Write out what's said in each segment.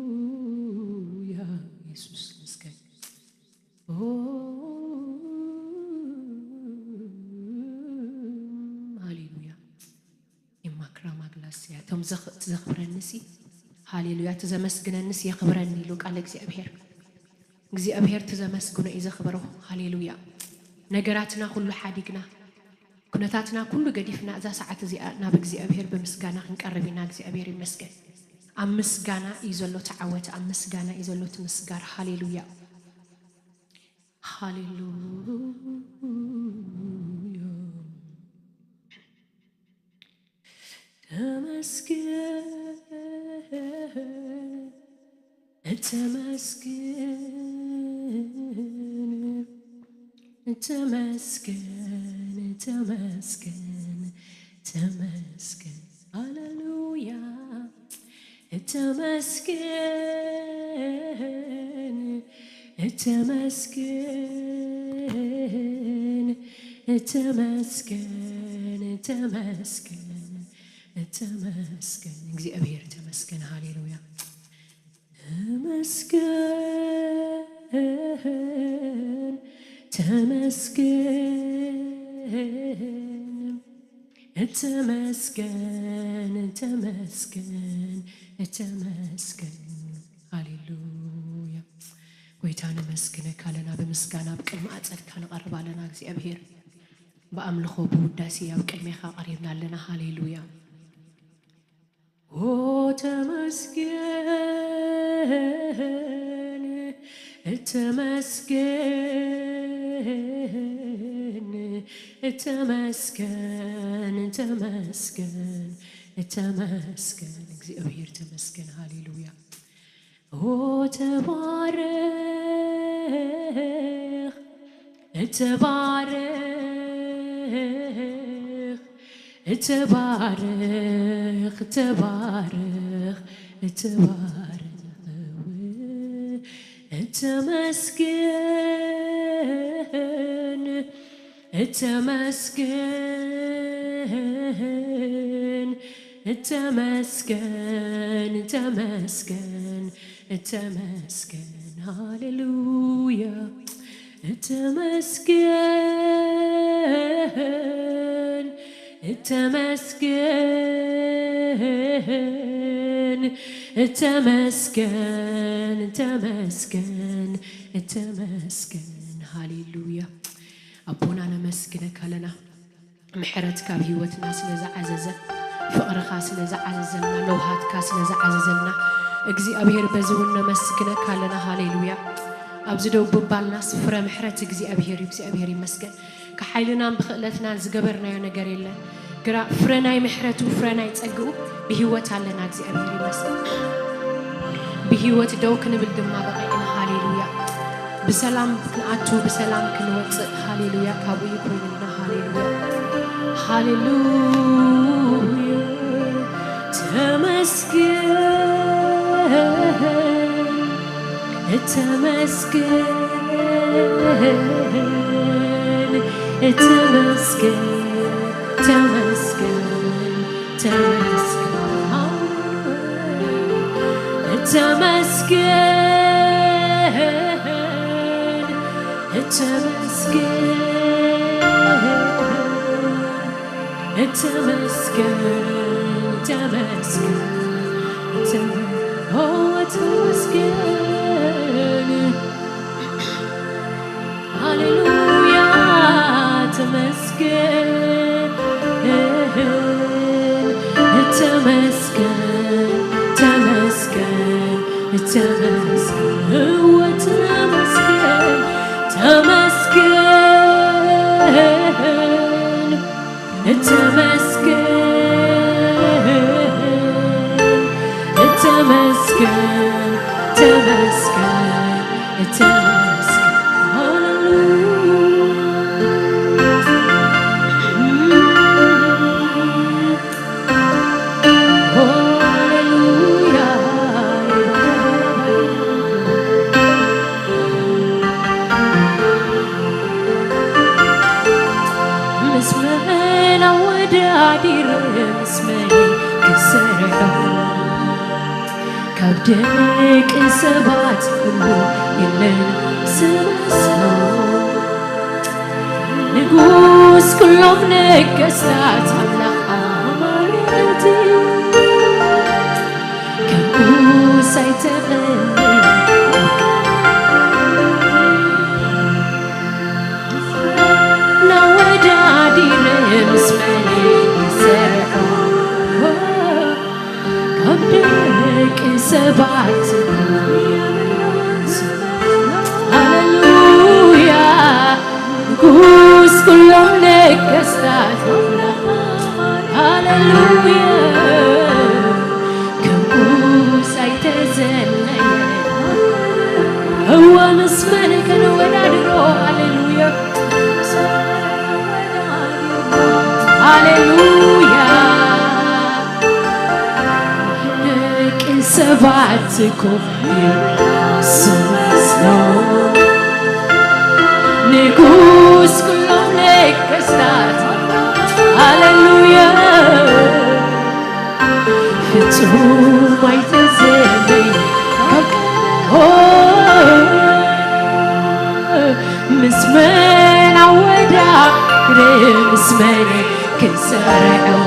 ሃሌሉያ፣ የሱስ ይመስገን። ኦ፣ ሃሌሉያ። ኢማክራ ማግላስያ፣ እቶም ዘኽ-፣ እቲ ዘኽብረኒሲ፣ ሃሌሉያ፣ እቲ ዘመስግነኒስ የኽብረኒ ኢሉ ቃል እግዚኣብሔር። እግዚኣብሔር እቲ ዘመስግኖ እዩ ዘኽብሮ። ሃሌሉያ። ነገራትና ኩሉ ሓዲግና፣ ኩነታትና ኩሉ ገዲፍና፣ እዛ ሰዓት እዚኣ ናብ እግዚኣብሔር ብምስጋና ክንቀርብ ኢና። እግዚኣብሔር ይመስገን። ኣብ ምስጋና እዩ ዘሎ እቲ ዓወት፣ ኣብ ምስጋና እዩ ዘሎ እቲ ምስጋር። ሃሌሉያ። ሃሌሉያ። ተመስገን፣ ተመስገን፣ ተመስገን፣ ተመስገን፣ ተመስገን። ሃሌሉያ። ተመስገን፣ ተመስገን፣ ተመስገን፣ ተመስገን፣ ተመስገን። እግዚኣብሔር ተመስገን። ሃሌሉያ። ተመስገን፣ ተመስገን፣ ተመስገን፣ ተመስገን፣ ተመስገን። ሃሌሉያ። ጎይታ ነመስግነካ ኣለና፣ ብምስጋና ኣብ ቅድሚ ኣጸድካ ንቐርብ ኣለና። እግዚኣብሔር ብኣምልኾ ብውዳሴ ኣብ ቅድሜኻ ቀሪብና ኣለና። ሃሌሉያ። ኦ ተመስገን፣ ተመስገን፣ ተመስገን፣ ተመስገን፣ ተመስገን፣ እግዚኣብሔር ተመስገን። ሃሌሉያ። ኦ ተባረኽ፣ ተባረኽ፣ ተባረኽ፣ ተባረኽ፣ ተባረኽ። ተመስገን፣ ተመስገን፣ ተመስገን፣ ተመስገን፣ ተመስገን። ሃሌሉያ። ተመስገን፣ ተመስገን፣ ተመስገን፣ ተመስገን፣ ተመስገን። ሃሌሉያ። ኣቦና ነመስግነካ ኣለና። ምሕረትካ ኣብ ህይወትና ስለ ዝዓዘዘ፣ ፍቕርኻ ስለ ዝዓዘዘልና፣ ለውሃትካ ስለ ዝዓዘዘልና፣ እግዚኣብሔር በዚ እውን ነመስግነካ ኣለና። ሃሌሉያ። ኣብዚ ደው ብባልናስ ፍረ ምሕረት እግዚኣብሔር እዩ። እግዚኣብሔር ይመስገን። ካብ ሓይልናን ብኽእለትናን ዝገበርናዮ ነገር የለን። ግራ ፍረ ናይ ምሕረቱ፣ ፍረ ናይ ጸግኡ ብህይወት ኣለና። እግዚኣብሔር ይመስገን። ብህይወት ደው ክንብል ድማ በቒዕና። ሃሌሉያ። ብሰላም ክንኣቱ፣ ብሰላም ክንወጽእ። ሃሌሉያ። ካብኡ እዩ ኮይኑልና። ሃሌሉያ። ሃሌሉያ። ተመስገን፣ ተመስገን፣ ተመስገን፣ ተመስገን፣ ተመስገን፣ ተመስገን፣ ተመስገን፣ ተመስገን፣ ተመስገን፣ ተመ-፣ ኦ፣ ተመስገን። ሃሌሉያ፣ ተመስገን፣ ተመስገን፣ ተመስገን፣ እወ፣ ተመስገን፣ ተመስገን፣ ተመስገን፣ ተመስገን፣ ተመስገን፣ ተመስገን። ሃሌሉያ። ሃሌሉያ። ምስ መላእ ወዳ ደቂ ሰባት ኩሉ የለን ዝመስሎ፣ ንጉስ ኩሎም ነገስታት ኣምላኽ ኣማልክቲ፣ ከምኡስ ኣይተቐንየ። ናወዳዲረ ምስ መን ክሰርዖ፣ ካብ ደቂ ሰባት። ሃሌሉያ፣ ንጉስ ኩሎም ነገስታት። ሃሌሉያ፣ ከምኡስ ኣይተዘነየ። እወ፣ ምስ መን ከነወዳድሮ? ሃሌሉያ፣ ሃሌሉያ። ደቂ ሰባት እኮ ዝመስሎ፣ ንጉስ ኩሎም ነገስታት። ሃሌሉያ፣ ፍጹም ኣይተዘነየ። ኦ፣ ምስ መን ኣወዳድረ፣ ምስ መን ክሰርዖ፣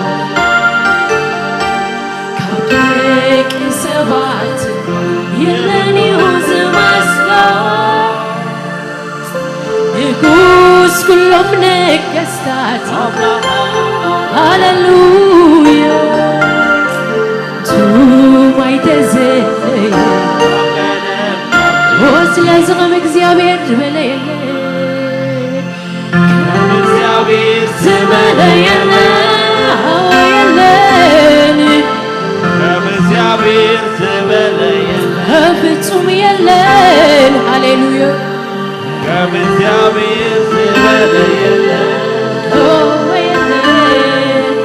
ካብ ደቂ ሰባት የለን እዩ ዝመስሎ። ንጉስ ኩሎም ነገስታት። ሃሌሉያ፣ ፍጹም ኣይተዘነየ። ኦ፣ ስለዚ ከም እግዚኣብሔር ዝበለ የለን። ከም እግዚኣብሔር ዝበለ የለን። ከም እግዚኣብሔር ዝበለ የለን። ፍጹም የለን። ሃሌሉያ። ከም እግዚኣብሔር ዝበለ የለን። ኦ፣ የለን።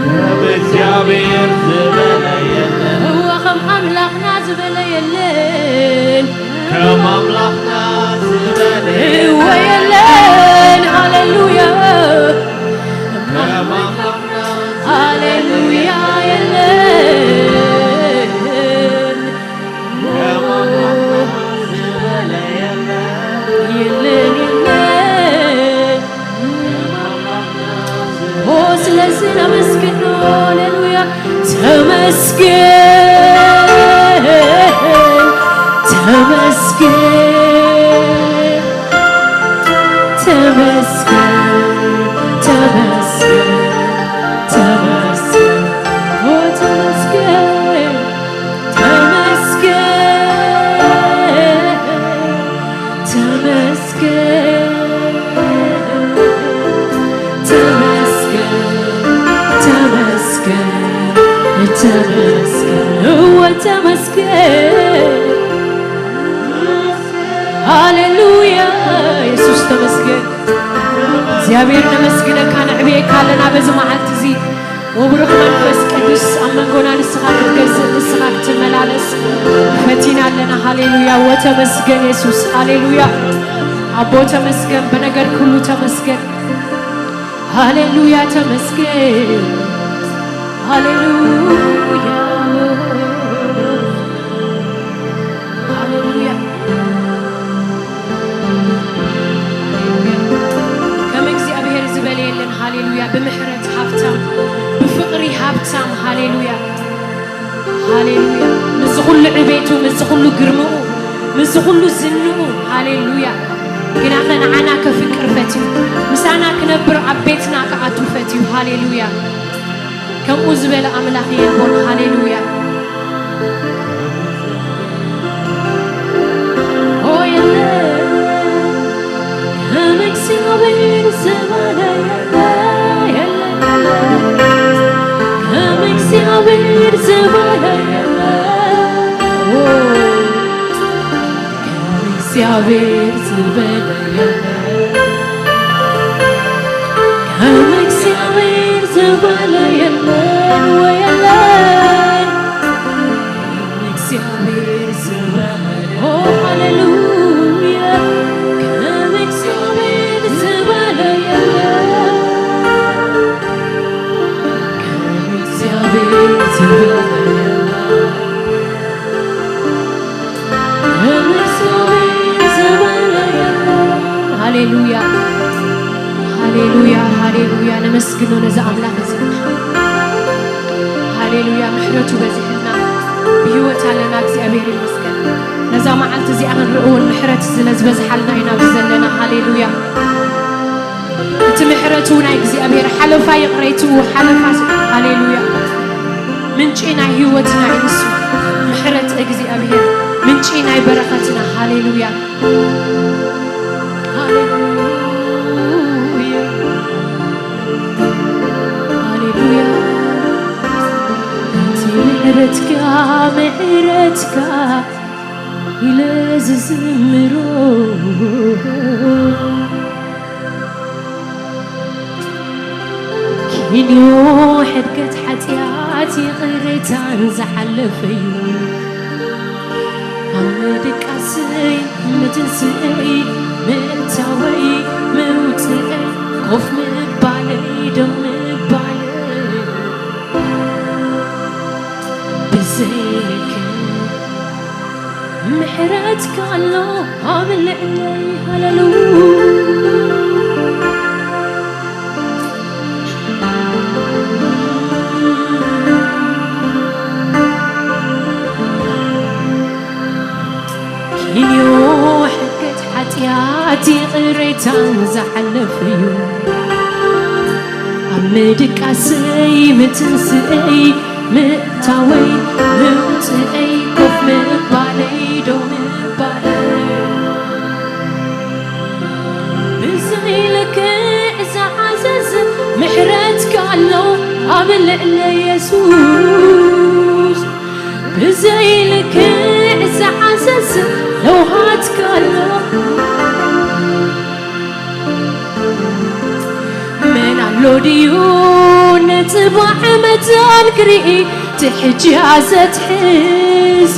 ከም እግዚኣብሔር ዝበለ የለን። እወ፣ ከም ኣምላኽና ዝበለ የለን። ከም ኣምላኽና ዝበለ እወ፣ የለን። ሃሌሉያ። ከም ኣምላኽና ሃሌሉያ፣ የለን። የለን፣ የለን። ኦ፣ ስለዚ ነመስግኖ። ሃሌሉያ። ተመስገን፣ ተመስገን፣ ተመስገን፣ ተመስገን፣ ተመስገን። ኦ፣ ተመስገን። ተመስገን፣ ተመስገን፣ ተመስገን፣ ተመስገን፣ ተመስገን፣ እወ ተመስገን። ሃሌሉያ፣ የሱስ ተመስገን። እግዚኣብሔር ነመስግነካ፣ ነዕብየካ ኣለና በዚ መዓልቲ እዚ። ወብሩኽ መንፈስ ቅዱስ ኣብ መንጎና ንስኻ ክትገዝእ፣ ንስኻ ክትመላለስ ፈቲና ኣለና። ሃሌሉያ፣ ወተመስገን የሱስ። ሃሌሉያ፣ ኣቦ ተመስገን፣ ብነገር ኩሉ ተመስገን። ሃሌሉያ፣ ተመስገን። ሃሌሉያ፣ ሃሌሉያ። ከም እግዚኣብሔር ዝበለ የለን። ሃሌሉያ። ብምሕረት ሃብታም፣ ብፍቕሪ ሃብታም። ሃሌሉያ፣ ሃሌሉያ። ምስዚ ኩሉ ዕቤቱ፣ ምስዚ ኩሉ ግርምኡ፣ ምስዚ ኩሉ ዝንኡ። ሃሌሉያ። ግናኸ ንዓና ከፍቅር ፈትዩ፣ ምሳና ክነብር ኣብ ቤትና ክኣቱ ፈትዩ። ሃሌሉያ። ከምኡ ዝበለ ኣምላኽ የልቦን። ሃሌሉያ። ኦ፣ የለን። ከም እግዚኣብሔር ዝበለ የለን፣ የለን። ከም እግዚኣብሔር ዝበለ የለን። ኦ፣ ከም እግዚኣብሔር ዝበለ የለን። ከም እግዚኣብሔር ዝበለ የለን፣ ወየለን። ከም እግዚኣብሔር ዝበለ፣ ኦ፣ ሃሌሉያ። ከም እግዚኣብሔር ዝበለ የለን። ከም እግዚኣብሔር ዝበለ የለን። ሃሌሉያ፣ ነመስግኖ ነዚ ኣምላኽ እዚ። ሃሌሉያ፣ ምሕረቱ በዚሕልና ብህይወት ኣለና። እግዚኣብሔር ይመስገን። ነዛ መዓልቲ እዚኣ ክንርኢ እውን ምሕረት ስለ ዝበዝሓልና ኢና ኣብዚ ዘለና። ሃሌሉያ። እቲ ምሕረቱ ናይ እግዚኣብሔር ሓለፋ ይቕሬትኡ ሓለፋ ስ-፣ ሃሌሉያ። ምንጪ ናይ ህይወትና እዩ ንሱ። ምሕረት እግዚኣብሔር ምንጪ ናይ በረኸትና። ሃሌሉያ። ሃሌሉያ። ሃሌሉያ። እቲ ምሕረትካ፣ ምሕረትካ ኢለ ዝዝምሮ። ኪንዮ ሕድገት ሓጢኣት ይቕሬታን ዝሓለፈዩ። ኣብ ምድቃሰይ ምትንስእይ ምእታወይ ምውፅእይ ኮፍ ምባለይ ደው ምባለይ ብዘይልክ ምሕረትካ ኣሎ ኣብ ልዕለይ። ሃሌሉያ። ኪንዮ ሕገት ሓጢኣት ይቕሬታን ዝሓለፈዩ። ኣብ ምድቃሰይ ምትንስእይ ምእታወይ ምውፅእይ ኮፍ ምባለይ ደው ምባለይ ብዘይ ልክዕ ዝዓዘዝ ምሕረትካ ኣሎ ኣብ ልዕለ የሱስ። ብዘይ ልክዕ ዝዓዘዝ ለውሃትካ ኣሎ። መን ኣሎ ድዩ ንጽባሕ መታን ክርኢ ትሕጃ ዘትሕዝ?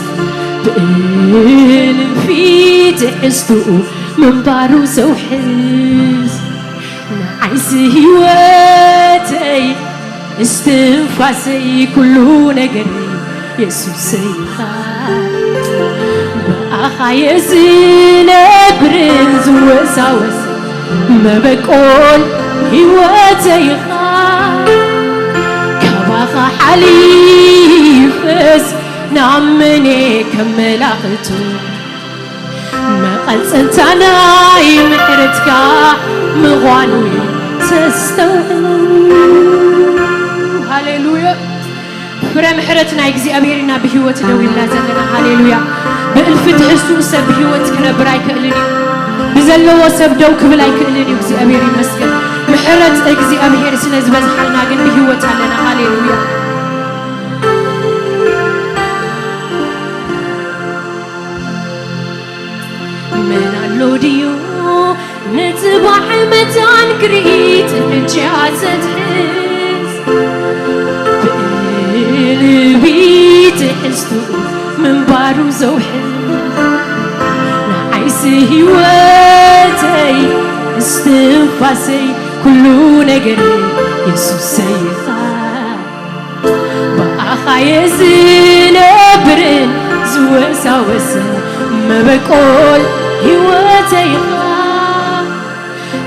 ብእልፊ ትሕዝትኡ ምንባሩ ዘውሕዝ። ንዓይሲ ህይወተይ እስትንፋሰይ ኩሉ ነገረይ የሱሰይ ኢኻ። ብኣኻ እየ ዝነብርን ዝወሳወስ መበቆል ህይወተይ ኢኻ። ካባኻ ሓሊፈስ ናብ መን እየ ከመላኽቱ? መቐጸልታ ናይ ምሕረትካ ምዃኑ ተስተውዕሉ። ሃሌሉያ። ፍረ ምሕረት ናይ እግዚኣብሔር ኢና ብህይወት ደው ኢልና ዘለና። ሃሌሉያ። ብእልፊ ትሕዝትኡ ሰብ ብህይወት ክነብር ኣይክእልን እዩ። ብዘለዎ ሰብ ደው ክብል ኣይክእልን እዩ። እግዚኣብሔር ይመስገን። ምሕረት እግዚኣብሔር ስለ ዝበዝሓልና ግን ብህይወት ኣለና። ሃሌሉያ። መን ኣሎ ድዩ ንጽባሕ መታን ክርኢ ትሕጃ ዘትሕዝ? ብልቢ ትሕዝትኡ ምንባሩ ዘውሕዝ። ንዓይሲ ህይወተይ እስትንፋሰይ ኩሉ ነገረይ የሱሰይ ኢኻ። ብኣኻ እየ ዝነብርን ዝወሳወስን መበቆል ህይወተይ ኢኻ።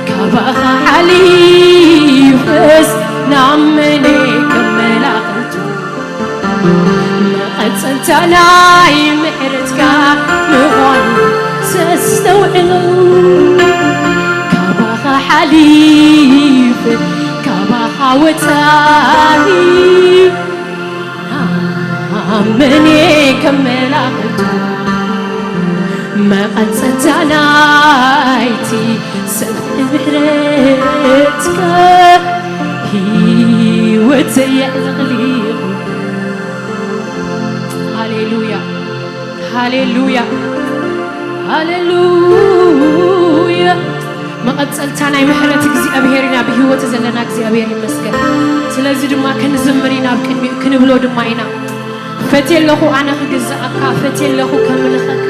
ካባኻ ሓሊፈስ ናብ መን እየ ከመላኽቱ? መቐጸልታ ናይ ምሕረትካ ምዃኑ ዘስተውዕሉ። ካባኻ ሓሊፈ ካባኻ ወጻኢ ኣብ መን እየ ከመላኽቱ? መቐጸልታ ናይቲ ሰፊሕ ምሕረትካ ህይወተይ ኣዕለቕሊቑ። ሃሌሉያ፣ ሃሌሉያ፣ ሃሌሉያ። መቐጸልታ ናይ ምሕረት እግዚኣብሔር ኢና ብህይወት ዘለና። እግዚኣብሔር ይመስገን። ስለዚ ድማ ክንዝምር ኢና፣ ኣብ ቅድሚኡ ክንብሎ ድማ ኢና። ፈትየ ኣለኹ ኣነ ክግዝኣካ፣ ፈትየ ኣለኹ ከምልኸካ።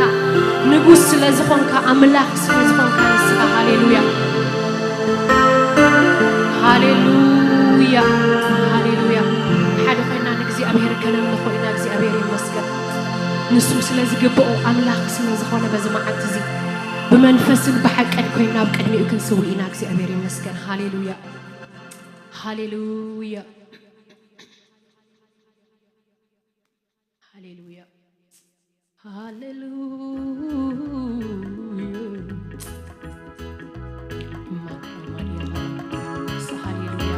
ንጉስ ስለ ዝኾንካ፣ ኣምላኽ ስለ ዝኾንካ ንስኻ። ሃሌሉያ፣ ሃሌሉያ፣ ሃሌሉያ። ሓደ ኮይና ንእግዚኣብሔር ከነምልኾ ኢና። እግዚኣብሔር ይመስገን። ንሱ ስለ ዝግብኦ ኣምላኽ ስለ ዝኾነ በዚ መዓልቲ እዚ ብመንፈስን ብሓቅን ኮይና ኣብ ቅድሚኡ ክንስውእ ኢና። እግዚኣብሔር ይመስገን። ሃሌሉያ። ሃሌሉያ፣ ሃሌሉያ፣ ሃሌሉያ። ሃሌሉያ።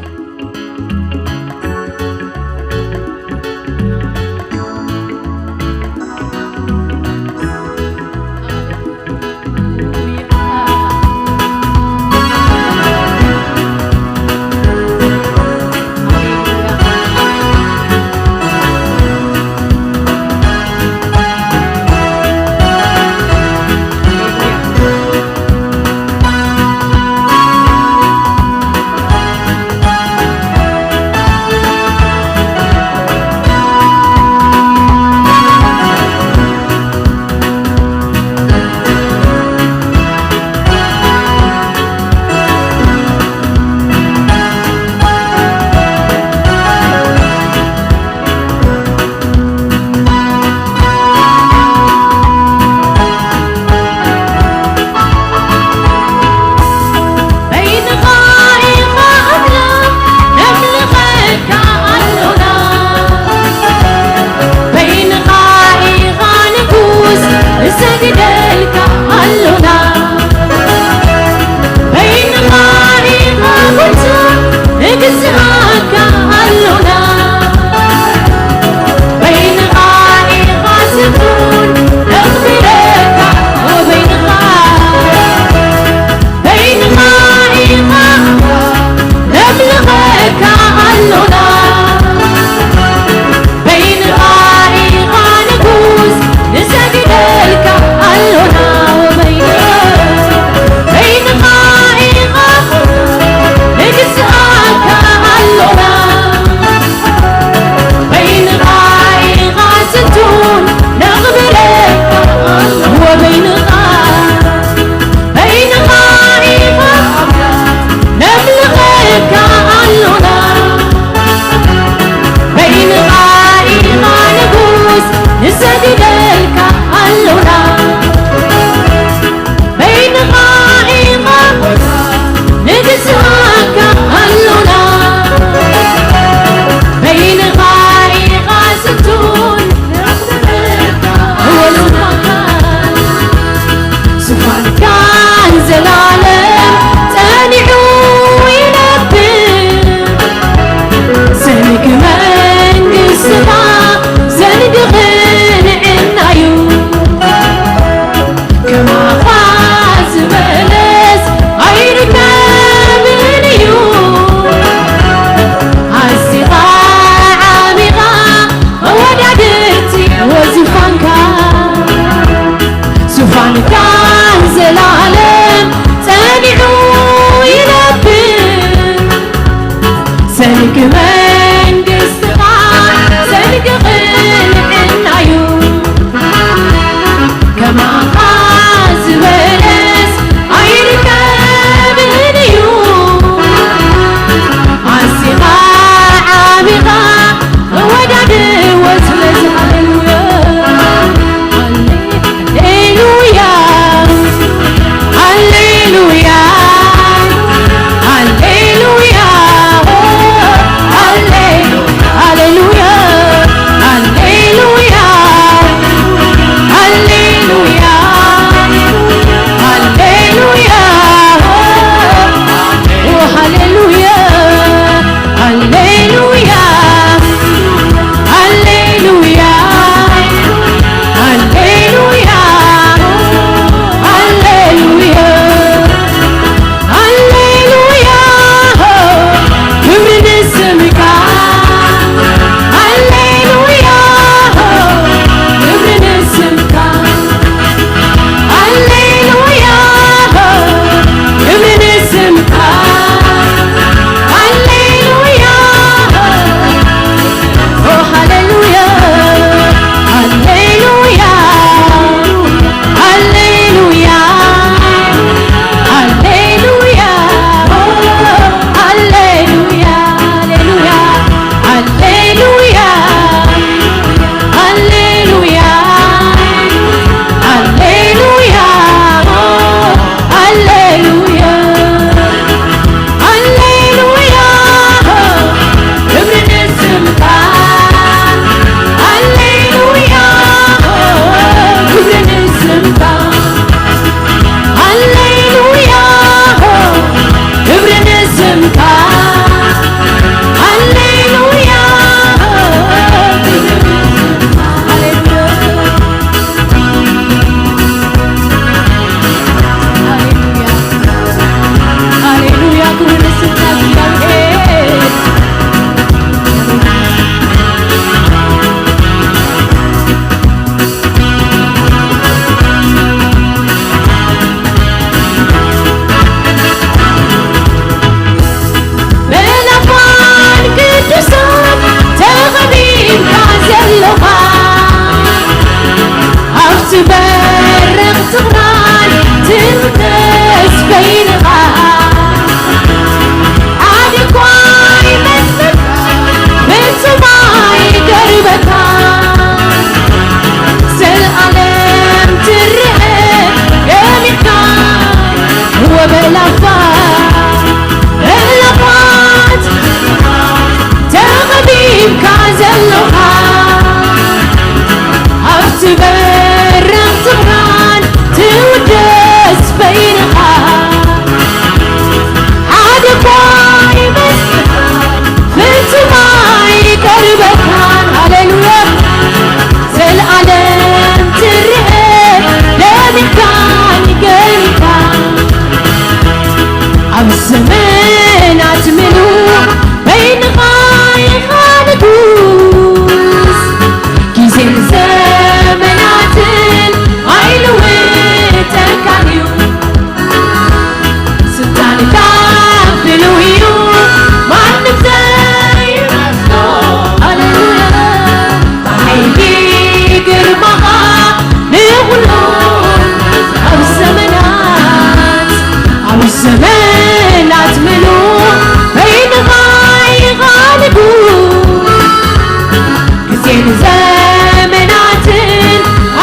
ዘመናትን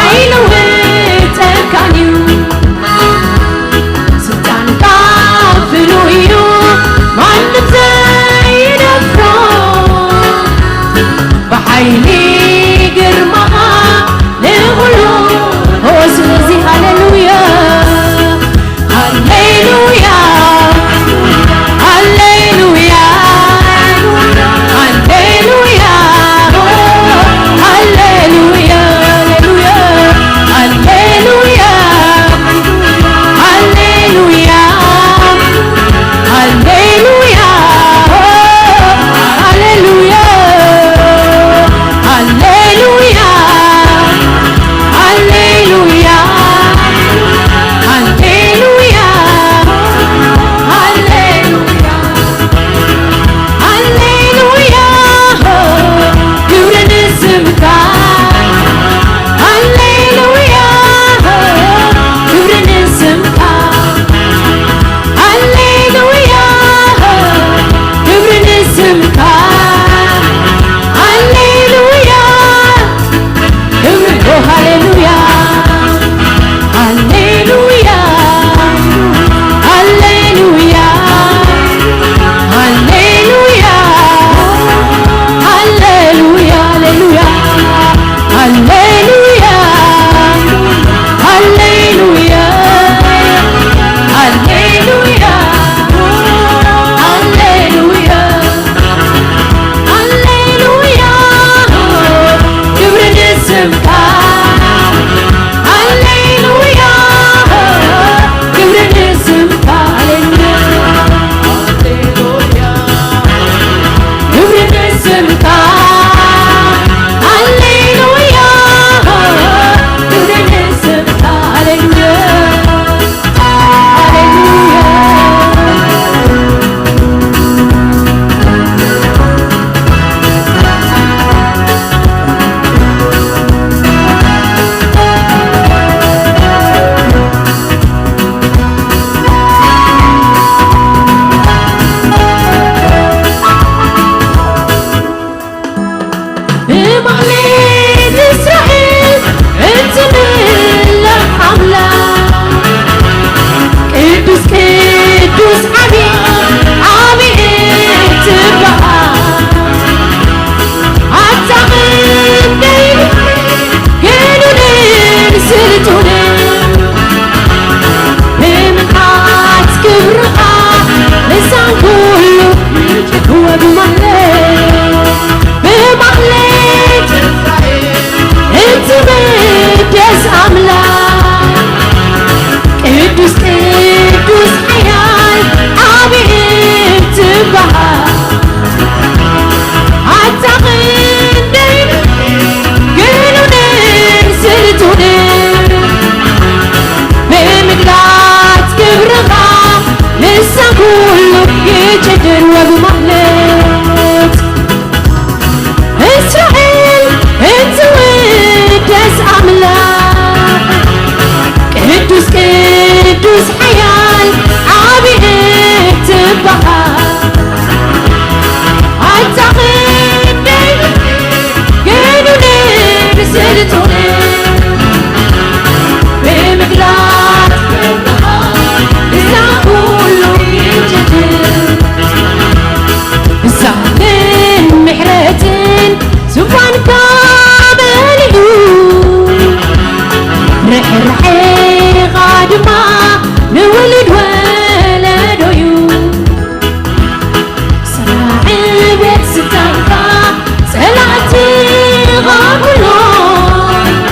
ኣይልውጠካን እዩ። ስልጣንካ ፍሉይ እዩ፣ ማንም ዘይደፍሮ። ብሓይሊ ግርማኻ ንኹሉ። ኦ፣ ስለዚ ሃሌሉያ፣ ሃሌሉያ፣ ሃሌሉያ፣ ሃሌሉያ፣ ሃሌሉያ፣ ሃሌሉያ፣ ሃሌሉያ፣ ሃሌሉያ፣ ሃሌሉያ፣ ሃሌሉያ፣ ሃሌሉያ፣ ሃሌሉያ፣ ሃሌሉያ፣ ሃሌሉያ፣ ሃሌሉያ፣ ክብሪ ንስምካ። ሃሌሉያ፣ ክብሪ ንስምካ። ሃሌሉያ፣ ክብሪ ንስምካ። ሃሌሉያ፣ ክብሪ፣ ኦ፣ ሃሌሉያ፣ ሃሌሉያ፣ ሃሌሉያ፣ ሃሌሉያ፣ ሃሌሉያ፣ ሃሌሉያ፣ ሃሌሉያ፣ ሃሌሉያ፣ ሃሌሉያ፣ ሃሌሉያ፣ ሃሌሉያ፣ ክብሪ ንስምካ። ሃሌሉያ፣ ክብሪ ንስምካ። ሃሌሉያ፣ ክብሪ ንስምካ። ሃሌሉያ፣ ክብሪ ንስምካ። ሃሌሉያ፣ ሃሌሉያ። ብማዕሌት እስራኤል እትምለኽ ኣምላኽ፣ ቅዱስ ቅዱስ ዓቢ ዓቢ እትበሃል፣ ኣታ ክንደይ ግኑንን ስልጡንን፣ ብምልኣት ክብርኻ ልሳን ኩሉ ይጭድወ ብማህሌት፣ ብማህሌት እትምደስ ኣምላኽ፣ ቅዱስ ቅዱስ ሓያል ዓቢ እትበሃል፣ ኣታ ክንደይ ግኑንን ስልጡንን፣ ብምግላጽ ክብርኻ ልሳን ኩሉ ይጭድር ወብማህሌት። እስራኤል እትውደስ ኣምላኽ፣ ቅዱስ ቅዱስ ሓያል ዓቢ እትበሃል፣ ኣታ ክንደይ ግኑንን ስልጡንን፣ ብምግላጽ ክብርኻ ልሳን ኩሉ ይጭድር። ብሳህልን ምሕረትን ዙፋንካ መሊኡ፣ ርሕራሕኻ ድማ ንውሉድ ወለዶ'ዩ። ሰራዒ ቤት ስልጣንካ ጸላእትኻ ኩሎም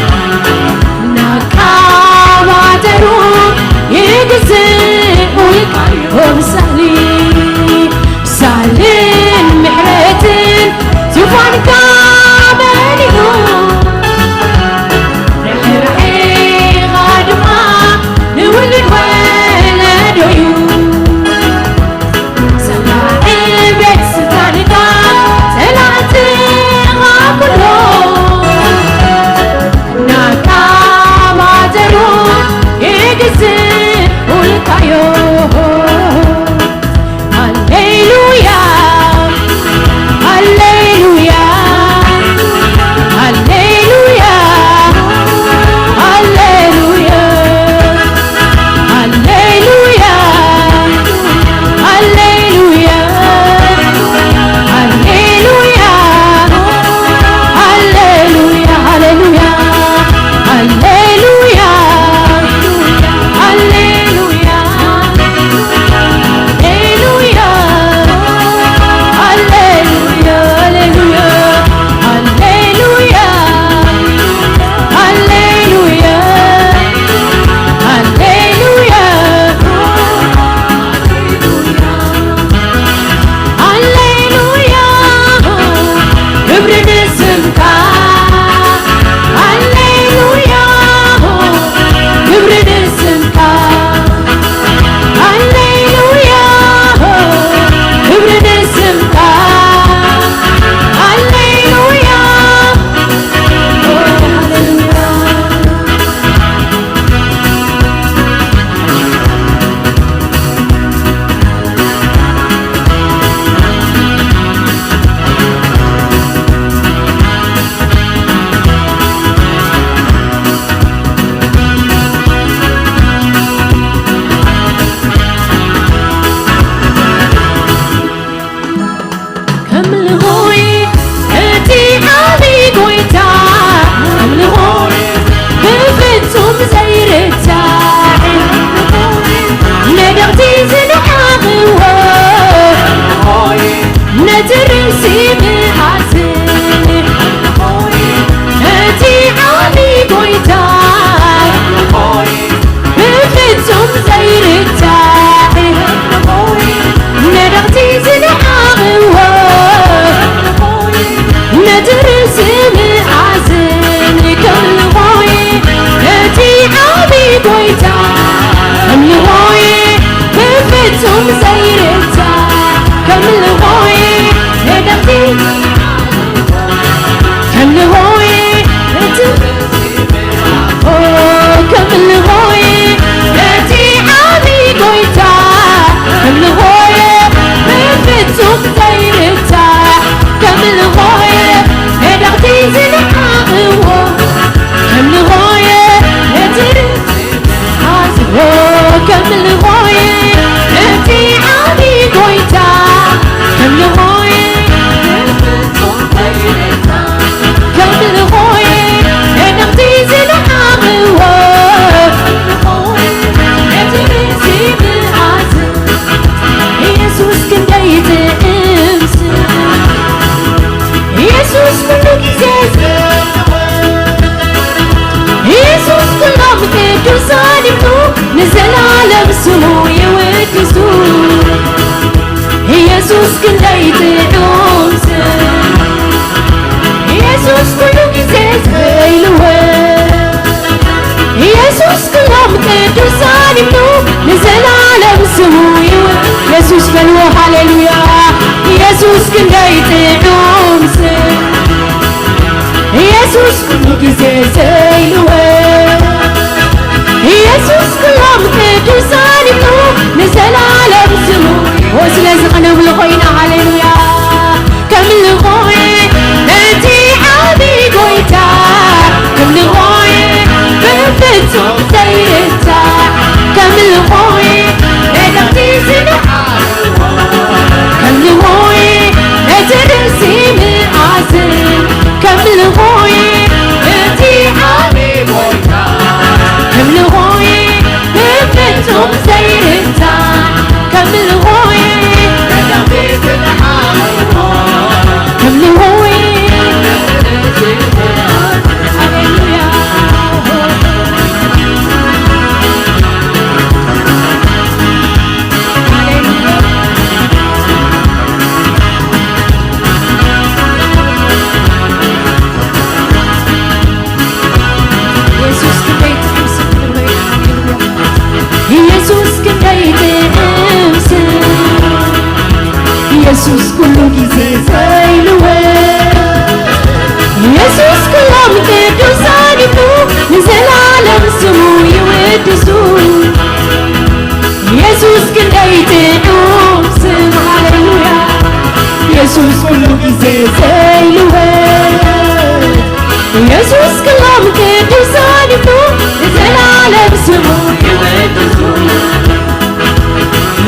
ስምኣዝን ከምልኾየ ነቲ ዓቢ ጎይታ፣ ከምልኾየ ብፍጹም ዘይርታ፣ ከምልኾየ ነደቕቲ፣ ከምልኾየ እቲ፣ ኦ፣ ከምልኾየ ነቲ ዓቢ ጎይታ፣ ከምልኾየ ብፍጹም ዘይርታ፣ ከምልኾየ ነደቕቲ ዝነዓቕዎ፣ ከምልኾየ ነቲ ኣዝቦ፣ ከምልኾየ ነቲ ዓቢ ጎይታ፣ ከምልኾየ ብፍጹም ዘይርታ፣ ከምልኾየ ነደቕቲ ዝነዓቕዎ፣ ከምልኾየ ነቲ ርእሲ ምኣዝን ኢየሱስ ክንደይ ጥዕም ስም። ኢየሱስ ኩሉ ግዜ ዘልዎ። ኢየሱስ ኩሎም ቅዱሳን ይብሉ፣ ንዘላለም ስሙ ይውድሱ። ኢየሱስ ክንደይ ጥዑም ስም። ኢየሱስ ኩሉ ግዜ ዘይልወጥ። ኢየሱስ ኩሎም ቅዱሳን ይብሉ፣ ንዘላለም ስሙ ይውደስ። ኢየሱስ በልዎ፣ ሃሌሉያ። ኢየሱስ ክንደይ ጥዑም ስም። ኢየሱስ ኩሉ ግዜ ዘይልወጥ። ኢየሱስ ኩሎም ቅዱሳን ይብሉ፣ ንዘላለም ስሙ። ኦ፣ ስለዚ ከነምልኾ ኢና፣ ሃሌሉያ። ከምልኾየ ነቲ ዓቢ ጎይታ፣ ከምልኾየ ብፍጹም ዘይርታ፣ ከምልኾየ ነደቕቲ ዝነዓቕዎ፣ ከምልኾየ ነቲ ርእሲ ምኣዝን፣ ከምልኾየ ነቲ ዓቢ ጎይታ፣ ከምልኾየ ብፍጹም ዘይርታ፣ ከምልኾየ ከምልኾየ። ሃሌሉያ። ሃሌሉያ። ኢየሱስ ክንደይ ጥዑም ስም። ኢየሱስ ክንደይ ጥዑም ስም። ኢየሱስ ኩሉ ግዜ ዘይልወጥ። ኢየሱስ ኩሎም ቅዱሳን ይብሉ፣ ንዘላለም ስሙ ይውድሱ። ኢየሱስ ክንደይ ጥዑም ስም፣ ሃሌሉያ። ኢየሱስ ኩሉ ግዜ ዘይልወጥ። ኢየሱስ ክሎም ቅዱሳን ይብሉ፣ ንዘላለም ስሙ ይውድሱ።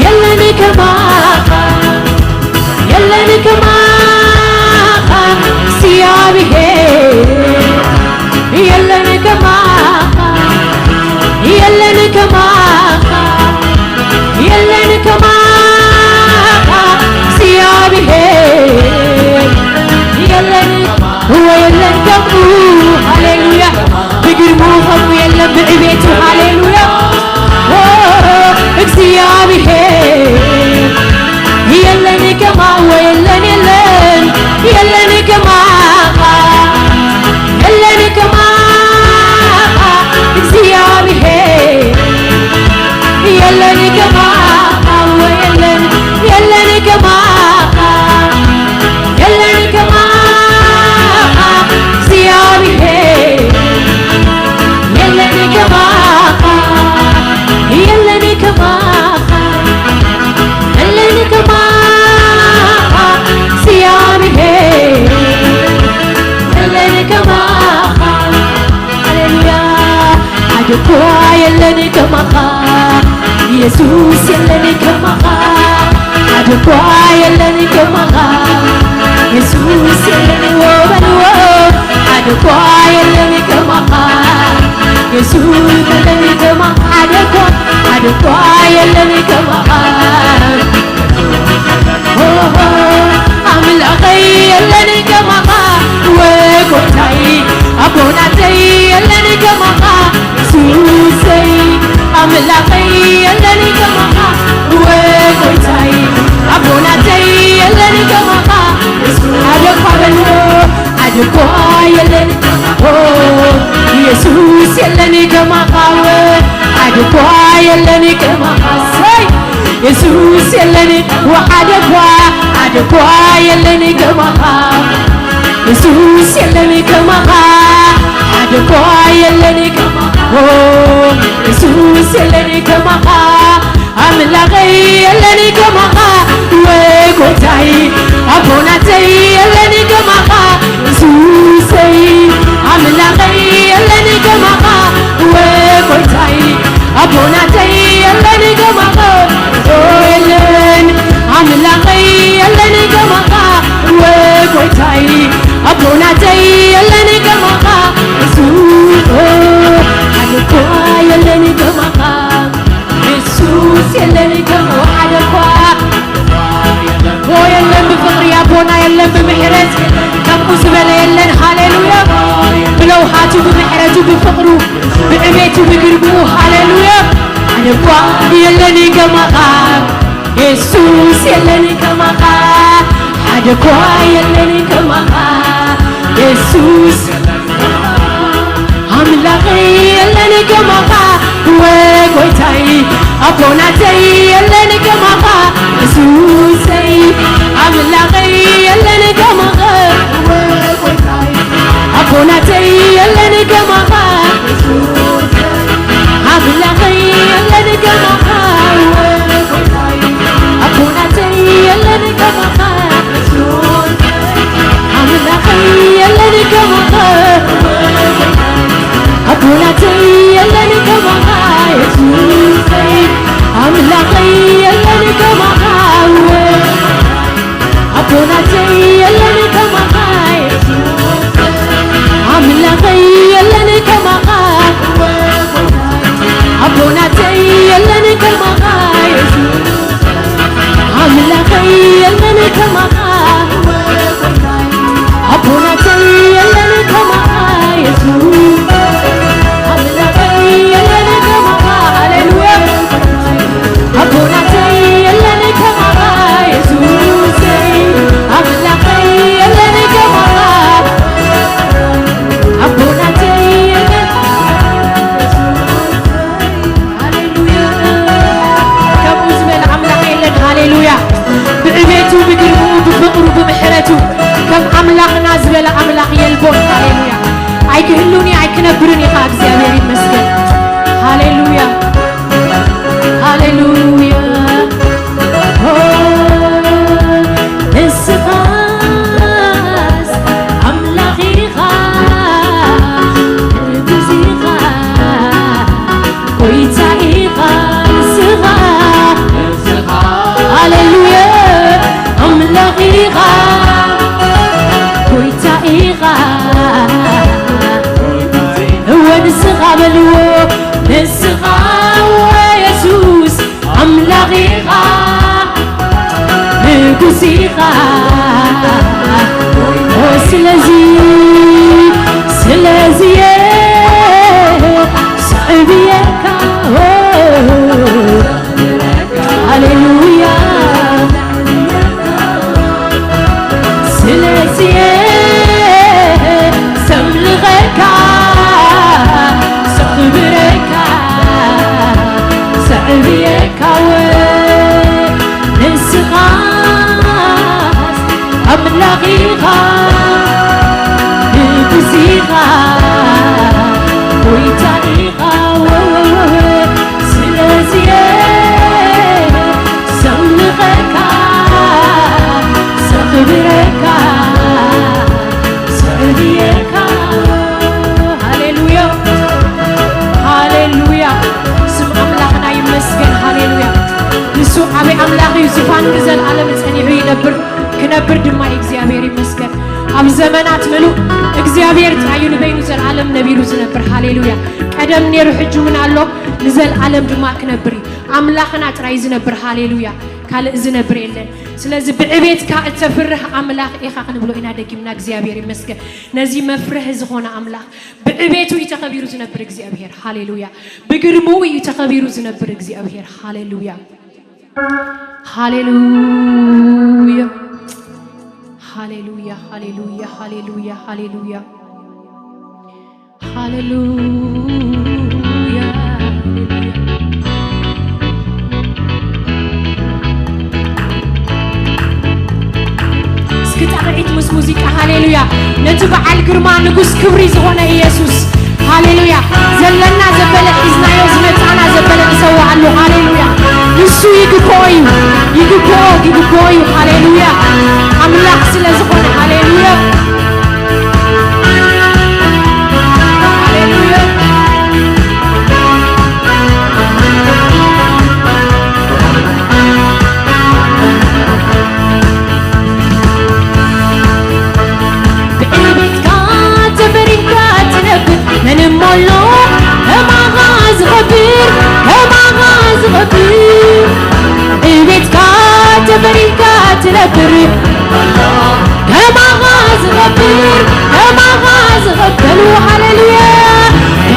የለን ከማኻ፣ የለን ከማኻ እግዚኣብሔር። የለን ከማኻ፣ የለን ከማኻ፣ የለን ከማኻ እግዚኣብሔር። የለን፣ እወ የለን ከምኡ። ሃሌሉያ። ብግርሙ ከምኡ የለን ብዕቤቱ። ሃሌሉያ። ኦ፣ እግዚኣብሔር የለን ከማኻ፣ የለን፣ የለን፣ የለን ከማኻ፣ የለን ከማኻ እግዚኣብሔር፣ የለን ከማኻ፣ የለን፣ የለን ከማኻ፣ የለን ከማኻ እግዚኣብሔር፣ የለን ከማኻ፣ የለን ከማኻ። የለን ከማኻ እግዚኣብሔር፣ የለን ከማኻ። ሃሌሉያ። ሓደ እኳ የለን ከማኻ ኢየሱስ፣ የለን ከማኻ። ሓደ እኳ የለን ከማኻ ኢየሱስ፣ የለን ወበልዎ። ሓደ እኳ የለን ከማኻ ኢየሱስ፣ የለን ከማኻ። ሓደ እኳ፣ ሓደ እኳ የለን ከማኻ ኣምላኸይ የለን ከማኻ፣ ወጎታይ ኣቦናተይ የለን ከማኻ፣ የሱሰይ ኣምላኸይ የለን ከማኻ፣ ወጎታይ ኣቦናተይ የለን ከማኻ። ሓደ እኳ በልዎ፣ ሓደ እኳ የለን፣ ኦ፣ ኢየሱስ የለን ከማኻ፣ ሓደ እኳ የለን ከማኻ። ሰይ፣ ኢየሱስ የለን፣ ወሓደ እኳ፣ ሓደ እኳ የለን ከማኻ። ኢየሱስ የለን ከማኻ፣ ሓደ እኳ የለን ከማኻ። ኦ፣ ኢየሱስ የለን ከማኻ። ኣምላኸይ የለን ከማኻ፣ ወይ ጎይታይ፣ ኣቦናተይ የለን ከማኻ፣ ኢየሱሰይ። ኣምላኸይ የለን ከማኻ፣ ወይ ጎይታይ፣ ኣቦናተይ የለን ከማኻ፣ ኦ የለን። ኣምላኸይ የለን ከማኻ፣ ወይ ጎይታይ፣ ኣቦናተይ የለን ከማኻ፣ ኢየሱስ። ሓደ እኳ የለን ከማኻ። ኢየሱስ የለን ከም ሓደ እኳ። ኦ የለን ብፍቕሪ ኣቦና የለን ብምሕረት ከምኡ ዝበለ የለን። ሃሌሉያ። ብለውሃቱ ብምሕረቱ ብፍቕሩ ብዕቤቱ ብግርምኡ። ሃሌሉያ። ሓደ እኳ የለን ከማኻ። ኢየሱስ የለን ከማኻ። ሓደ እኳ የለን ከማኻ። ኢየሱስ ኣምላኸይ የለን ከማኻ፣ ወይ ጎይታይ፣ ኣቦናተይ የለን ከማኻ፣ ኢየሱሰይ። ኣምላኸይ የለን ከማኻ፣ ወይ ጎይታይ፣ ኣቦናተይ የለን ከማኻ፣ ኣምላኸይ የለን ከማኻ፣ ወይ ጎይታይ፣ ኣቦናተይ የለን ከማኻ፣ ኣምላኸይ የለን ከማኻ፣ ኣቦናተይ የለን ከማኻ፣ ኢየሱሰይ። ኣምላኸይ የለን ከማኻ፣ ኣቦናተይ የለን ከማኻ፣ ኣምላኸይ የለን ከማኻ፣ ኣቦናተይ የለን ከማኻ፣ ኣምላኸይ የለን ከማኻ፣ ኣቦናተይ የለን ከማኻ፣ ኢየሱስ። ኣምላኸይ የለን ከማኻ፣ ሃሌሉያ። ኣቦናተይ የለን ከማኻ፣ ኢየሱሰይ። ኣምላኸይ የለን ከማኻ፣ ኣቦናተይ የለን። ሃሌሉያ። ከምኡ ዝበለ ኣምላኽ የለን። ሃሌሉያ። ብዕቤቱ፣ ብግርምኡ፣ ብፍቕሩ፣ ብምሕረቱ ከም ኣምላኽና ዝበለ ኣምላኽ የልቦን። ሃሌሉያ። ኣይክህሉን እዩ፣ ኣይክነብርን ኢኻ። እግዚኣብሔር ይመስገን። ሃሌሉያ። ሃሌሉያ። ኦ፣ ንስኻስ ኣምላኽ ኢኻ፣ ንጉስ ኢኻ፣ ጎይታ ኢኻ ንስኻ። ሃሌሉያ። ኣምላኽ ኢኻ፣ ጎይታ ኢኻ። እወ ንስኻ በልዎ፣ ንስኻ እወ የሱስ ኣምላኽ ኢኻ፣ ንጉስ ኢኻ። ኦ፣ ስለዚ፣ ስለዚ እየ ስዕብየካ። ኦ፣ ሃሌሉያ። ስለዚ እየ ዘምልኸካ፣ ዘኽብረካ፣ ዘዕብየካ እወ፣ ንስኻስ ኣምላኽ ኢኻ፣ ንጉስ ኢኻ፣ ጎይታ ኢኻ። ስለዚ እየ ዘምልኸካ፣ ዘኽብረካ፣ ዘዕብየካ። ሃሌሉያ፣ ሃሌሉያ። ስም ኣምላኽና ይመስገን። ሃሌሉያ። ንሱ ዓቢ ኣምላኽ እዩ። ዝፋኑ ንዘለኣለም ጸኒሑ ይነብር፣ ክነብር ድማ እዩ። እግዚኣብሔር ይመስገን። ኣብ ዘመናት ምሉእ እግዚኣብሔር ጥራይ እዩ ንበይኑ ዘለኣለም ነቢሩ ዝነብር። ሃሌሉያ። ቀደም ነይሩ፣ ሕጂ እውን ኣሎ፣ ንዘለኣለም ድማ ክነብር እዩ። ኣምላኽና ጥራይ እዩ ዝነብር። ሃሌሉያ። ካልእ ዝነብር የለን። ስለዚ ብዕቤትካ እተፍርህ ኣምላኽ ኢኻ ክንብሎ ኢና ደጊምና። እግዚኣብሔር ይመስገን። ነዚ መፍርሒ ዝኾነ ኣምላኽ፣ ብዕቤቱ እዩ ተኸቢሩ ዝነብር እግዚኣብሔር። ሃሌሉያ። ብግርምኡ እዩ ተኸቢሩ ዝነብር እግዚኣብሔር። ሃሌሉያ። ሃሌሉያ። ሃሌሉያ፣ ሃሌሉያ፣ ሃሌሉያ፣ ሃሌሉያ፣ ሃሌሉያ፣ ሃሌሉያ። እስኪ ጣቕዒት ምስ ሙዚቃ፣ ሃሌሉያ፣ ነቲ በዓል ግርማ ንጉስ ክብሪ ዝኾነ ኢየሱስ፣ ሃሌሉያ፣ ዘለና ዘበለ ሒዝናዮ ዝመጻና ዘበለ ንሰዋዓሉ፣ ሃሌሉያ። ንሱ ይግብኦ እዩ፣ ይግብኦ፣ ይግብኦ እዩ፣ ሃሌሉያ። ኣምላኽ ስለ ዝኾነ፣ ሃሌሉያ፣ ሃሌሉያ። ብዕቤትካ ተፈሪህካ ትነብር፣ መን እሞ ኣሎ ከማኻ ዝኸብር፣ ከማኻ ዝኸብር። ብዕቤትካ ተፈሪህካ ትነብር፣ ከማኻ ዝኸብር፣ ከማኻ ዝኸብር። ሃሌሉያ።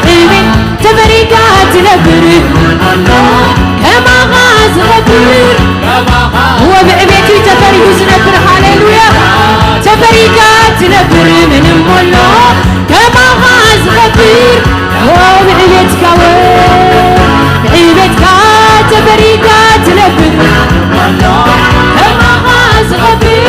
ብዕቤት ተፈሪህካ ትነብር፣ ከማኻ ዝኸብር። እወ፣ ብዕቤት እዩ ተፈሪሁ ዝነብር። ሃሌሉያ። ተፈሪህካ ትነብር፣ መን እሞ ኣሎ ከማኻ ዝኸብር። እወ፣ ብዕቤትካ፣ እወ፣ ብዕቤትካ ተፈሪህካ ትነብር፣ ከማኻ ዝኸብር።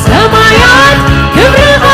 ሰማያት ክብርኻ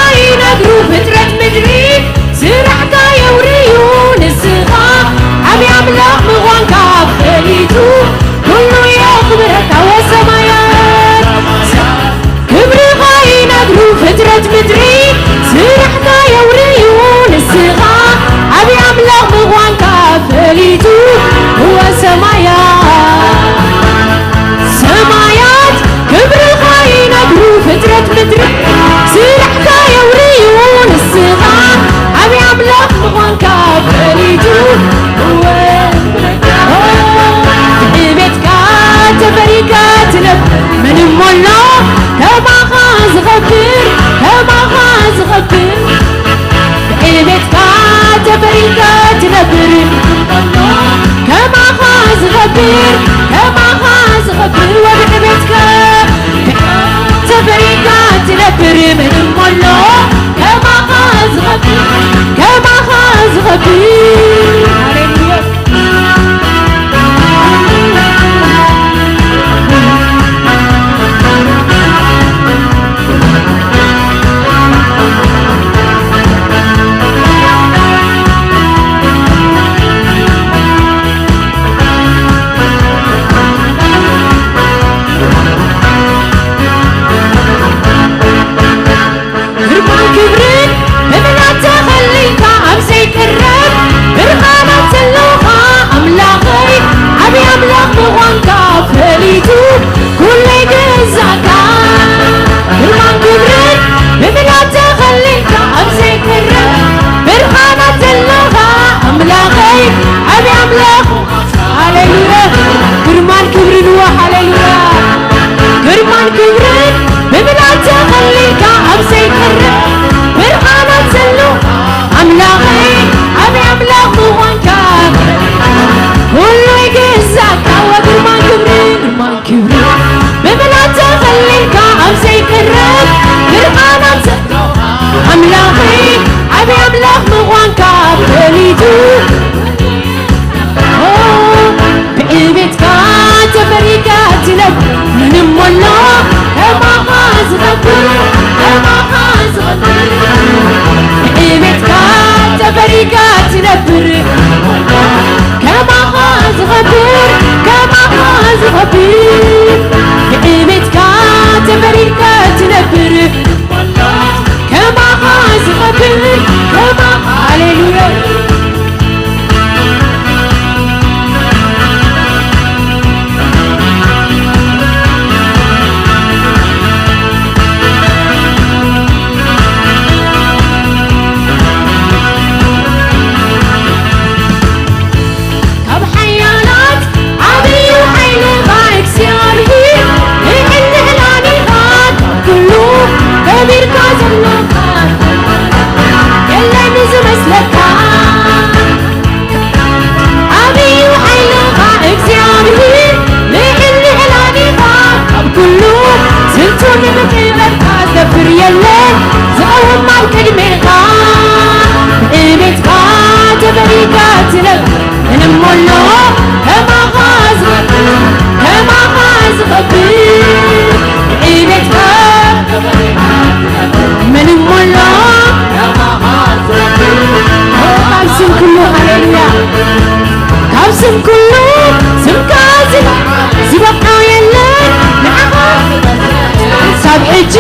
ሕጂ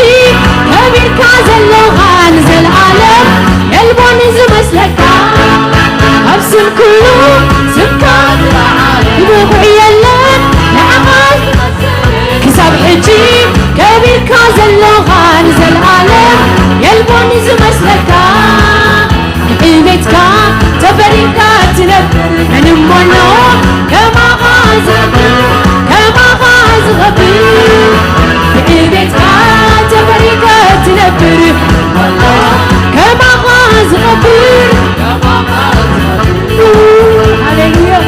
ከቢርካ ዘለኻ ንዘለኣለም የልቦን ዝመስለካ፣ ኣብ ስም ኩሉ ስምካ ብቑዕ የለን ንዓኻ ክሳብ ሕጂ ከቢርካ ዘለኻ ንዘለኣለም የልቦን ዝመስለካ። ብዕቤትካ ተፈሪካ ትነብር፣ መን እሞ ኣሎ ከማኻ ዝኸብር፣ ከማኻ ዝኸብር። ብዕቤትካ ተፈሪካ ትነብር፣ ከማኻ ዝኸብር። ሃሌሉያ።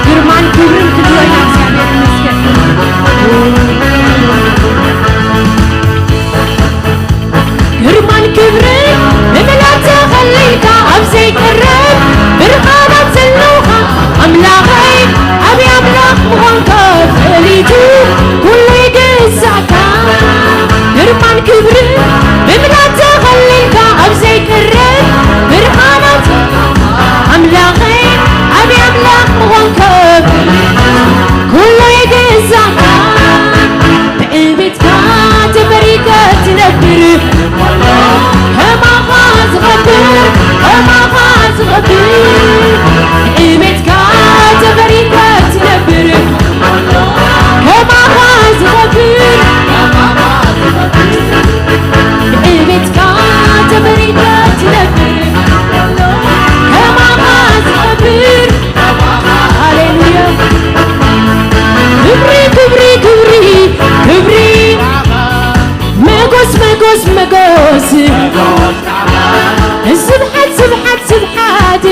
ግርማን ክብርን ክብሮ ኢና እግዚኣብሔር ይመስገን። ግርማን ክብርን ብመላእክቲ ተኸሊልካ ኣብ ዘይቀርብ ብርሃናት ዘለውኻ ኣምላኸይ ዓብዪ ኣምላኽ ምዃንካ ፈሊጡ ኩሉ ይግዛእካ። ግርማን ክብርን ብመላእክቲ ተኸሊልካ ኣብ ዘይቀርብ ብርሃናት ኣምላኸይ ዓብዪ ኣምላኽ ምዃንካ ኩሉ ይግዛእካ። ብዕቤትካ ተፈሪካ ትነብር፣ ከማኻ ዝኸብር፣ ከማኻ ዝኸብር። ብዕቤትካ ተፈሪካ ትነብር፣ ከማኻ ዝኸብር። ብዕቤትካ ተፈሪካ ትነብር፣ ከማኻ ዝኸብር። ሃሌሉያ። ክብሪ፣ ክብሪ፣ ክብሪ፣ ክብሪ። መጎስ፣ መጎስ፣ መጎስ። ስብሓት፣ ስብሓት፣ ስብሓት።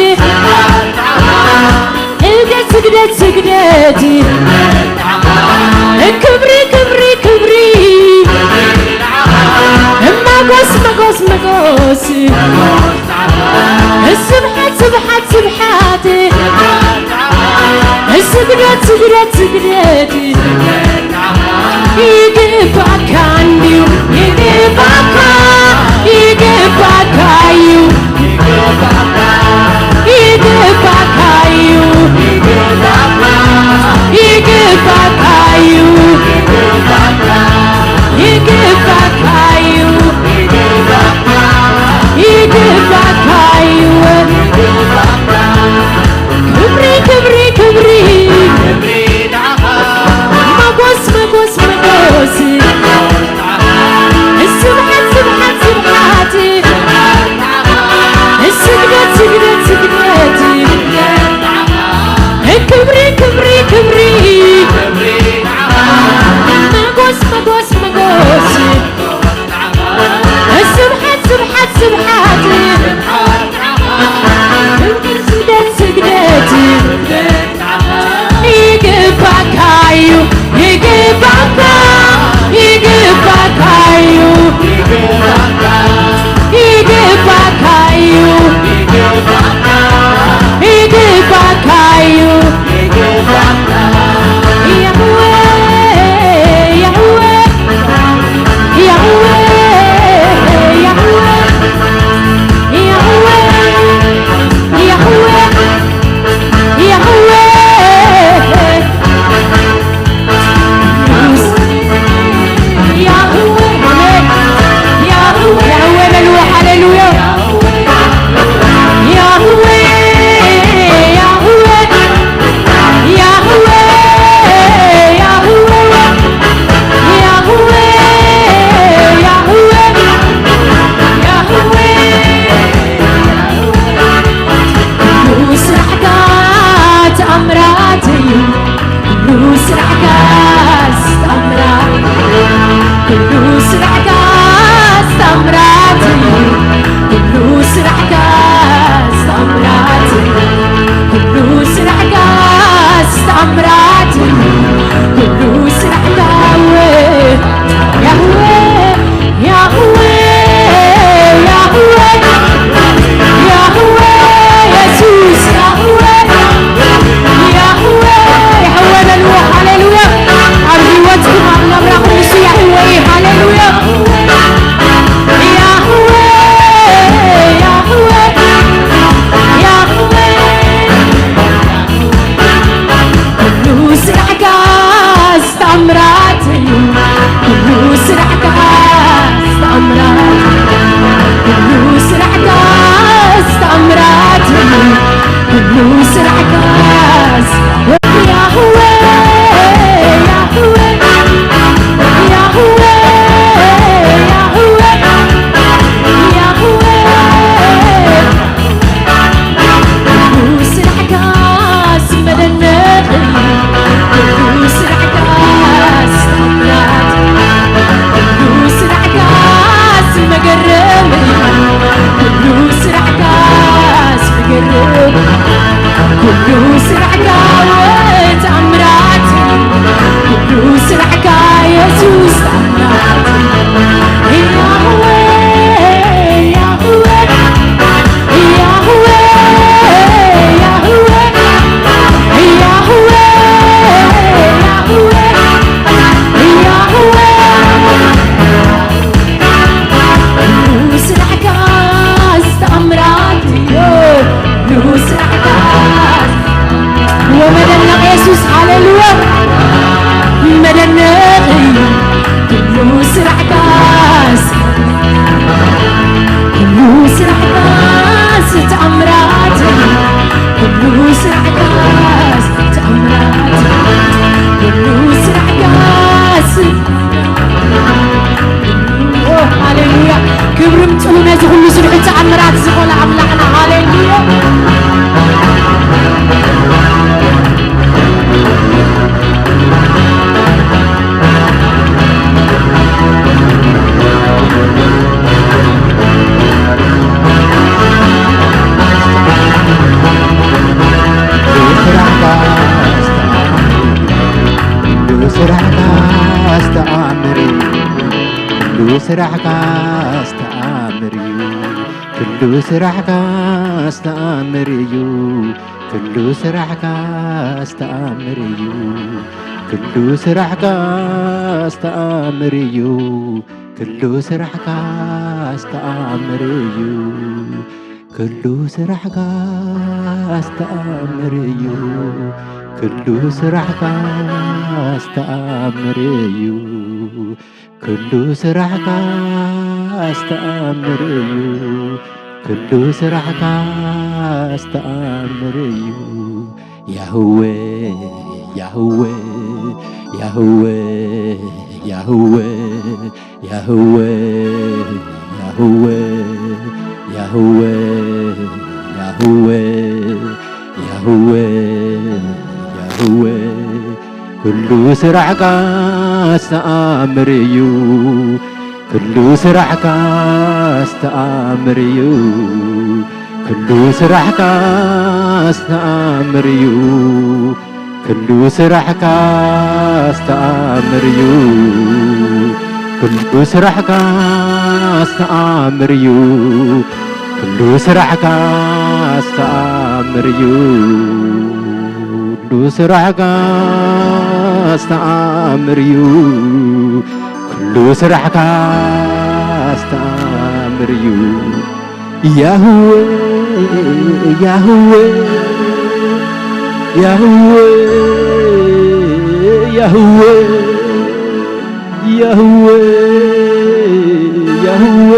ስግደት፣ ስግደት፣ ስግደት። ክብሪ፣ ክብሪ፣ ክብሪ። መጎስ፣ መጎስ፣ መጎስ። ስብሓት፣ ስብሓት፣ ስብሓት። ስግደት፣ ስግደት፣ ስግደት። ይግባካ እንድዩ፣ ይግባካ፣ ይግባካ እዩ። ይግባካ እዩ፣ ይግባካ እዩ፣ ይግባካ እዩ፣ ይግባካ እዩ። ክብሪ፣ ክብሪ፣ ክብሪ። መጎስ፣ መጎስ፣ መጎስ። ስብሓት፣ ስብሓት፣ ስብሓት። ስግደት፣ ስግደት፣ ስግደት። ክብሪ፣ ክብሪ፣ ክብሪ። መጎስ፣ መጎስ፣ መጎስ። ስብሓት፣ ስብሓት፣ ስብሓት። ክብሪ፣ ስግደት፣ ስግደት። ይግባካ እዩ፣ ይግባካ፣ ይግባካ እዩ፣ ይግባካ እዩ፣ ይግባካ እዩ። ያህዌ፣ ያህዌ፣ ያህዌ፣ ያህዌ። ስራሕካ ኣስተኣምር እዩ፣ ኩሉ ስራሕካ ኣስተኣምር እዩ፣ ኩሉ ስራሕካ ኣስተኣምር እዩ፣ ኩሉ ስራሕካ ኣስተኣምር እዩ፣ ኩሉ ስራሕካ ኣስተኣምር እዩ፣ ኩሉ ስራሕካ ኣስተኣምር እዩ፣ ኩሉ ስራሕካ ኣስተኣምር እዩ። ኩሉ ስራሕካ ኣስተኣምር እዩ፣ ኩሉ ስራሕካ ኣስተኣምር እዩ። ያህዌ፣ ያህዌ፣ ያህዌ፣ ያህዌ፣ ያህዌ፣ ያህዌ፣ ያህዌ፣ ያህዌ፣ ያህዌ፣ ያህዌ፣ ኩሉ ስራሕካ ኣስተኣምር እዩ፣ ኩሉ ስራሕካ ኣስተኣምር እዩ፣ ኩሉ ስራሕካ ኣስተኣምር እዩ፣ ኩሉ ስራሕካ ኣስተኣምር እዩ፣ ኩሉ ስራሕካ ኣስተኣምር እዩ፣ ኩሉ ስራሕካ ኣስተኣምር እዩ፣ ኩሉ ስራሕካ ኣስተኣምር እዩ፣ ኩሉ ስራሕካ ኣስተኣምር እዩ። ያህዌ፣ ያህዌ፣ ያህዌ፣ ያህዌ፣ ያህዌ፣ ያህዌ፣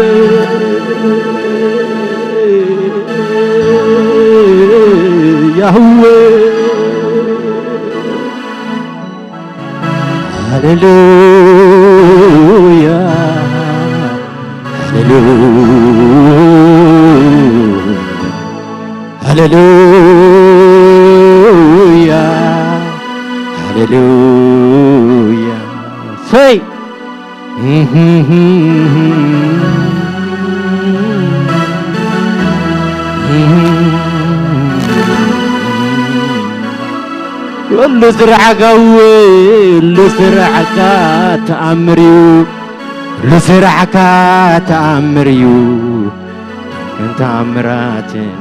ያህዌ። ሃሌሉያ፣ ሃሌሉያ፣ ሃሌሉያ፣ ሃሌሉያ። ሰይ ኩሉ ስራሕካ፣ ኩሉ ስራሕካ ተኣምር እዩ፣ ኩሉ ስራሕካ ተኣምር እዩ፣ ተኣምራትን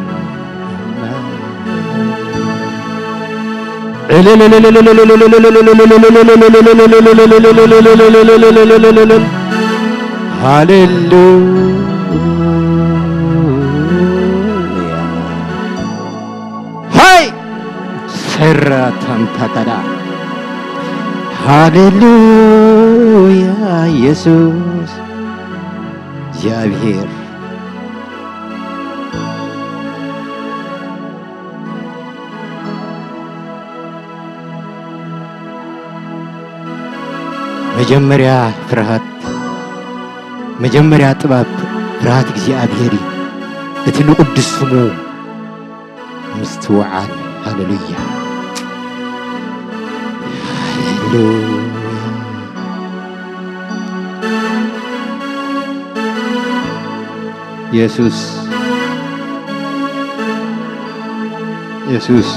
ሃሌሉያ። ሃይ ሰራ ታንታታዳ። ሃሌሉያ ኢየሱስ። እግዚኣብሔር መጀመርያ ፍርሃት፣ መጀመርያ ጥበብ ፍርሃት እግዚኣብሔር እዩ። እቲ ንቅዱስ ስሙ ምስትውዓል። ሃሌሉያ፣ ሃሌሉያ። የሱስ፣ የሱስ፣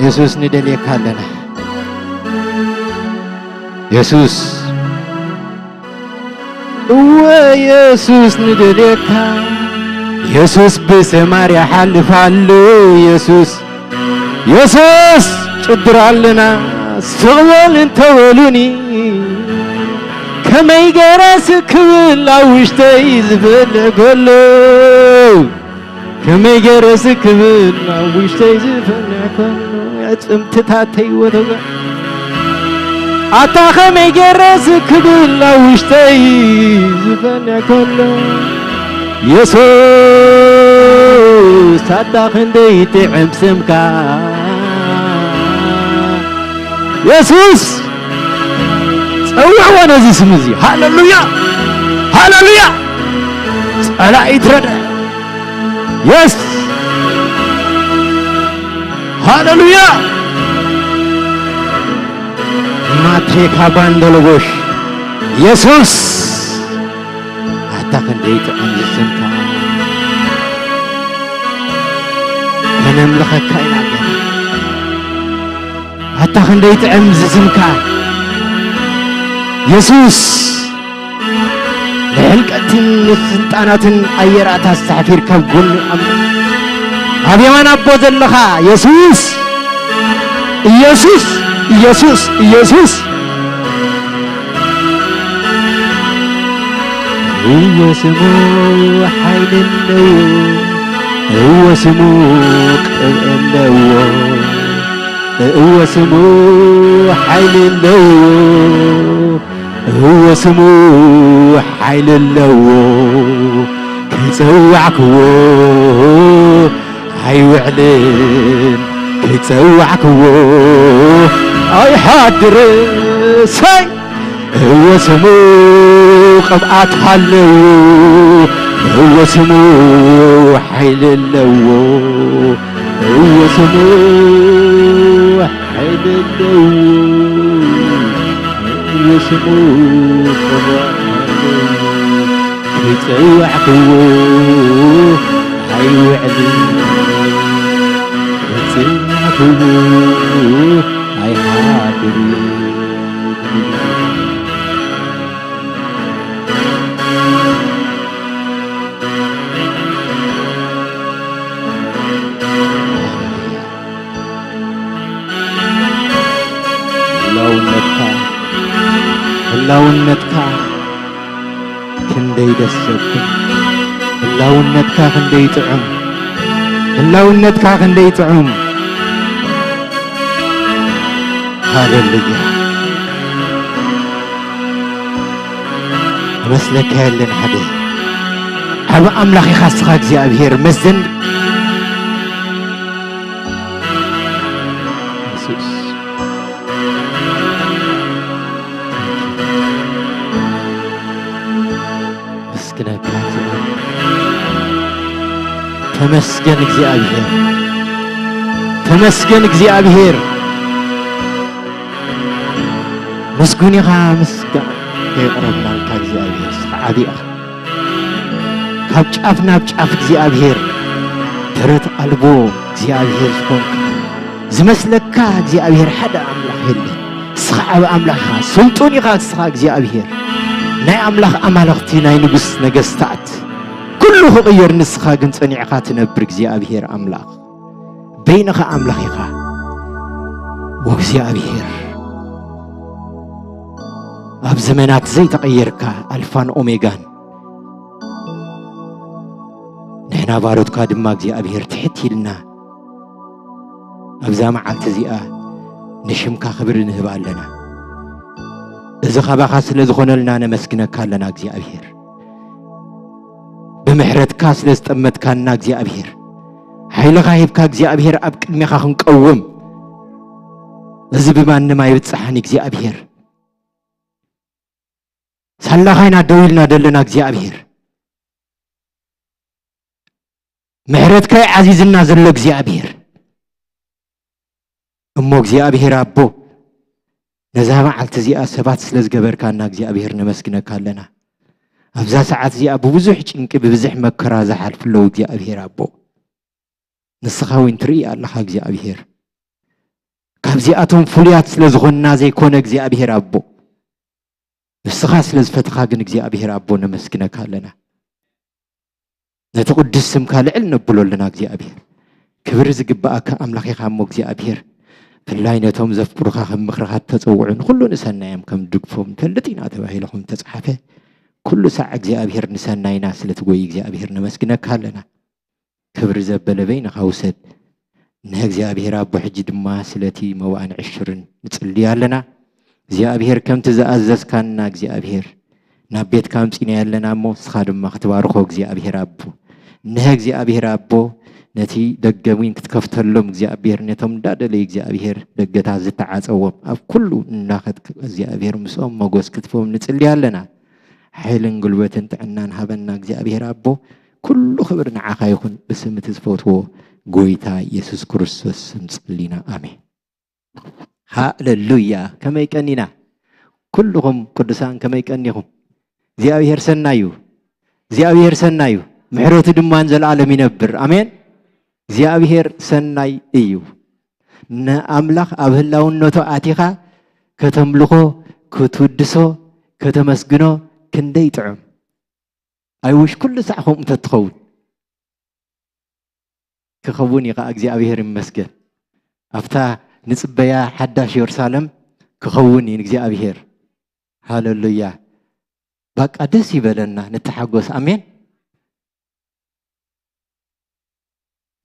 የሱስ፣ ንደልየካ ኣለና። የሱስ፣ እወ የሱስ ንደልየካ። የሱስ ብሰማርያ ሓልፍ ኣሎ። የሱስ፣ የሱስ ጭድር ኣለና። ስቕ በል እንተበሉኒ፣ ከመይ ገይረ ስክ ክብል ኣብ ውሽጠይ ዝፈልዕ ከሎ። ከመይ ገይረ ስክ ክብል ኣብ ውሽጠይ ዝፈልዕ ከሎ። ኣዕጽምትታተይ ወተጋ። ኣታ ከመይ ገይረ ስክ ክብል ኣብ ውሽጠይ ዝፈልዕ ከሎ። የሱስ ኣታ ክንደይ ጥዕም ስምካ። የሱስ ጸውዕዎ ነዚ ስም እዚ። ሃሌሉያ፣ ሃሌሉያ። ጸላኢ ትረድእ። የስ፣ ሃሌሉያ። ማትሬካ ባንደለቦሽ። የሱስ ኣታ ክንደይ ጥዑም ስምካ። ከነምልኸካ ኢና ገና። ኣታ ክንደይ ጥዕም ዝስምካ። የሱስ፣ ንሕልቀትን ንስልጣናትን ኣየራት ኣሳሕፊር ካብ ጎኒ ኣም-፣ ኣብ የማን ኣቦ ዘለኻ የሱስ፣ ኢየሱስ፣ ኢየሱስ፣ ኢየሱስ። እወ ስሙ ሓይሊ ኣለዎ፣ እወ ስሙ ቅብኢ ኣለዎ፣ እወ ስሙ ሓይሊ ኣለዎ፣ እወ ስሙ ሓይሊ ኣለዎ። ከይጸዋዕክዎ ኣይውዕልን፣ ከይጸዋዕክዎ ኣይሓድርን። ሰይ! እወ ስሙ ቅብኣት ኣለዎ፣ እወ ስሙ ሓይሊ ኣለዎ፣ እወ ስሙ ሓይሊ ኣለዎ፣ እወ ስሙ ቅብኣት ኣለዎ። ከይጸዋዕክዎ ኣይውዕልን፣ ከይጸዋዕክዎ ኣይሓድርን። ህላውነትካ፣ ህላውነትካ ክንደይ ደስ ዘብል። ህላውነትካ ክንደይ ጥዑም። ህላውነትካ ክንደይ ጥዑም። ሃሌሉያ። መስለካ የለን ሓደ። ዓቢ ኣምላኽ ኢኻ እስኻ እግዚኣብሔር። መዘን የሱስ። መስግነካ እግዚኣብሔር። ተመስገን እግዚኣብሔር። ተመስገን እግዚኣብሔር። ምስጉን ኢኻ፣ ምስጋና የቕረብናልካ እግዚኣብሔር። እስኻ ዓቢ ኢኻ። ካብ ጫፍ ናብ ጫፍ እግዚኣብሔር፣ ደረት ኣልቦ እግዚኣብሔር ዝኾንካ፣ ዝመስለካ እግዚኣብሔር ሓደ ኣምላኽ የለን። እስኻ ዓቢ ኣምላኽ ኢኻ፣ ስልጡን ኢኻ እስኻ እግዚኣብሔር። ናይ ኣምላኽ ኣማልኽቲ፣ ናይ ንጉስ ነገስታት፣ ኩሉ ክቕየር ንስኻ ግን ጸኒዕኻ ትነብር እግዚኣብሔር ኣምላኽ። በይንኻ ኣምላኽ ኢኻ። ወእግዚኣብሔር ኣብ ዘመናት ዘይተቐየርካ ኣልፋን ኦሜጋን፣ ንሕና ባሮትካ ድማ እግዚኣብሔር ትሕት ኢልና ኣብዛ መዓልቲ እዚኣ ንሽምካ ክብሪ ንህብ ኣለና። እዚ ካባኻ ስለ ዝኾነልና ነመስግነካ ኣለና እግዚኣብሔር። ብምሕረትካ ስለ ዝጠመትካና እግዚኣብሔር፣ ሓይልኻ ሂብካ እግዚኣብሔር ኣብ ቅድሜኻ ክንቀውም፣ እዚ ብማንም ኣይብጽሓን እግዚኣብሔር። ሳላኻ ኢና ደው ኢልና ዘለና እግዚኣብሔር። ምሕረትካ እዩ ዓዚዝና ዘሎ እግዚኣብሔር። እሞ እግዚኣብሔር ኣቦ፣ ነዛ መዓልቲ እዚኣ ሰባት ስለ ዝገበርካና እግዚኣብሔር ነመስግነካ ኣለና። ኣብዛ ሰዓት እዚኣ ብብዙሕ ጭንቂ ብብዙሕ መከራ ዝሓልፉ ኣለዉ እግዚኣብሔር ኣቦ። ንስኻ እውን ትርኢ ኣለኻ እግዚኣብሔር። ካብዚኣቶም ፍሉያት ስለ ዝኾንና ዘይኮነ እግዚኣብሔር ኣቦ፣ ንስኻ ስለ ዝፈትኻ ግን እግዚኣብሔር ኣቦ ነመስግነካ ኣለና። ነቲ ቅዱስ ስምካ ልዕል ነብሎ ኣለና እግዚኣብሔር። ክብሪ ዝግብኣካ ኣምላኽ ኢኻ እሞ እግዚኣብሔር፣ ፍላይ ነቶም ዘፍቅሩኻ ከም ምኽርኻ እተጸውዑ ንኹሉ ንሰናዮም ከም ትድግፎም ንፈልጥ ኢና ተባሂሉ ከም እተጻሕፈ፣ ኩሉ ሳዕ እግዚኣብሔር ንሰናይና ስለ ትጎይ እግዚኣብሔር ነመስግነካ ኣለና። ክብሪ ዘበለ በይንኻ ውሰድ። ንእግዚኣብሔር ኣቦ ሕጂ ድማ ስለቲ መባእን ዕሽርን ንጽሊ ኣለና። እግዚኣብሔር ከምቲ ዝኣዘዝካና እግዚኣብሔር ናብ ቤትካ ኣምጺእናዮ ኣለና እሞ ንስኻ ድማ ክትባርኾ እግዚኣብሔር ኣቦ። ንእግዚኣብሔር ኣቦ ነቲ ደገ እውን ክትከፍተሎም እግዚኣብሔር ነቶም እንዳደለዩ እግዚኣብሔር ደገታት ዝተዓጸዎም ኣብ ኩሉ እንዳኸድካ እግዚኣብሔር ምስኦም መጎስ ክትፎም ንጽሊ ኣለና። ሓይልን ጉልበትን ጥዕናን ሃበና እግዚኣብሔር ኣቦ። ኩሉ ክብሪ ንዓኻ ይኹን፣ ብስም እቲ ዝፈትዎ ጎይታ የሱስ ክርስቶስ ስም ጸሊና፣ ኣሜን። ሃሌሉያ! ከመይ ቀኒና? ኩልኹም ቅዱሳን ከመይ ቀኒኹም? እግዚኣብሔር ሰናይ እዩ። እግዚኣብሔር ሰናይ እዩ። ምሕረቱ ድማ ንዘለኣለም ይነብር። ኣሜን። እግዚኣብሔር ሰናይ እዩ። ንኣምላኽ ኣብ ህላውነቱ ኣቲኻ ከተምልኾ፣ ክትውድሶ፣ ከተመስግኖ ክንደይ ጥዑም። ኣይውሽ ኩሉ ሳዕ ከምኡ እንተትኸውን። ክኸውን እዩ ኸዓ እግዚኣብሔር ይመስገን። ኣብታ ንጽበያ ሓዳሽ የሩሳሌም ክኸውን እዩ እግዚኣብሔር። ሃሌሉያ። በቃ ደስ ይበለና፣ ንተሓጎስ። ኣሜን።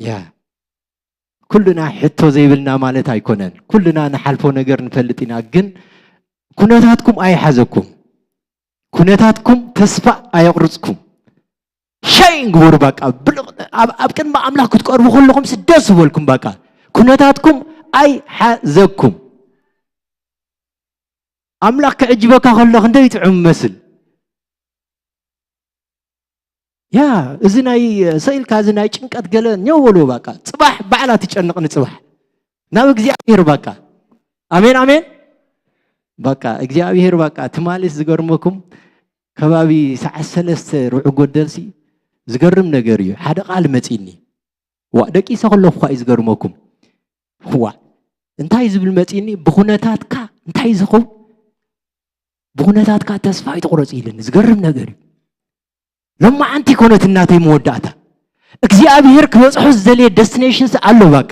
ያ ኩልና ሕቶ ዘይብልና ማለት ኣይኮነን። ኩልና ንሓልፎ ነገር ንፈልጥ ኢና። ግን ኩነታትኩም ኣይሓዘኩም። ኩነታትኩም ተስፋ ኣየቑርጽኩም። ሻይን ግበሩ በቃ። ብልቕ-፣ ኣብ፣ ኣብ ቅድሚ ኣምላኽ ክትቀርቡ ከለኹም ደስ ዝበልኩም በቃ። ኩነታትኩም ኣይሓዘኩም። ኣምላኽ ክዕጅበካ ከሎ ክንደይ ጥዑም ይመስል። ያ፣ እዚ ናይ፣ ስኢልካ፣ እዚ ናይ ጭንቀት ገለ ኘው በልዎ በቃ። ጽባሕ ባዕላ ትጨንቕ ንጽባሕ። ናብ እግዚኣብሔር በቃ። ኣሜን፣ ኣሜን። በቃ እግዚኣብሔር በቃ። ትማሊስ ዝገርመኩም ከባቢ ሰዓት ሰለስተ ርብዒ ጎደልሲ ዝገርም ነገር እዩ። ሓደ ቃል መጺኒ። ዋ፣ ደቂሰ ከለኹ እኳ እዩ ዝገርመኩም። ዋ፣ እንታይ ዝብል መጺኒ፣ ብኹነታትካ እንታይ ዝኸውን፣ ብኹነታትካ ተስፋ ኣይትቑረጽ ኢልኒ። ዝገርም ነገር እዩ። ሎማዓንቲ ኮነት እናተይ መወዳእታ። እግዚኣብሔር ክበጽሖ ዝደልየ ደስቲኔሽንስ ኣሎ፣ በቃ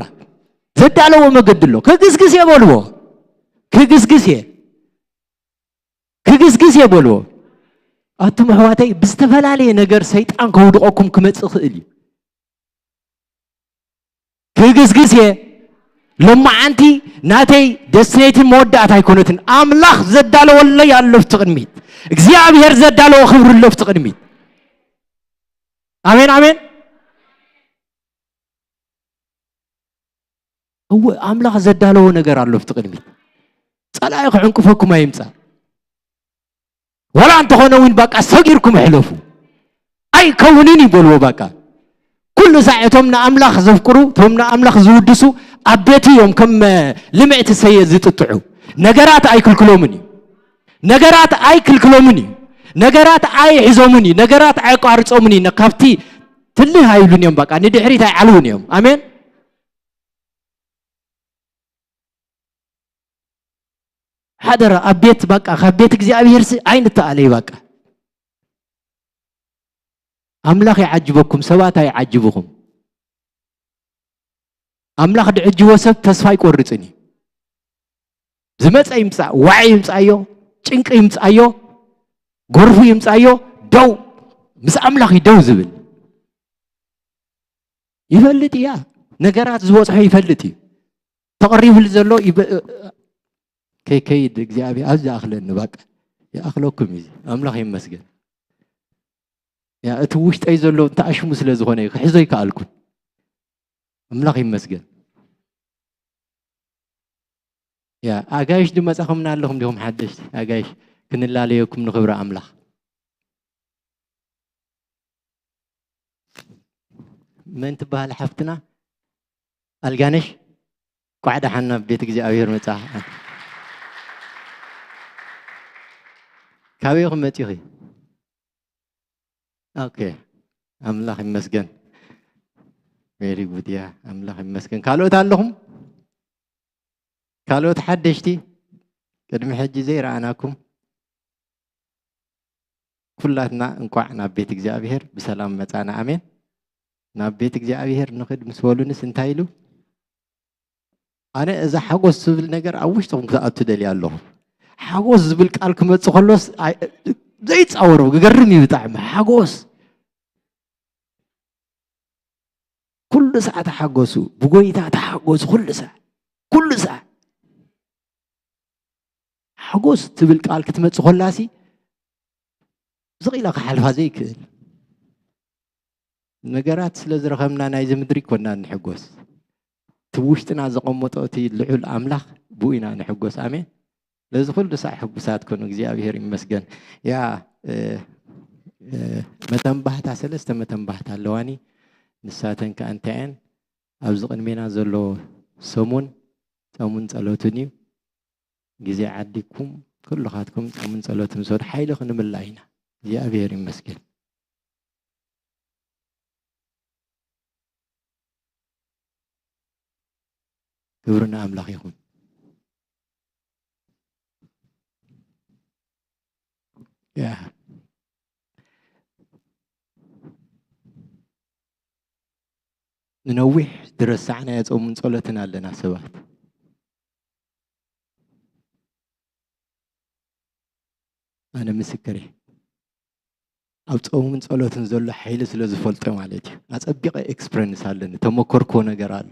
ዘዳለዎ መገዲ ኣሎ። ክግስግስ እየ በልዎ። ክግስግስ እየ፣ ክግስግስ እየ በልዎ። ኣቱም ኣሕዋተይ፣ ብዝተፈላለየ ነገር ሰይጣን ከውድቐኩም ክመጽእ ይኽእል እዩ። ክግስግስ እየ። ሎማዓንቲ ናተይ ደስቲኔሽን መወዳእታ ኣይኮነትን። ኣምላኽ ዘዳለወለይ ኣሎ ኣብቲ ቅድሚት። እግዚኣብሔር ዘዳለዎ ክብሪ ኣሎ ኣብቲ ቅድሚት። ኣሜን፣ ኣሜን። እወ፣ ኣምላኽ ዘዳለዎ ነገር ኣሎ ኣብቲ ቅድሚት። ጸላኢ ክዕንቅፈኩም ኣይምጻእ። ዋላ እንተኾነ እውን በቃ ሰጊርኩም እሕለፉ። ኣይከውንን ይበልዎ በቃ። ኩሉ ሳዕ እቶም ንኣምላኽ ዘፍቅሩ፣ እቶም ንኣምላኽ ዝውድሱ ኣብ ቤቱ እዮም ከም፣ እ፣ ልምዕቲ ሰየ ዝጥጥዑ። ነገራት ኣይክልክሎምን እዩ። ነገራት ኣይክልክሎምን እዩ። ነገራት ኣይሕዞምን እዩ። ነገራት ኣየቋርጾምን እዩ። ካብቲ ትልህ ኣይብሉን እዮም በቃ። ንድሕሪት ኣይዓልውን እዮም። ኣሜን። ሓደራ ኣብ ቤት በቃ፣ ካብ ቤት እግዚኣብሔር ሲ ኣይንተኣለይ በቃ። ኣምላኽ ይዓጅበኩም፣ ሰባት ኣይዓጅብኹም። ኣምላኽ ድዕጅቦ ሰብ ተስፋ ኣይቆርጽን እዩ። ዝመጸ ይምጻእ፣ ዋዒ ይምጻዮ፣ ጭንቂ ይምጻዮ፣ ጎርፉ ይምጻዮ፣ ደው፣ ምስ ኣምላኽ እዩ ደው ዝብል። ይፈልጥ እያ፣ ነገራት ዝበጽሖ ይፈልጥ እዩ። ተቐሪቡሉ ዘሎ ይበ-፣ ከይከይድ እግዚኣብሔር ኣብ ዝኣኽለኒ በቃ ይኣኽለኩም እዩ። ኣምላኽ ይመስገን። ያ፣ እቲ ውሽጠይ ዘሎ እንተኣሽሙ ስለ ዝኾነ እዩ፣ ክሕዞ ይከኣልኩን። ኣምላኽ ይመስገን። ያ፣ ኣጋይሽ ድመጻኹምና ኣለኹም ዲኹም ሓደሽቲ? ኣጋይሽ ክንላለየኩም ንኽብሪ ኣምላኽ። መን ትበሃል ሓፍትና? ኣልጋነሽ? ቋዕ ደሓን ናብ ቤት እግዚኣብሔር መጻ። ካበይ ኢኹም መጺኺ? ኦኬ። ኣምላኽ ይመስገን። ቬሪ ጉድ ያ። ኣምላኽ ይመስገን። ካልኦት ኣለኹም? ካልኦት ሓደሽቲ? ቅድሚ ሕጂ ዘይረኣናኩም? ኩላትና እንቋዕ ናብ ቤት እግዚኣብሔር ብሰላም መጻና። ኣሜን። ናብ ቤት እግዚኣብሔር ንኽድ ምስ በሉንስ እንታይ ኢሉ? ኣነ እዛ ሓጎስ ዝብል ነገር ኣብ ውሽጥኹም ክትኣቱ ደልያ ኣለኹ። ሓጎስ ዝብል ቃል ክመጽእ ከሎስ ኣይ-፣ ዘይጻወሮ፣ ክገርም እዩ ብጣዕሚ። ሓጎስ። ኩሉ ሳዕ ተሓጎሱ፣ ብጎይታ ተሓጎሱ፣ ኩሉ ሳዕ፣ ኩሉ ሳዕ። ሓጎስ ትብል ቃል ክትመጽእ ከላሲ፣ ስቕ ኢላ ክሓልፋ ዘይክእል ነገራት ስለ ዝረኸብና ናይዚ ምድሪ ኮና ንሕጎስ። እቲ ውሽጥና ዘቐመጦ እቲ ልዑል ኣምላኽ ብኡ ኢና ንሕጎስ። ኣሜን። ለዚ ኩሉ ሳዕ ሕጉሳት ኮኑ። እግዚኣብሔር ይመስገን። ያ፣ እ፣ እ፣ መተንባህታ፣ ሰለስተ መተንባህታ ኣለዋኒ። ንሳተን ከኣ እንታይ እየን? ኣብዚ ቅድሜና ዘሎ ሰሙን፣ ጾምን ጸሎትን እዩ። ግዜ ዓዲግኩም፣ ኩልኻትኩም ጾምን ጸሎትን ምስ ወድ ሓይሊ ክንምላ ኢና። እግዚኣብሔር ይመስገን። ክብሪ ንኣምላኽ ይኹን። ያ። ንነዊሕ ዝረሳዕናዮ ጾምን ጸሎትን ኣለና ሰባት። ኣነ ምስክር እየ። ኣብ ጾምን ጸሎትን ዘሎ ሓይሊ ስለ ዝፈልጦ ማለት እዩ። ኣጸቢቐ ኤክስፐረንስ ኣለኒ፣ ተመኮርኮ ነገር ኣሎ።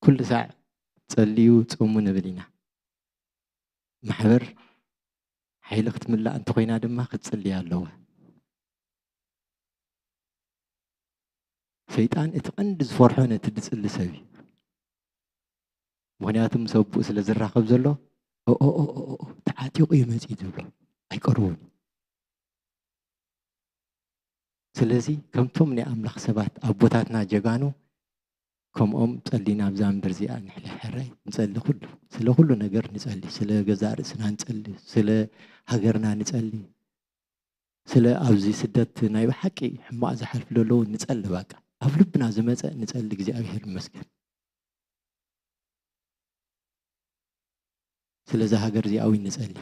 ኩሉ ሳዕ ጸልዩ ጾሙ ንብል ኢና። ማሕበር ሓይሊ ክትምላእ እንተኾይና ድማ ክትጽልይ ኣለዋ። ሰይጣን እቲ ቀንዲ ዝፈርሖ ነቲ ድጽሊ ሰብ እዩ። ምኽንያቱ ምስ ኣቦኡ ስለ ዝራኸብ ዘሎ፣ "ኦ፣ ኦ፣ ኦ፣ ኦ፣ ኦ፣ ተዓጢቑ እዩ መጺኡ" ዝብሎ ኣይቀርቦን። ስለዚ ከምቶም ናይ ኣምላኽ ሰባት ኣቦታትና ጀጋኑ ከምኦም ጸሊና ኣብዛ ምድር እዚኣ ንሕለ ሕራይ ንጸሊ፣ ኩሉ ስለ ኩሉ ነገር ንጸሊ፣ ስለ ገዛእ ርእስና ንጸሊ፣ ስለ ሃገርና ንጸሊ፣ ስለ ኣብዚ ስደት ናይ ብሓቂ ሕማቕ ዝሓልፍ ዘለዉ ንጸሊ። በቃ ኣብ ልብና ዝመጸ ንጸሊ። እግዚኣብሔር ይመስገን። ስለዚ ሃገር እዚኣ እውን ንጸሊ።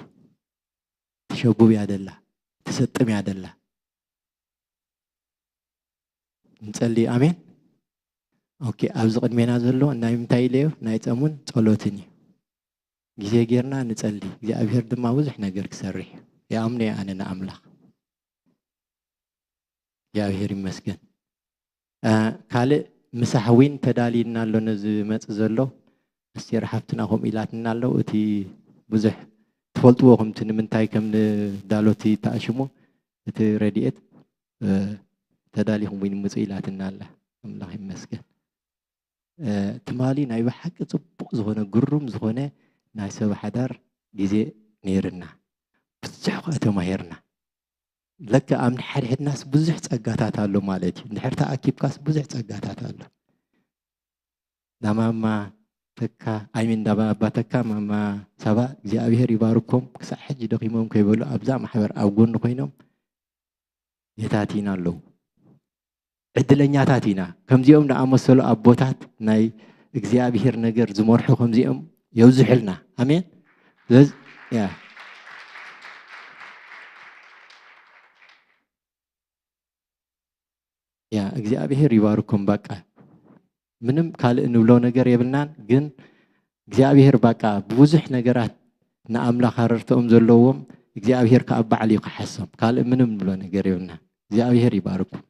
ትሸቡብ እያ ደላ፣ ትሰጥም እያ ደላ። ንጸሊ። ኣሜን። ኦኬ፣ ኣብዚ ቅድሜና ዘሎ ናይ ምንታይ ኢለዮ? ናይ ጸሙን ጸሎትን እዩ። ግዜ ጌርና ንጸሊ። እግዚኣብሔር ድማ ብዙሕ ነገር ክሰርሕ እዩ። ይኣምኖ እየ ኣነ ንኣምላኽ። እግዚኣብሔር ይመስገን። እ፣ ካልእ ምሳሕ ዊን ተዳልዩና ኣሎ፣ ነዚ መጽእ ዘሎ። ኣስቴር ሓፍትና ከምኡ ኢላትና ኣሎ። እቲ ብዙሕ ትፈልጥዎ፣ ከምቲ ንምንታይ ከም ንዳሎ እቲ ተኣሽሙ፣ እቲ ረድኤት፣ እ፣ ተዳሊኹም ዊን ምጹ ኢላትና ኣላ። ኣምላኽ ይመስገን። እ፣ ትማሊ ናይ ብሓቂ ጽቡቕ ዝኾነ፣ ግሩም ዝኾነ ናይ ሰብ ሓዳር ግዜ ነይርና። ብዙሕ ከኣ ተማሂርና። ለካ ኣብ ንሓድሕድናስ ብዙሕ ጸጋታት ኣሎ ማለት እዩ። እንድሕር ተኣኪብካስ ብዙሕ ጸጋታት ኣሎ። ናማማ ተካ፣ ኣይ ሚን፣ ናባባ ተካ፣ ማማ ሳባ፣ እግዚኣብሔር ይባርኮም። ክሳዕ ሕጂ ደኺሞም ከይበሉ ኣብዛ ማሕበር ኣብ ጎኒ ኮይኖም የታቲና ኣለዉ። ዕድለኛታት ኢና። ከምዚኦም ዝኣመሰሉ ኣቦታት ናይ እግዚኣብሔር ነገር ዝመርሑ ከምዚኦም የብዝሑልና። ኣሜን። ስለዚ፣ ያ። ያ፣ እግዚኣብሔር ይባርኩም። በቃ ምንም ካልእ እንብሎ ነገር የብልናን፣ ግን እግዚኣብሔር በቃ ብዙሕ ነገራት ንኣምላኽ ኣረድተኦም ዘለዎም እግዚኣብሔር ከኣ ባዕሉ እዩ ክሓሶም። ካልእ ምንም እንብሎ ነገር የብልናን። እግዚኣብሔር ይባርኩም።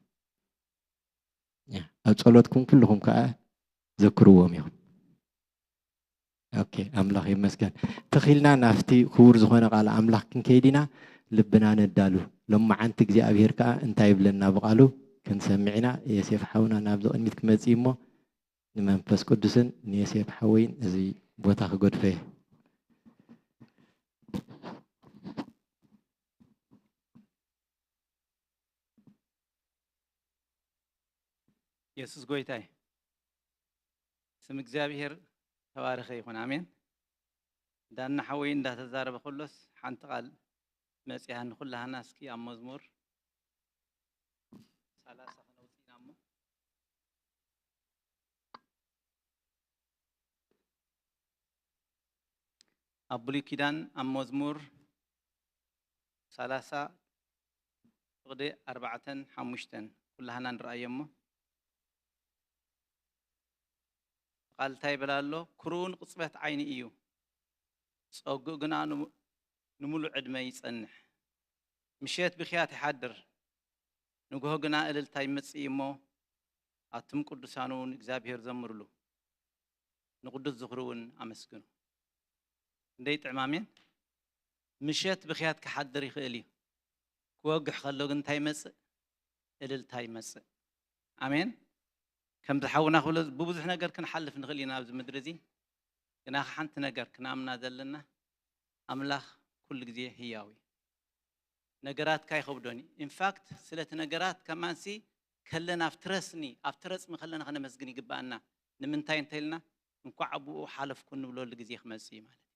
ያ፣ ኣብ ጸሎትኩም ኩልኹም ከኣ ዘክርዎም ኢኹም። ኦኬ፣ ኣምላኽ ይመስገን። ተኺልና ናብቲ ክቡር ዝኾነ ቃል ኣምላኽ ክንከይድ ኢና፣ ልብና ነዳሉ። ሎማዓንቲ እግዚኣብሔር ከኣ እንታይ ይብለና ብቓሉ ክንሰምዕ ኢና። ዮሴፍ ሓውና ናብዚ ቅድሚት ክመጽእ እሞ ንመንፈስ ቅዱስን ንዮሴፍ ሓወይን እዚ ቦታ ክገድፎ እየ። የሱስ ጎይታ እዩ። ስም እግዚኣብሔር ተባረኸ ይኹን። ኣሜን። ዳና ሓወይ እንዳተዛረበ ከሎስ ሓንቲ ቃል መጺኣ ንኹላህና እስኪ ኣብ መዝሙር ሰላሳ ከነውጽእ ኢና እሞ። ኣብ ብሉይ ኪዳን ኣብ መዝሙር ሰላሳ ፍቕዲ ኣርባዕተን ሓሙሽተን ኩላህና ንርኣዮ እሞ። ቃል እንታይ ይብል ኣሎ? "ክሩን ቅጽበት ዓይኒ እዩ፣ ጸጉኡ ግና ንሙ-፣ ንምሉእ ዕድመ ይጸንሕ። ምሸት ብኽያት ይሓድር፣ ንግሆ ግና እልልታ ይመጽእ እሞ፣ ኣቱም ቅዱሳኑ ንእግዚኣብሔር ዘምሩሉ፣ ንቅዱስ ዝኽሩ እውን ኣመስግኑ።" እንደ ይጥዕም፣ ኣሜን። ምሸት ብኽያት ክሓድር ይኽእል እዩ። ክወግሕ ከሎ ግን እንታይ ይመጽእ? እልልታ ይመጽእ። ኣሜን። ከምዚ ሓውና ክብሎ፣ ብብዙሕ ነገር ክንሓልፍ ንኽእል ኢና ኣብዚ ምድሪ እዚ። ግና ሓንቲ ነገር ክንኣምና ዘለና፣ ኣምላኽ ኩሉ ግዜ ህያው እዩ። ነገራትካ ኣይኸብዶን እዩ። ኢንፋክት ስለቲ ነገራት ከማንሲ ከለና ኣብ ትረስኒ፣ ኣብ ትረጽሚ ከለና ከነመስግን ይግብኣና። ንምንታይ እንተኢልና፣ እንኳዕ ብኡ ሓለፍኩ እንብለሉ ግዜ ክመጽእ እዩ ማለት እዩ።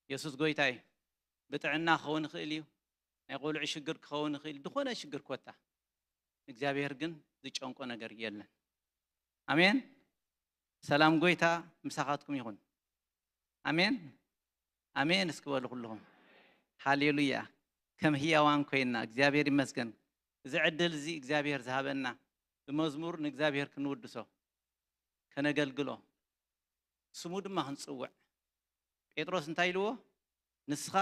የሱስ ጎይታ እዩ። ብጥዕና ክኸውን ይኽእል እዩ። ናይ ቆልዑ ሽግር ክኸውን ይኽእል፣ ዝኾነ ሽግር ኮታ። እግዚኣብሔር ግን ዝጨንቆ ነገር የለን። ኣሜን። ሰላም ጎይታ ምሳኻትኩም ይኹን። ኣሜን። ኣሜን እስኪ በሉ ኩልኹም። ሃሌሉያ። ከም ህያዋን ኮይና እግዚኣብሔር ይመስገን። እዚ ዕድል እዚ እግዚኣብሔር ዝሃበና ብመዝሙር ንእግዚኣብሔር ክንውድሶ፣ ከነገልግሎ፣ ስሙ ድማ ክንጽውዕ። ጴጥሮስ እንታይ ኢልዎ? ንስኻ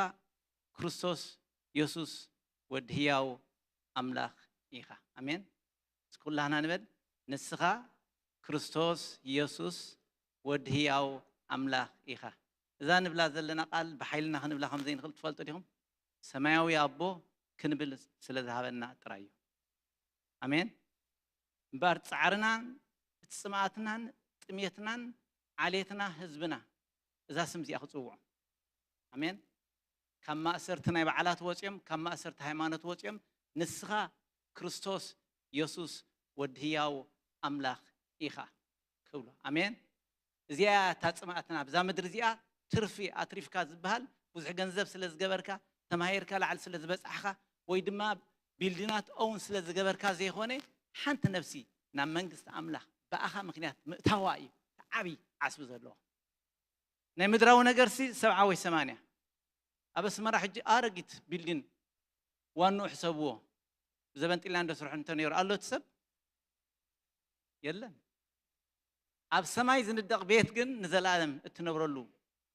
ክርስቶስ የሱስ ወዲ ህያው ኣምላኽ ኢኻ። ኣሜን። እስኪ ኩላህና ንበል፣ ንስኻ ክርስቶስ የሱስ ወዲ ህያው ኣምላኽ ኢኻ። እዛ ንብላ ዘለና ቃል ብሓይልና ክንብላ ከም ዘይንኽእል ትፈልጡ ዲኹም? ሰማያዊ ኣቦ ክንብል ስለ ዝሃበና ጥራይ እዩ። ኣሜን። እምበኣር ጻዕርናን እቲ ጽምኣትናን ጥሜትናን ዓሌትና ህዝብና እዛ ስም እዚኣ ክጽውዖ። ኣሜን። ካብ ማእሰርቲ ናይ በዓላት ወጽዮም፣ ካብ ማእሰርቲ ሃይማኖት ወጽዮም፣ ንስኻ ክርስቶስ የሱስ ወዲ ህያው ኣምላኽ ኢኻ ክብሎ። ኣሜን። እዚኣ እያ እታ ጽምኣትና። ብዛ ምድሪ እዚኣ ትርፊ ኣትሪፍካ ዝበሃል ብዙሕ ገንዘብ ስለ ዝገበርካ፣ ተማሂርካ ላዕሊ ስለ ዝበጻሕካ፣ ወይ ድማ ቢልዲናት ኦውን ስለ ዝገበርካ ዘይኮነ፣ ሓንቲ ነፍሲ ናብ መንግስቲ ኣምላኽ ብኣኻ ምኽንያት ምእታዋ እዩ እቲ ዓብዪ ዓስቢ ዘለዎ። ናይ ምድራዊ ነገርሲ ሰብዓ ወይ ሰማንያ። ኣብ ኣስመራ ሕጂ ኣረጊት ቢልዲን ዋንኡ ሕሰብዎ። ብዘበን ጢላን ዶ ስርሑ እንተነይሩ ኣሎ እቲ ሰብ? የለን። ኣብ ሰማይ ዝንደቕ ቤት ግን ንዘለኣለም እትነብረሉ፣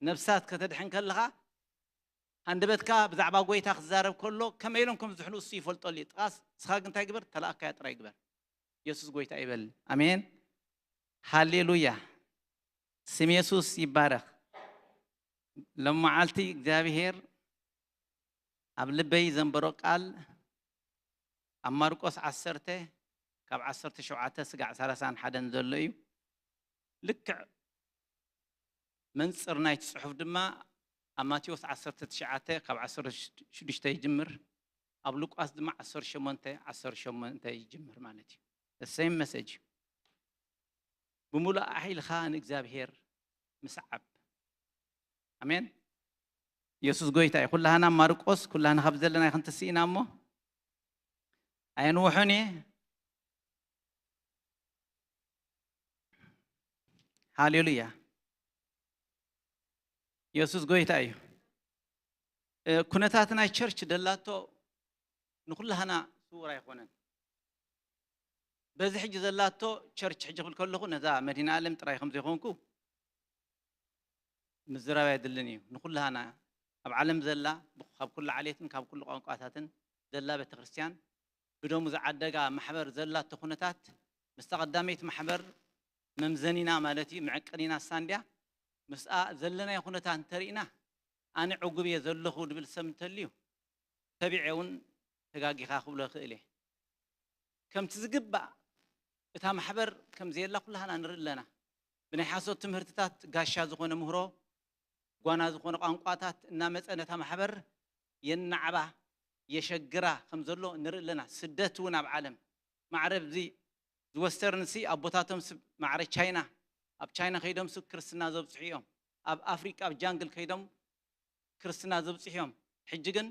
ነፍሳት ከተድሕን ከለኻ፣ ሃንደበትካ ብዛዕባ ጎይታ ክዛረብ ከሎ ከመይ ኢሎም ከም ዝድሕኑ እሱ ይፈልጠሉ እዩ። ጥቓስ ንስኻ ግን እንታይ ግበር? ተለኣካያ ጥራይ ግበር። የሱስ ጎይታ ይበል። ኣሜን። ሃሌሉያ። ስም የሱስ ይባረኽ። ሎም መዓልቲ እግዚኣብሔር ኣብ ልበይ ዘንበሮ ቃል ኣብ ማርቆስ ዓሰርተ ካብ ዓሰርተ ሸውዓተ ስጋዕ ሰላሳን ሓደን ዘሎ እዩ። ልክዕ መንጽር ናይቲ ጽሑፍ ድማ ኣብ ማቴዎስ ዓሰርተ ትሽዓተ ካብ ዓሰርተ ሽዱሽተ ይጅምር፣ ኣብ ሉቃስ ድማ ዓሰርተ ሸሞንተ ዓሰርተ ሸሞንተ ይጅምር ማለት እዩ። The same message እዩ። ብምሉእ ሓይልኻ ንእግዚኣብሔር ምስዓብ። ኣሜን። የሱስ ጎይታ እዩ። ኩላህና ማርቆስ ኩላህና ካብ ዘለና ይኽንትስእ ኢና እሞ ኣየንውሑን እየ። ሃሌሉያ። የሱስ ጎይታ እዩ። እ፣ ኩነታት ናይ ቸርች ደላቶ ንኩላህና ስውር ኣይኮነን። በዚ ሕጂ ዘላቶ ቸርች ሕጂ ክብል ከለኹ ነዛ መድኃኔ ዓለም ጥራይ ከም ዘይኮንኩ ምዝራብ ኣይድልን እዩ። ንኩላህና ኣብ ዓለም ዘላ ካብ ኩሉ ዓሌትን ካብ ኩሉ ቋንቋታትን ዘላ ቤተክርስትያን ብደሙ ዝዓደጋ ማሕበር ዘላቶ ኩነታት ምስታ ቀዳመይቲ ማሕበር መምዘኒና ማለት እዩ፣ መዐቀኒና እሳ እንድያ። ምስኣ ዘለናዮ ኩነታት እንተሪእና ኣነ ዕጉብ እየ ዘለኹ ድብል ሰብ እንተልዩ ተቢዐ እውን ተጋጊኻ ክብሎ ይኽእል እየ። ከምቲ ዝግባእ እታ ማሕበር ከም ዘየላ ኩላህና ንርኢ ኣለና። ብናይ ሓሶት ትምህርትታት ጋሻ ዝኾነ ምህሮ፣ ጓና ዝኾነ ቋንቋታት እናመጸ ነታ ማሕበር የናዕባ የሸግራ ከም ዘሎ ንርኢ ኣለና። ስደት እውን ኣብ ዓለም ማዕረ እዚ ዝወስተርን ሲ ኣቦታቶም ስ ማዕረ ቻይና፣ ኣብ ቻይና ከይዶም ስ ክርስትና ዘብጽሑ እዮም። ኣብ ኣፍሪቃ ኣብ ጃንግል ከይዶም ክርስትና ዘብጽሑ እዮም። ሕጂ ግን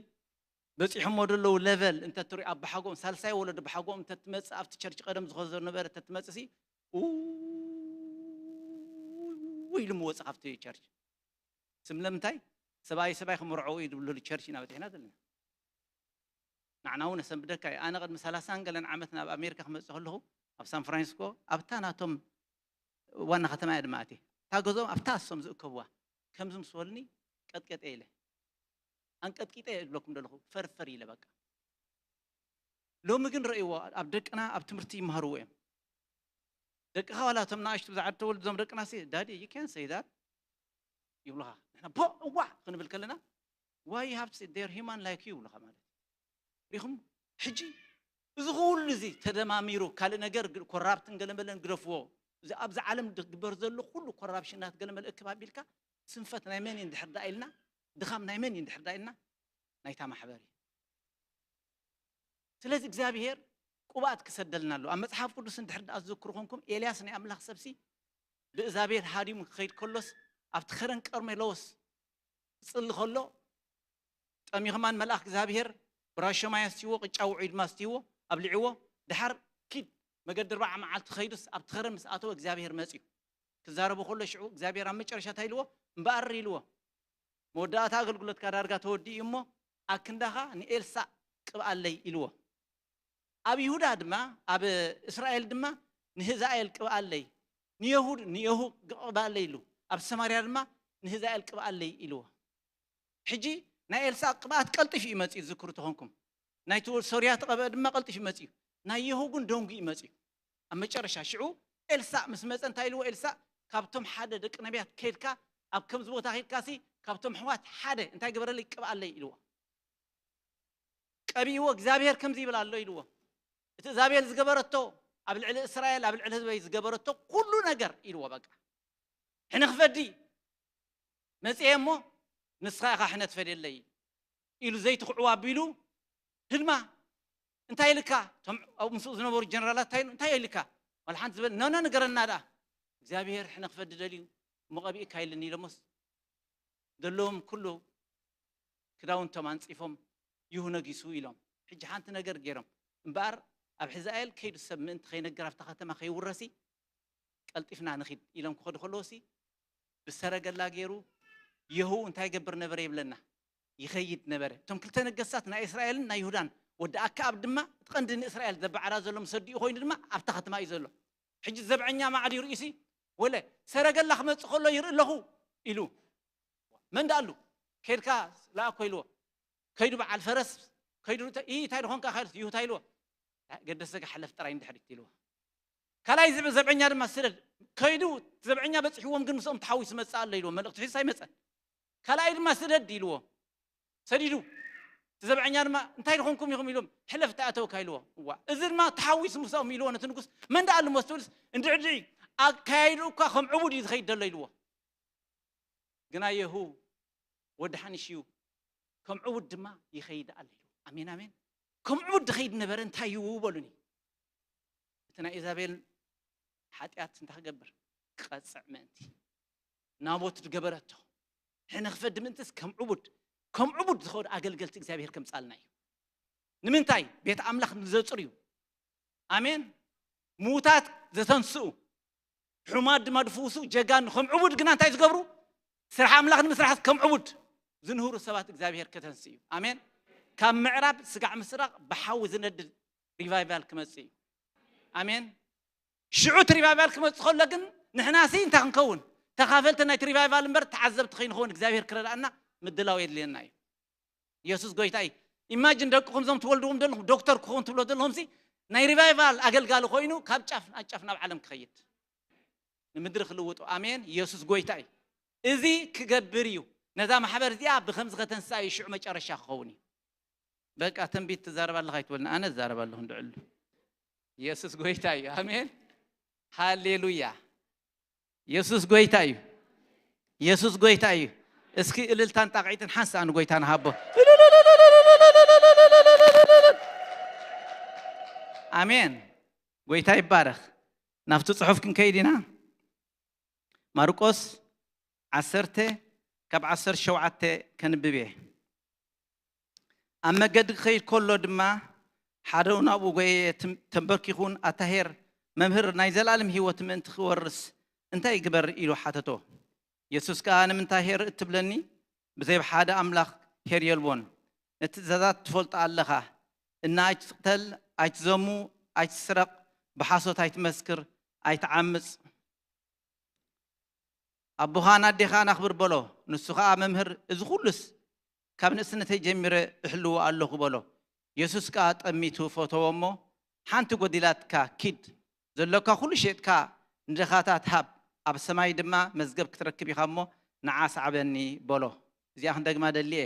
በጺሖሞ ዘለዉ ለቨል እንተትሪኦ ኣብ ብሓጎም ሳልሳይ ወለዶ ብሓጎም እንተትመጽእ ኣብቲ ቸርች ቀደም ዝኾነ ዝነበረ እንተትመጽእ ሲ ኡ ኢሉ ምወጽእ ካብቲ ቸርች። ስም ለምንታይ ሰብኣይ ሰብኣይ ክምርዖ እዩ ዝብለሉ ቸርች ኢና በጺሕና ዘለና። ንዓና እውን ኣሰንብደካ እዩ። ኣነ ቅድሚ ሰላሳን ገለን ዓመት ናብ ኣሜሪካ ክመጽእ ከለኹ ኣብ ሳን ፍራንሲስኮ ኣብታ ናቶም ዋና ከተማ እያ ድማ ኣትየ። እታ ገዝኦም ኣብታ እሶም ዝእከብዋ ከምዚ ምስ በሉኒ ቀጥቀጠ ኢለ። ኣንቀጥቂጠ እየ ዝብለኩም ዘለኹ፣ ፈርፈር ኢለ በቃ። ሎሚ ግን ረእይዎ፣ ኣብ ደቅና ኣብ ትምህርቲ ይመሃርዎ እዮም። ደቅኻ ዋላ እቶም ንኣሽቱ ብዝዓዱ ተወልዱ እዞም ደቅና ሲ ዳዲ you can't say that ይብሉኻ። ንሕና ቦ እዋዕ ክንብል ከለና why you have to say they're human like you ይብሉኻ ማለት እዩ። ሪኹም ሕጂ እዚ ኩሉ እዚ ተደማሚሩ ካልእ ነገር ግ- ኮራፕትን ገለመለን ግደፍዎ። እዚ ኣብዚ ዓለም ዝግበር ዘሎ ኩሉ ኮራፕሽናት ገለመለ እክብ ኣቢልካ ስንፈት ናይ መን እዩ እንድሕር ደኣ ኢልና ድኻም ናይ መን እዩ እንድሕር ደኣ ኢልና ናይታ ማሕበር እዩ። ስለዚ እግዚኣብሔር ቅብኣት ክሰደልና ኣሎ። ኣብ መጽሓፍ ቅዱስ እንድሕር ደኣ ዝዝክሩ ኮንኩም ኤልያስ ናይ ኣምላኽ ሰብሲ ብእዛቤል ሃዲሙ ክኸይድ ከሎስ ኣብቲ ኸረን ቀርሜሎስ ክጽሊ ከሎ ጠሚኹማን መልኣኽ እግዚኣብሔር ብራሾ ማይ ኣስትይዎ ቅጫ ውዑይ ድማ ኣስትይዎ ኣብሊዕዎ ድሓር ኪድ መገዲ ኣርባዓ መዓልቲ ኸይዱስ ኣብቲ ኸረን ምስ ኣተወ እግዚኣብሔር መጽዩ ክዛረቡ ከሎ ሽዑ እግዚኣብሔር ኣብ መጨረሻ እንታይ ኢልዎ እምበኣር ኢልዎ መወዳእታ ኣገልግሎትካ ዳርጋ ተወዲኡ እሞ ኣክንዳኻ ንኤልሳእ ቅብኣለይ ኢልዎ። ኣብ ይሁዳ ድማ ኣብ እስራኤል ድማ ንህዛኤል ቅብኣለይ፣ ንየሁድ ንየሁ ቅብኣለይ ኢሉ፣ ኣብ ሰማርያ ድማ ንህዛኤል ቅብኣለይ ኢልዎ። ሕጂ ናይ ኤልሳእ ቅብኣት ቀልጢፍ እዩ መፅዩ። ዝክሩ ተኾንኩም ናይቲ ሶርያ ተቐበአ ድማ ቀልጢፍ እዩ መፅዩ። ናይ የሁ ግን ደንጉ እዩ መፅዩ። ኣብ መጨረሻ ሽዑ ኤልሳእ ምስ መፀ እንታይ ኢልዎ? ኤልሳእ ካብቶም ሓደ ደቂ ነቢያት ከይድካ ኣብ ከምዚ ቦታ ከይድካ ሲ ካብቶም ኣሕዋት ሓደ እንታይ ግበረለይ ቅብኣለይ ኢልዎ። ቀቢእዎ እግዚኣብሔር ከምዚ ይብል ኣሎ ኢልዎ። እቲ እዛቤል ዝገበረቶ ኣብ ልዕሊ እስራኤል ኣብ ልዕሊ ህዝበይ ዝገበረቶ ኩሉ ነገር ኢልዎ። በቃ ሕነ ክፈዲ መፅኤ እሞ ንስኻ ኢኻ ሕነ ትፈድየለይ ኢሉ ዘይትኽዕዋ ኣቢሉ ህድማ እንታይ ኢልካ? እቶም ኣብኡ ምስኡ ዝነበሩ ጀነራላት እንታይ ኢሉ እንታይ ኢልካ? ዋላ ሓንቲ ዝበል ነነ ንገረና ደኣ እግዚኣብሔር ሕነ ክፈዲ ደልዩ እሞ ቀቢእካ ኢልኒ ኢሎሞስ ዘለዎም ኩሉ ክዳውንቶም ኣንፂፎም ይሁ ነጊሱ ኢሎም ሕጂ ሓንቲ ነገር ገይሮም እምበኣር ኣብ ሕዛኤል ከይዱ ሰብ ምእንቲ ከይነገር ኣብታ ከተማ ከይውረሲ ቀልጢፍና ንኺድ ኢሎም ክኸዱ ከለዎሲ ብሰረገላ ገይሩ የሁ እንታይ ይገብር ነበረ ይብለና ይኸይድ ነበረ። እቶም ክልተ ነገስታት ናይ እስራኤልን ናይ ይሁዳን ወዲ ኣከኣብ ድማ እቲ ቀንዲ ንእስራኤል ዘበዓራ ዘሎ ምስ ኣዲኡ ኮይኑ ድማ ኣብታ ከተማ እዩ ዘሎ። ሕጂ ዘብዐኛ ማዕድ ይርእሲ ወለ ሰረገላ ክመፅእ ከሎ ይርኢ ኣለኹ ኢሉ መን ደኣሉ ከይድካ ለኣኮ ኢልዎ። ከይዱ በዓል ፈረስ ከይዱ ርተ- ይህ እንታይ ድኾንካ ካይሉስ ይሁታ ኢልዎ። ገደስ ዘጋ ሓለፍ ጥራይ እንድሕሪት ኢልዎ። ካልኣይ ዝብ- ዘብዐኛ ድማ ስደድ ከይዱ ዘብዐኛ በፂሕዎም ግን ምስኦም ተሓዊሱ መፅእ ኣሎ ኢልዎ። መልእክቲ ሒዙ ኣይመፀን። ካልኣይ ድማ ስደድ ኢልዎ። ሰዲዱ እቲ ዘብዐኛ ድማ እንታይ ድኾንኩም ኢኹም ኢሎም ሕለፍ ተኣተውካ ኢልዎ። እዋ እዚ ድማ ተሓዊሱ ምስኦም ኢልዎ ነቲ ንጉስ መን ደኣ ልሞስ ትብልስ እንድዕድዒ ኣካያይዱ እኳ ከም ዕቡድ እዩ ዝኸይድ ዘሎ ኢልዎ። ግና የሁ ወዲ ሓንሽ እዩ ከም ዕቡድ ድማ ይኸይድ ኣሎ ኢሉ። ኣሜን ኣሜን። ከም ዕቡድ ዝኸይድ ነበረ እንታይ እዩ በሉኒ። እቲ ናይ ኢዛቤል ሓጢኣት እንታይ ክገብር ቀፅዕ ምእንቲ ናቦት ዝገበረቶ ሕነ ክፈዲ ምእንትስ ከም ዕቡድ ከም ዕቡድ ዝኸዱ ኣገልገልቲ እግዚኣብሔር ከምፃልና እዩ። ንምንታይ ቤት ኣምላኽ ንዘፅርዩ ኣሜን። ምዉታት ዘተንስኡ ሕሙማት ድማ ዝፍውሱ ጀጋኑ ከም ዕቡድ ግና እንታይ ዝገብሩ ስራሕ ኣምላኽ ንምስራሕ ከም ዕቡድ ዝንህሩ ሰባት እግዚኣብሔር ከተንስእ እዩ። ኣሜን። ካብ ምዕራብ ስጋዕ ምስራቕ ብሓዊ ዝነድድ ሪቫይቫል ክመፅእ እዩ። ኣሜን። ሽዑ እቲ ሪቫይቫል ክመፅእ ከሎ ግን ንሕና ሲ እንታይ ክንከውን ተኻፈልቲ ናይቲ ሪቫይቫል እምበር ተዓዘብቲ ከይንኸውን እግዚኣብሔር ክረዳእና ምድላው የድልየና እዩ። የሱስ ጎይታ እዩ። ኢማጅን ደቅኹም ዞም ትወልድዎም ዘለኹም ዶክተር ክኸውን ትብሎ ዘለኹም ሲ ናይ ሪቫይቫል ኣገልጋሊ ኮይኑ ካብ ጫፍ ናብ ጫፍ ናብ ዓለም ክኸይድ ንምድሪ ክልውጡ ኣሜን። የሱስ ጎይታ እዩ። እዚ ክገብር እዩ። ነዛ ማሕበር እዚኣ ብከምዚ ከተንስኣ እዩ ሽዑ መጨረሻ ክኸውን እዩ። በቃ ትንቢት ትዛረብ ኣለኻ ኣይትበልና፣ ኣነ እዛረብ ኣለኹ እንድዕሉ። የሱስ ጎይታ እዩ። ኣሜን ሃሌሉያ። የሱስ ጎይታ እዩ። የሱስ ጎይታ እዩ። እስኪ እልልታን ጣቕዒትን ሓንሳእ ንጎይታ ንሃቦ። ኣሜን። ጎይታ ይባረኽ። ናብቲ ጽሑፍ ክንከይድ ኢና። ማርቆስ ዓሰርተ ካብ ዓሰርተ ሸውዓተ ከንብብ እየ። ኣብ መገዲ ክኸይድ ከሎ ድማ ሓደ ናብኡ ጎየየ፣ ትም- ተንበርኪኹን ኣታ ኄር መምህር ናይ ዘላለም ህይወት ምእንቲ ክወርስ እንታይ ይግበር ኢሉ ሓተቶ። የሱስ ከኣ ንምንታይ ኄር እትብለኒ? ብዘይ ሓደ ኣምላኽ ኄር የልቦን። ንትእዛዛት ትፈልጦ ኣለኻ። እና ኣይትቕተል፣ ኣይትዘሙ፣ ኣይትስረቕ፣ ብሓሶት ኣይትመስክር፣ ኣይትዓምፅ፣ ኣቦኻን ኣዴኻን ኣኽብር በሎ። ንሱ ኸኣ መምህር እዚ ኹሉስ ካብ ንእስነተይ ጀሚረ እሕልዎ ኣለኹ በሎ። የሱስ ከኣ ጠሚቱ ፈተዎ እሞ ሓንቲ ጐዲላትካ፣ ኪድ፣ ዘሎካ ኹሉ ሸይጥካ ንድኻታት ሃብ፣ ኣብ ሰማይ ድማ መዝገብ ክትረክብ ኢኻ እሞ ንዓ ስዓበኒ በሎ። እዚኣ ክንደግማ ደሊ እየ።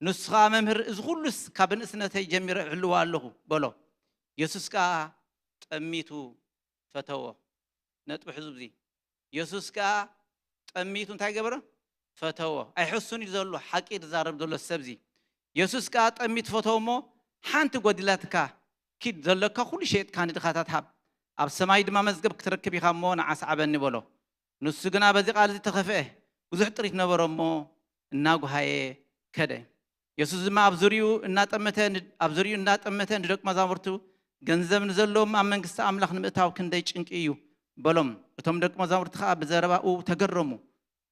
ንሱ ኸኣ መምህር እዚ ኹሉስ ካብ ንእስነተይ ጀሚረ እሕልዎ ኣለኹ በሎ። የሱስ ከኣ ጠሚቱ ፈተዎ። ነጥቢ ሕዙ እዚ የሱስ ከኣ ጠሚቱ እንታይ ገበረ? ፈተዎ። ኣይሕሱን እዩ ዘሎ ሓቂ ዝዛረብ ዘሎ ሰብዚ። የሱስ ከኣ ጠሚቱ ፈተዎ እሞ ሓንቲ ጎዲላትካ፣ ኪድ ዘለካ ኩሉ ሸይጥካ ንድኻታት ሃብ፣ ኣብ ሰማይ ድማ መዝገብ ክትረክብ ኢኻ እሞ ንዓ ስዓበኒ በሎ። ንሱ ግና በዚ ቃል እዚ ተኸፍአ፣ ብዙሕ ጥሪት ነበሮ እሞ እናጓሃየ ከደ። የሱስ ድማ ኣብ ዙሪኡ እናጠመተ ን- ኣብ ዙሪኡ እናጠመተ ንደቂ መዛሙርቱ፣ ገንዘብ ንዘለዎም ኣብ መንግስቲ ኣምላኽ ንምእታው ክንደይ ጭንቂ እዩ በሎም። እቶም ደቂ መዛሙርቲ ኸኣ ብዘረባኡ ተገረሙ።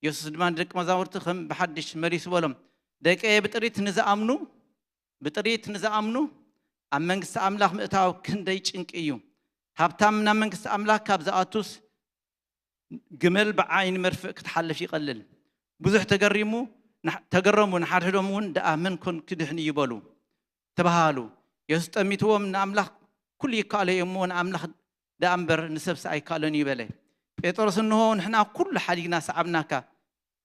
የሱስ ድማ ንደቂ መዛሙርቲ ከም ብሓድሽ መሊሱ በሎም፣ ደቀየ፣ ብጥሪት ንዝኣምኑ፣ ብጥሪት ንዝኣምኑ ኣብ መንግስቲ ኣምላኽ ምእታው ክንደይ ጭንቂ እዩ። ሃብታም ናብ መንግስቲ ኣምላኽ ካብ ዝኣቱስ፣ ግመል ብዓይኒ መርፍእ ክትሓልፍ ይቐልል። ብዙሕ ተገሪሙ፣ ንሕ-፣ ተገረሙ፣ ንሓድሕዶም እውን፣ ደኣ መን ኮን ክድሕን እዩ በሉ፣ ተባሃሉ። የሱስ ጠሚትዎም፣ ንኣምላኽ ኩሉ ይከኣሎ እዩ እሞ፣ ንኣምላኽ ደኣ እምበር ንሰብሲ ኣይከኣሎን እዩ በለ። ጴጥሮስ፣ እንሆ፣ ንሕና ኩሉ ሓዲግና ሰዓብናካ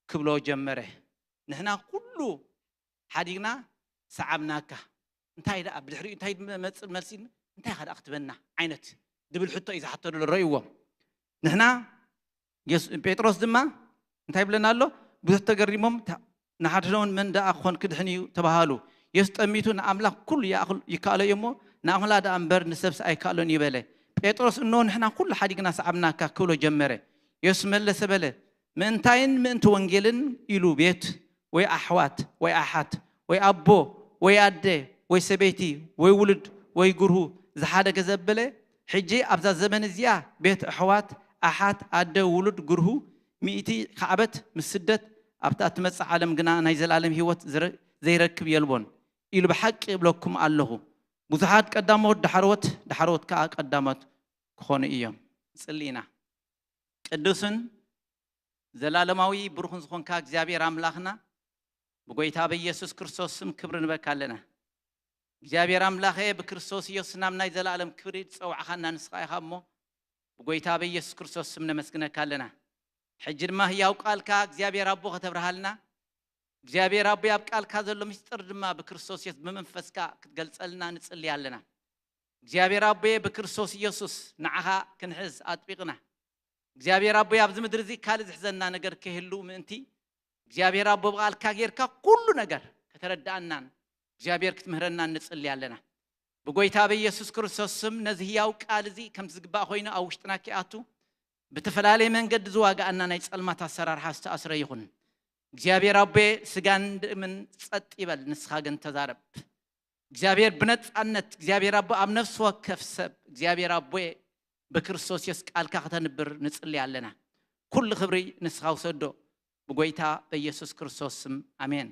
ክብሎ ጀመረ። ንሕና ኩሉ ሓዲግና ሰዓብናካ። እንታይ ደኣ ብድሕሪኡ እንታይ መጽእ መልሲ፣ እንታይ ኢኻ ደኣ ክትበና ዓይነት ድብል ሕቶ እዩ ዝሓቶ ዘሎ። ረእይዎ። ንሕና የሱ-፣ ጴጥሮስ ድማ እንታይ ይብለና ኣሎ? ብዙሕ ተገሪሞም፣ ታ-፣ ንሓድሕዶም መን ደኣ ክኾን ክድሕን እዩ ተባሃሉ። የሱስ ጠሚቱ፣ ንኣምላኽ ኩሉ ይኣኽል-፣ ይከኣሎ እዩ እሞ፣ ንኣምላኽ ደኣ እምበር ንሰብሲ ኣይከኣሎን እዩ በለ። ጴጥሮስ፣ እንሆ ንሕና ኩሉ ሓዲግና ሰዓብናካ ክብሎ ጀመረ። የሱስ መለሰ በለ፣ ምእንታይን ምእንቲ ወንጌልን ኢሉ ቤት ወይ ኣሕዋት ወይ ኣሓት ወይ ኣቦ ወይ ኣደ ወይ ሰበይቲ ወይ ውሉድ ወይ ግርሁ ዝሓደገ ዘበለ፣ ሕጂ ኣብዛ ዘመን እዚኣ ቤት፣ ኣሕዋት፣ ኣሓት፣ ኣደ፣ ውሉድ፣ ግርሁ፣ ሚእቲ ካዕበት ምስ ስደት፣ ኣብታ እትመጽእ ዓለም ግና ናይ ዘላለም ህይወት ዝረ-፣ ዘይረክብ የልቦን ኢሉ ብሓቂ እብለኩም ኣለኹ። ብዙሓት ቀዳሞት ዳሕረዎት፣ ዳሕረዎት ከኣ ቀዳሞት ክኾኑ እዮም። ጽሊ ኢና። ቅዱስን ዘላለማዊ ብሩኽን ዝኾንካ እግዚኣብሔር ኣምላኽና፣ ብጎይታ በኢየሱስ ክርስቶስ ስም ክብሪ ንበካ ኣለና። እግዚኣብሔር ኣምላኸ፣ ብክርስቶስ ኢየሱስ ናብ ናይ ዘላለም ክብሪ ዝጸዋዕኻና ንስኻ ኢኻ እሞ፣ ብጎይታ በኢየሱስ ክርስቶስ ስም ነመስግነካ ኣለና። ሕጂ ድማ ህያው ቃልካ እግዚኣብሔር ኣቦ ከተብርሃልና፣ እግዚኣብሔር ኣቦ ኣብ ቃልካ ዘሎ ምስጢር ድማ ብክርስቶስ ኢየሱስ ብመንፈስካ ክትገልጸልና ንጽሊ ኣለና። እግዚኣብሔር ኣቦየ፣ ብክርስቶስ ኢየሱስ ንዓኻ ክንሕዝ ኣጥቢቕና። እግዚኣብሔር ኣቦየ፣ ኣብዚ ምድሪ እዚ ካልእ ዝሕዘና ነገር ከይህሉ ምእንቲ፣ እግዚኣብሔር ኣቦ ብቓልካ ጌርካ ኩሉ ነገር ከተረድኣናን እግዚኣብሔር ክትምህረናን ንጽሊ ኣለና። ብጎይታ በኢየሱስ ክርስቶስ ስም ነዚ ህያው ቃል እዚ ከምቲ ዝግባእ ኮይኑ ኣብ ውሽጥና ኪኣቱ፣ ብተፈላለየ መንገዲ ዝዋግኣና ናይ ጸልማት ኣሰራርሓ ዝተኣስረ ይኹን። እግዚኣብሔር ኣቦየ፣ ስጋን ደምን ጸጥ ይበል፣ ንስኻ ግን ተዛረብ። እግዚኣብሔር ብነጻነት፣ እግዚኣብሔር ኣቦ ኣብ ነፍሲ ወከፍ ሰብ፣ እግዚኣብሔር ኣቦየ፣ ብክርስቶስ የሱስ ቃልካ ከተንብር ንጽሊ ኣለና። ኩሉ ክብሪ ንስኻ ውሰዶ፣ ብጎይታ በኢየሱስ ክርስቶስ ስም፣ ኣሜን።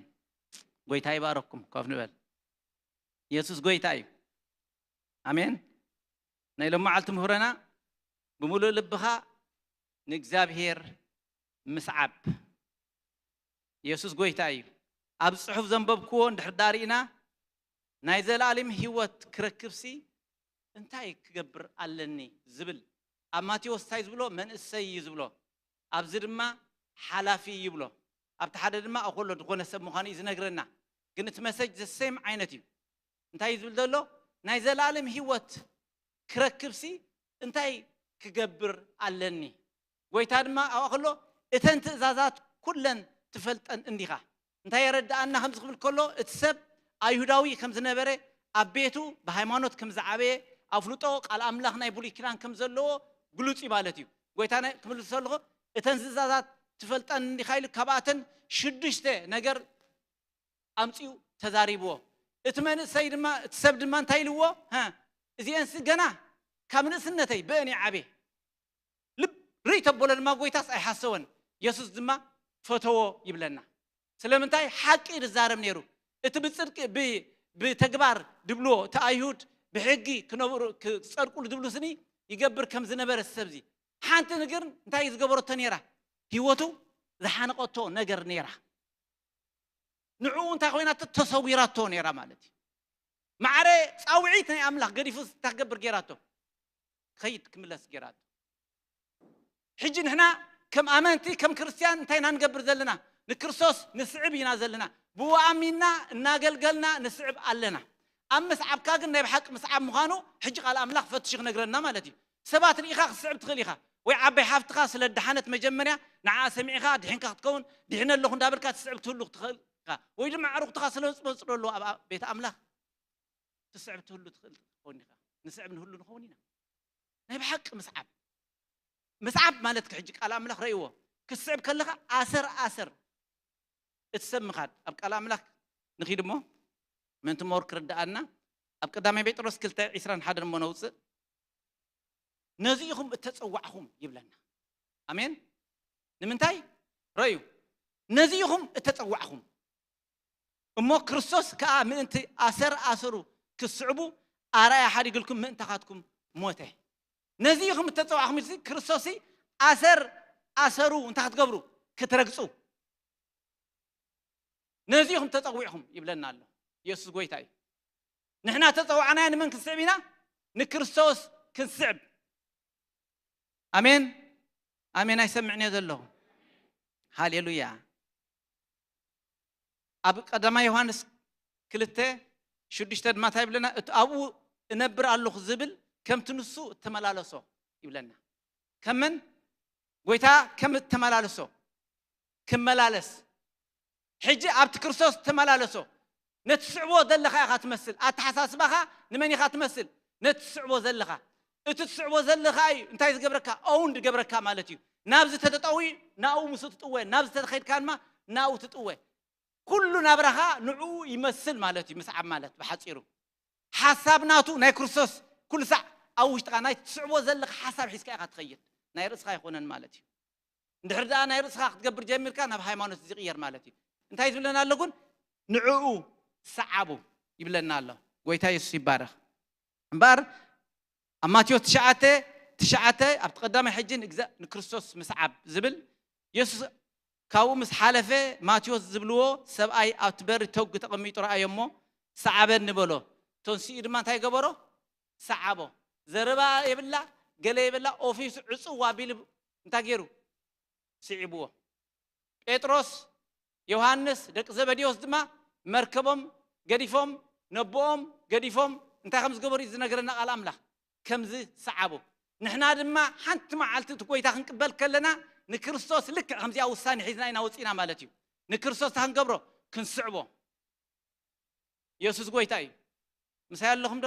ጎይታ ይባረኩም። ኮፍ ንበል። የሱስ ጎይታ እዩ። ኣሜን። ናይ ሎማዓልቲ ምህሮና፣ ብምሉእ ልብኻ ንእግዚኣብሔር ምስዓብ። የሱስ ጎይታ እዩ። ኣብ ጽሑፍ ዘንበብክዎ እንድሕር ዳርኢና፣ ናይ ዘላለም ህይወት ክረክብሲ እንታይ ክገብር ኣለኒ ዝብል፣ ኣብ ማቴዎስ እንታይ ዝብሎ? መንእሰይ እዩ ዝብሎ። ኣብዚ ድማ ሓላፊ ይብሎ። ኣብቲ ሓደ ድማ ኣኮሎ ዝኾነ ሰብ ምዃኑ እዩ ዝነግረና። ግን እቲ መሰጅ ዘ ሴም ዓይነት እዩ። እንታይ እዩ ዝብል ዘሎ? ናይ ዘላለም ህይወት ክረክብሲ እንታይ ክገብር ኣለኒ? ጎይታ ድማ ኣብኣ ከሎ፣ እተን ትእዛዛት ኩለን ትፈልጠን እንዲኻ። እንታይ የረድኣና ከምዚ ክብል ከሎ፣ እቲ ሰብ ኣይሁዳዊ ከም ዝነበረ፣ ኣብ ቤቱ ብሃይማኖት ከም ዝዓበየ፣ ኣፍልጦ ቃል ኣምላኽ ናይ ብሉይ ኪዳን ከም ዘለዎ ግሉጽ እዩ ማለት እዩ። ጎይታ ናይ-፣ ክምልስ ከለኹ፣ እተን ትእዛዛት ትፈልጠን እንዲኻ ኢሉ፣ ካብኣተን ሽዱሽተ ነገር ኣምጺኡ ተዛሪብዎ። እቲ መንእሰይ ድማ፣ እቲ ሰብ ድማ እንታይ ኢልዎ? "ሃ፣ እዚኤንሲ ገና ካብ ንእስነተይ ብእን ይዓብየ." ልብ ርእይ ተበሎ ድማ ጎይታስ ኣይሓሰወን። የሱስ ድማ ፈተዎ ይብለና። ስለምንታይ? ሓቂ እዩ ዝዛረብ ነይሩ። እቲ ብጽድቂ፣ ብ-፣ ብተግባር ድብልዎ፣ እቲ ኣይሁድ ብሕጊ ክነብሩ፣ ክጸድቁሉ ድብሉ ስኒ ይገብር ከም ዝነበረ ሰብዚ። ሓንቲ ንግር እንታይ ዝገበረቶ ነይራ? ህይወቱ ዝሓነቐቶ ነገር ነይራ። ንዕኡ እንታይ ኮይናቶ? ተሰዊራቶ ነይራ ማለት እዩ። ማዕረ ጻውዒት ናይ ኣምላኽ ገዲፉ እንታይ ክገብር ገይራቶ? ክኸይድ ክምለስ ገይራቶ። ሕጂ ንሕና ከም ኣመንቲ፣ ከም ክርስትያን እንታይ ኢና ንገብር ዘለና? ንክርስቶስ ንስዕብ ኢና ዘለና። ብኡ ኣሚንና እናገልገልና ንስዕብ ኣለና። ኣብ ምስዓብካ ግን ናይ ብሓቂ ምስዓብ ምዃኑ ሕጂ ቃል ኣምላኽ ፈትሹ ክነግረና ማለት እዩ። ሰባት ርኢኻ ክትስዕብ ትኽእል ኢኻ። ወይ ዓባይ ሓፍትኻ ስለ ደሓነት መጀመርያ ንዓ ሰሚዕኻ ድሒንካ ክትከውን፣ ድሒነ ኣለኹ እንዳበልካ ትስዕብ ትህሉ ትኽእል ኢኻ። ወይ ድማ ኣዕሩኽትኻ ስለ ዝመጹ ኣለዉ ኣብ ቤት ኣምላኽ ትስዕብ ትህሉ ትኽእል ትኸውን ኢኻ። ንስዕብ ንህሉ ንኸውን ኢና። ናይ ብሓቂ ምስዓብ። ምስዓብ ማለት ሕጂ ቃል ኣምላኽ ረእይዎ። ክትስዕብ ከለኻ ኣሰር ኣሰር እቲ ሰብ ምኻድ። ኣብ ቃል ኣምላኽ ንኺድ እሞ ምእንቲ ሞር ክርድኣና፣ ኣብ ቀዳማይ ጴጥሮስ ክልተ ዕስራን ሓደን እሞ ነውጽእ። ነዚ ኢኹም እተጸዋዕኹም ይብለና። ኣሜን። ንምንታይ? ረዩ፣ ነዚ ኢኹም እተጸዋዕኹም። እሞ ክርስቶስ ከኣ ምእንቲ ኣሰር ኣሰሩ ክትስዕቡ ኣርኣያ ሓዲግልኩም ምእንታኻትኩም ሞተ። ነዚ ኢኹም እተጸዋዕኹም ኢሉ ክርስቶስ ኣሰር ኣሰሩ እንታይ ክትገብሩ? ክትረግጹ። ነዚ ኢኹም ተጸዊዕኹም ይብለና ኣሎ። ኢየሱስ ጎይታ እዩ። ንሕና ተጸዋዕናዮ ንመን ክንስዕብ ኢና? ንክርስቶስ ክንስዕብ። ኣሜን፣ ኣሜን። ኣይሰምዕን እየ ዘለኹ። ሃሌሉያ። ኣብ ቀዳማይ ዮሃንስ ክልተ ሽዱሽተ ድማ እንታይ ይብለና? እቲ ኣብኡ እነብር ኣለኹ ዝብል ከምቲ ንሱ እተመላለሶ ይብለና። ከመን ጎይታ ከም እተመላለሶ ክመላለስ። ሕጂ ኣብቲ ክርስቶስ ተመላለሶ። ነቲ ትስዕቦ ዘለኻ ኢኻ ትመስል። ኣተሓሳስባኻ ንመን ኢኻ ትመስል? ነቲ ትስዕቦ ዘለኻ። እቲ ትስዕቦ ዘለኻ እዩ እንታይ ዝገብረካ? ኦውንድ ገብረካ ማለት እዩ። ናብዚ ተተጠዊ ናብኡ ምስ ትጥወ፣ ናብዚ ተተኸይድካ ድማ ናብኡ ትጥወ። ኩሉ ናብራኻ ንዕኡ ይመስል ማለት እዩ። ምስዓብ ማለት ብሓጺሩ ሓሳብ ናቱ ናይ ክርስቶስ ኩሉ ሳዕ ኣብ ውሽጥኻ ናይ ትስዕቦ ዘለኻ ሓሳብ ሒዝካ ኢኻ ትኸይድ። ናይ ርእስኻ ኣይኮነን ማለት እዩ። እንድሕር ደኣ ናይ ርእስኻ ክትገብር ጀሚርካ ናብ ሃይማኖት ዝቕየር ማለት እዩ። እንታይ ዝብለና ኣሎ ግን? ንዕኡ ሰዓቡ ይብለና ኣሎ። ጎይታ የሱስ ይባረኽ። እምበኣር ኣብ ማቴዎስ ትሽዓተ ትሽዓተ ኣብቲ ቀዳማይ ሕጂ ንእግዛ-፣ ንክርስቶስ ምስዓብ ዝብል የሱስ ካብኡ ምስ ሓለፈ ማቴዎስ ዝብልዎ ሰብኣይ ኣብቲ በሪ ተጉ ተቐሚጡ ረኣዮ እሞ ሰዓበኒ በሎ። እቶን ስኢኡ ድማ እንታይ ገበሮ? ሰዓቦ። ዘረባ የብላ፣ ገለ የብላ፣ ኦፊሱ ዕጽው ኣቢሉ እንታይ ገይሩ? ስዒብዎ። ጴጥሮስ፣ ዮሃንስ፣ ደቂ ዘበዴዎስ ድማ መርከቦም ገዲፎም፣ ነቦኦም ገዲፎም እንታይ ከም ዝገበሩ እዩ ዝነግረና ቃል ኣምላኽ። ከምዚ ሰዓቡ። ንሕና ድማ ሓንቲ መዓልቲ እቲ ጎይታ ክንቅበል ከለና ንክርስቶስ ልክዕ ከምዚኣ ውሳኔ ሒዝና ኢና ወፂና ማለት እዩ። ንክርስቶስ እንታይ ክንገብሮ? ክንስዕቦ። የሱስ ጎይታ እዩ። ምሳይ ኣለኹም ዶ?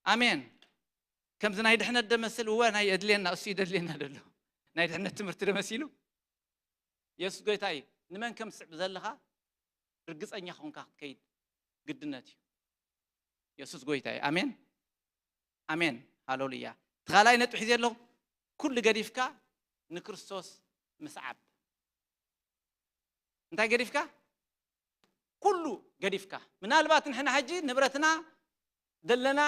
ኣሜን። ከምዚ ናይ ድሕነት ደመስል እወ ናይ የድልየና፣ እሱ ይደልየና ደሎ። ናይ ድሕነት ትምህርቲ ደመሲሉ። የሱስ ጎይታ እዩ። ንመን ከም ትስዕብ ዘለኻ ርግጸኛ ኾንካ ክትከይድ ግድነት እዩ። የሱስ ጎይታ እዩ። ኣሜን፣ ኣሜን፣ ሃሌሉያ። እቲ ካልኣይ ነጥቢ ሒዘ ኣለኹ። ኩሉ ገዲፍካ ንክርስቶስ ምስዓብ። እንታይ ገዲፍካ? ኩሉ ገዲፍካ። ምናልባት ንሕና ሕጂ ንብረትና፣ ዘለና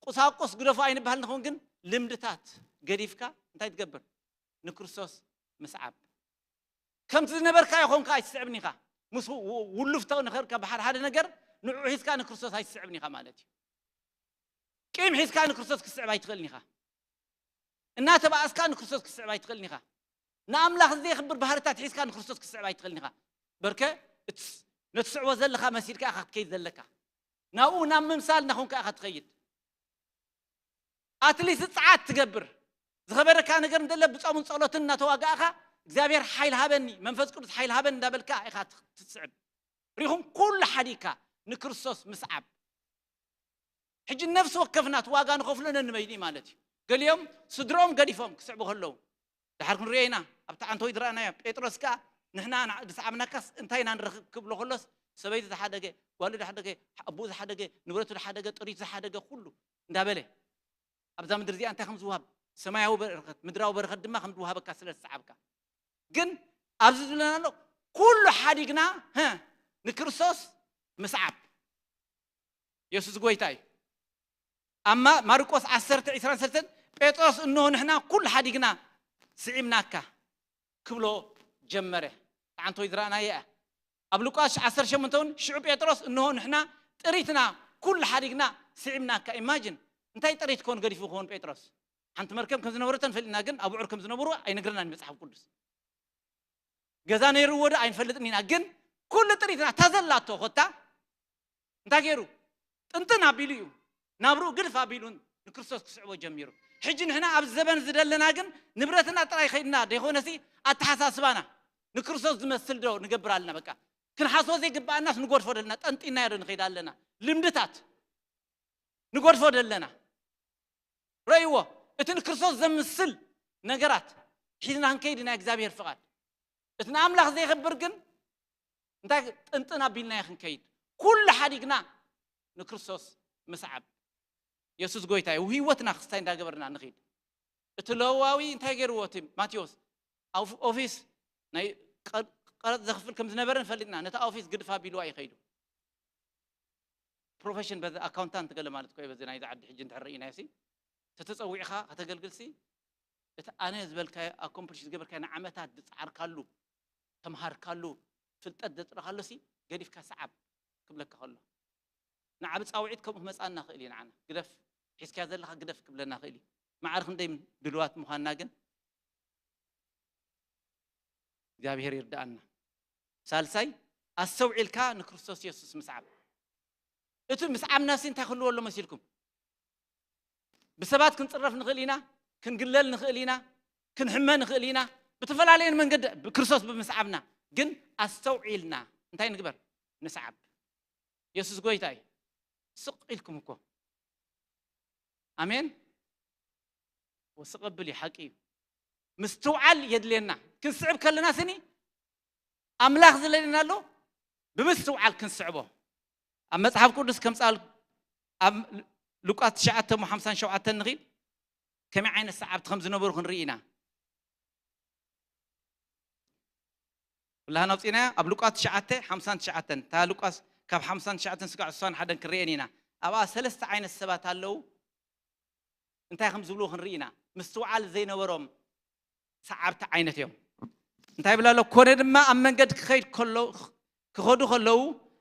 ቁሳቁስ ግደፎ ኣይንበሃል ንኸውን፣ ግን ልምድታት ገዲፍካ እንታይ ትገብር? ንክርስቶስ ምስዓብ። ከምቲ ዝነበርካዮ ኾንካ ኣይትስዕብን ኢኻ። ምስ ው-፣ ው-፣ ውሉፍ ተነኸርካ ብሓደ ሓደ ነገር ንዕኡ ሒዝካ ንክርስቶስ ኣይትስዕብን ኢኻ ማለት እዩ። ቂም ሒዝካ ንክርስቶስ ክትስዕብ ኣይትኽእልን ኢኻ። እናተባእስካ ንክርስቶስ ክትስዕብ ኣይትኽእልን ኢኻ። ንኣምላኽ ዘየኽብር ባህርታት ሒዝካ ንክርስቶስ ክትስዕብ ኣይትኽእልን ኢኻ። በርከ እትስ-፣ ነትስዕቦ ዘለኻ መሲልካ ኢኻ ክትከይድ ዘለካ። ናብኡ ናብ ምምሳል እናኾንካ ኢኻ ትኸይድ። ኣትሊስት ጸዓት ትገብር። ዝኸበደካ ነገር እንተለ ብጾምን ጸሎትን እናተዋጋእኻ እግዚኣብሔር ሓይል ሃበኒ፣ መንፈስ ቅዱስ ሓይል ሃበኒ እንዳበልካ ኢኻ ትኽ-፣ ትስዕብ። ሪኹም ኩሉ ሓዲግካ ንክርስቶስ ምስዓብ። ሕጂ ነፍሲ ወከፍና እቲ ዋጋ ንኸፍሎ ነንበይኑ እዩ ማለት እዩ። ገሊኦም ስድሮኦም ገዲፎም ክስዕቡ ከለዉ፣ ደሓር ክንሪኦ ኢና። ኣብቲ ዓንተወይ ዝረኣናዮ ጴጥሮስ ከኣ፣ "ንሕና ና-፣ ዝሰዓብናካስ እንታይ ኢና ንረኽብ?" ክብሎ ከሎስ፣ ሰበይቱ ዝሓደገ፣ ጓሉ ዝሓደገ፣ ኣቦኡ ዝሓደገ፣ ንብረቱ ዝሓደገ፣ ጥሪቱ ዝሓደገ፣ ኩሉ እንዳበለ፣ ኣብዛ ምድሪ እዚኣ እንታይ ከም ዝወሃብ፣ ሰማያዊ በረኸት፣ ምድራዊ በረኸት ድማ ከም ዝወሃበካ ስለ ዝሰዓብካ። ግን ኣብዚ ዝብለና ኣሎ፣ ኩሉ ሓዲግና፣ ሀ፣ ንክርስቶስ ምስዓብ። የሱስ ጎይታ እዩ። ኣብ ማ-፣ ማርቆስ ዓሰርተ ዕስራን ሰለስተን፣ "ጴጥሮስ፣ እንሆ ንሕና ኩሉ ሓዲግና ስዒብናካ" ክብሎ ጀመረ። ዓንቶይ ዝረኣናዮ እያ። ኣብ ሉቃስ ዓሰርተ ሸሞንተ እውን፣ "ሽዑ ጴጥሮስ፣ እንሆ ንሕና ጥሪትና ኩሉ ሓዲግና ስዒብናካ።" ኢማጂን፣ እንታይ ጥሪት ኮን ገዲፉ ክኸውን ጴጥሮስ? ሓንቲ መርከብ ከም ዝነበረቶ ንፈልጥ ኢና፣ ግን ኣቡዑር ከም ዝነበሩ ኣይነግረናን መጽሓፍ ቅዱስ። ገዛ ነይርዎ ዶ ኣይንፈልጥን ኢና፣ ግን ኩሉ ጥሪትና ተዘላቶ ኮታ እንታይ ገይሩ? ጥንጥን ኣቢሉ እዩ። ናብርኡ ግድፍ ኣቢሉ ንክርስቶስ ክስዕቦ ጀሚሩ። ሕጂ ንሕና ኣብ ዘበን ዝደለና ግን ንብረትና ጥራይ ከይድና ደይኮነሲ ኣተሓሳስባና ንክርስቶስ ዝመስል ዶ ንገብር ኣለና? በቃ ክንሓስቦ ዘይግብኣናስ ንጎድፎ ደለና፣ ጠንጢናዮ ዶ ንኸይድ ኣለና? ልምድታት ንጎድፎ ደለና። ረእይዎ፣ እቲ ንክርስቶስ ዘምስል ነገራት ሒዝና ክንከይድ ናይ እግዚኣብሔር ፍቓድ። እቲ ንኣምላኽ ዘይኽብር ግን እንታይ ጥንጥን ኣቢልናዮ ክንከይድ። ኩሉ ሓዲግና ንክርስቶስ ምስዓብ። የሱስ ጎይታ እዩ። ህይወትና ክስታይ እንዳገበርና ንኸይድ። እቲ ለዋዊ እንታይ ገይርዎ? እቲ ማቴዎስ ኣብ ኦፊስ ናይ ቀ- ቀረጥ ዘኽፍል ከም ዝነበረ ንፈልጥና። ነታ ኦፊስ ግድፍ ኣቢልዋ እዩ ከይዱ። ፕሮፌሽን በዚ ኣካውንታንት ገለ ማለት ኮ በዚ ናይዚ ዓዲ ሕጂ እንድሕር ርኢናዮ ሲ ተተፀዊዕኻ ከተገልግል ሲ እቲ ኣነ ዝበልካዮ ኣኮምፕሊሽ ዝገበርካዮ ንዓመታት ዝፀዓርካሉ ተምሃርካሉ ፍልጠት ዘፅረኻሉ ሲ ገዲፍካ ሰዓብ ክብለካ ከሎ ንዓብ ፃውዒት ከምኡ ክመፃና ክእል እዩ። ንዓና ግደፍ ሒዝካያ ዘለካ ግደፍ ክብለና ክእል እዩ። ማዕረ ክንደይ ድልዋት ምዃንና ግን እግዚኣብሔር ይርዳኣና። ሳልሳይ ኣስተውዒልካ ንክርስቶስ የሱስ ምስዓብ። እቲ ምስዓብና ሲ እንታይ ክህልዎ ኣሎ መሲልኩም? ብሰባት ክንፅረፍ ንኽእል ኢና፣ ክንግለል ንኽእል ኢና፣ ክንሕመ ንኽእል ኢና። ብተፈላለየን መንገዲ ብክርስቶስ ብምስዓብና ግን ኣስተውዒልና እንታይ ንግበር? ንስዓብ። የሱስ ጎይታ እዩ። ስቕ ኢልኩም እኮ ኣሜን። ወስቐብል እዩ ሓቂ እዩ። ምስትውዓል የድልየና። ክንስዕብ ከለና ስኒ ኣምላኽ ዝለለና ኣሎ። ብምስትውዓል ክንስዕቦ ኣብ መጽሓፍ ቅዱስ ከምጻል ኣብ ሉቃስ ትሽዓተ ሓምሳን ሸውዓተን ንኺድ ከመይ ዓይነት ሰዓብቲ ከም ዝነበሩ ክንርኢ ኢና። ኩላህና ኣውፂእናያ ኣብ ሉቃስ ትሽዓተ ሓምሳን ትሽዓተን እታ ሉቃስ ካብ ሓምሳን ትሽዓተን ስጋዕ ስሳን ሓደን ክንርእየን ኢና። ኣብኣ ሰለስተ ዓይነት ሰባት ኣለዉ። እንታይ ከም ዝብሉ ክንርኢ ኢና። ምስትውዓል ዘይነበሮም ሰዓብቲ ዓይነት እዮም። እንታይ ይብል ኣሎ? ኮነ ድማ ኣብ መንገድ ክኸይድ ከሎ ክኸዱ ከለዉ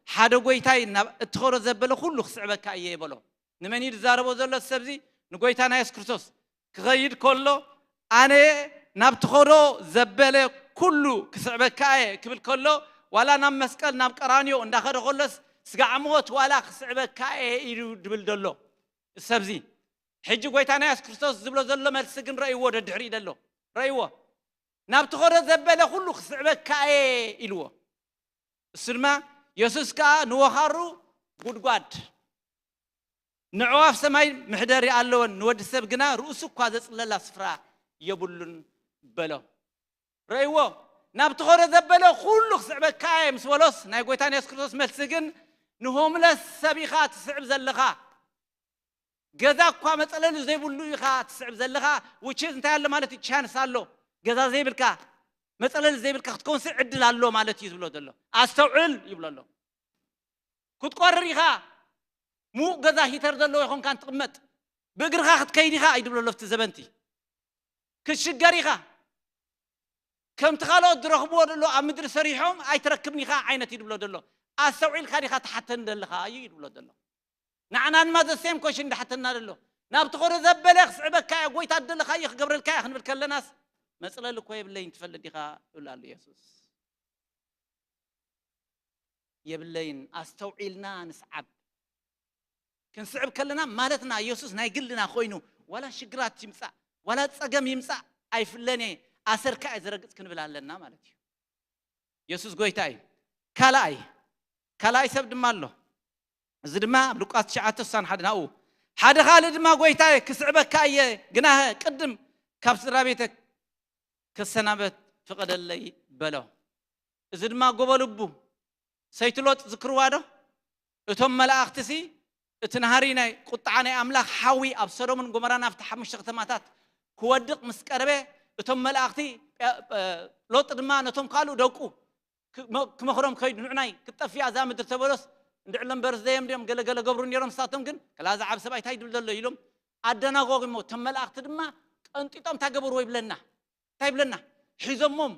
ሓደ ጎይታይ ናብ እትኸዶ ዘበለ ኩሉ ክስዕበካ እየ ይበሎ። ንመን እዩ ዝዛረቦ ዘሎ እቲ ሰብዚ? ንጎይታና የሱስ ክርስቶስ። ክኸይድ ከሎ ኣነ ናብ ትኸዶ ዘበለ ኩሉ ክስዕበካ እየ ክብል ከሎ ዋላ ናብ መስቀል ናብ ቀራንዮ እንዳኸደ ከሎስ ስጋዕ ሞት ዋላ ክስዕበካ እየ ኢሉ ድብል ደሎ ሰብዚ። ሕጂ ጎይታና የሱስ ክርስቶስ ዝብሎ ዘሎ መልሲ ግን ረእይዎ ደድሕሪ ደሎ ረእይዎ ናብ ትኸዶ ዘበለ ኩሉ ክስዕበካ እየ ኢልዎ። እሱ ድማ የሱስ ከኣ ንወኻሩ ጉድጓድ ንዕዋፍ ሰማይ ምሕደሪ ኣለወን፣ ንወዲ ሰብ ግና ርእሱ እኳ ዘጽለላ ስፍራ የብሉን በሎ። ረእይዎ ናብ ትኸዶ ዘበለ ኩሉ ክስዕበካ እየ ምስ በሎስ ናይ ጎይታን የሱስ ክርስቶስ መልሲ ግን ንሆምለስ ሰብ ኢኻ ትስዕብ ዘለኻ። ገዛ እኳ መጸለሊ ዘይብሉ ኢኻ ትስዕብ ዘለኻ። ውችዝ እንታይ ኣሎ ማለት እዩ? ቻንስ ኣሎ። ገዛ ዘይብልካ መጸለሊ ዘይብልካ ክትከውንሲ ዕድል ኣሎ ማለት እዩ ዝብሎ ዘሎ። ኣስተውዕል ይብሎ ኣሎ። ክትቆርር ኢኻ። ሙቕ ገዛ ሂተር ዘለዎ ይኾንካ እንትቕመጥ ብእግርኻ ክትከይድ ኢኻ እዩ ድብሎ ኣሎ። ኣብቲ ዘበንቲ ክትሽገር ኢኻ። ከምቲ ካልኦት ዝረኽብዎ ዘሎ ኣብ ምድሪ ሰሪሖም ኣይትረክብን ኢኻ ዓይነት እዩ ድብሎ ዘሎ። ኣስተውዒልካ ዲኻ ትሓተኒ ዘለኻ እዩ እዩ ድብሎ ዘሎ። ንዓና ድማ ዘሴም ኮሽን እንዳሓተና ዘሎ ናብ ትኸዶ ዘበለ ክስዕበካ እየ፣ ጎይታ ደለኻ እየ ክገብረልካ እየ ክንብል ከለናስ መፅለሊ እኮ የብለይን ትፈልጥ ዲኻ ይብላ ኣሎ የሱስ። የብለይን። ኣስተውዒልና ንስዓብ። ክንስዕብ ከለና ማለትና የሱስ ናይ ግልና ኮይኑ ዋላ ሽግራት ይምፃእ ዋላ ፀገም ይምፃእ ኣይፍለኔ ኣሰርካ እየ ዝረግፅ ክንብል ኣለና ማለት እዩ። የሱስ ጎይታ እዩ። ካልኣይ ካልኣይ ሰብ ድማ ኣሎ። እዚ ድማ ኣብ ሉቃስ ትሽዓተ ስሳን ሓደ ናብኡ ሓደ ካልእ ድማ ጎይታ ክስዕበካ እየ ግና ቅድም ካብ ስድራ ቤተ ክሰናበት ፍቐደለይ በሎ። እዚ ድማ ጎቦ ልቡ ሰይቲ ሎጥ ዝክርዋ ዶ? እቶም መላእኽትሲ እቲ ናህሪ ናይ ቁጥዓ ናይ ኣምላኽ ሓዊ ኣብ ሰዶምን ጎመራን ኣብቲ ሓሙሽተ ከተማታት ክወድቕ ምስ ቀረበ እቶም መላእኽቲ ሎጥ ድማ ነቶም ካልኡ ደቁ ክመኽሮም ከይዱ ንዕናይ ክትጠፍያ እዛ ምድሪ ተበሎስ እንድዕሎም በርዝደዮም ድዮም ገለገለ ገብሩ ነሮም ንሳቶም ግን ከላ ዝዓብ ሰብኣይ እንታይ ድብል ዘሎ ኢሎም ኣደናጎግሞ እቶም መላእኽቲ ድማ ቀንጢጦም እንታይ ገበርዎ ይብለና እንታይ ይብለና ሒዞሞም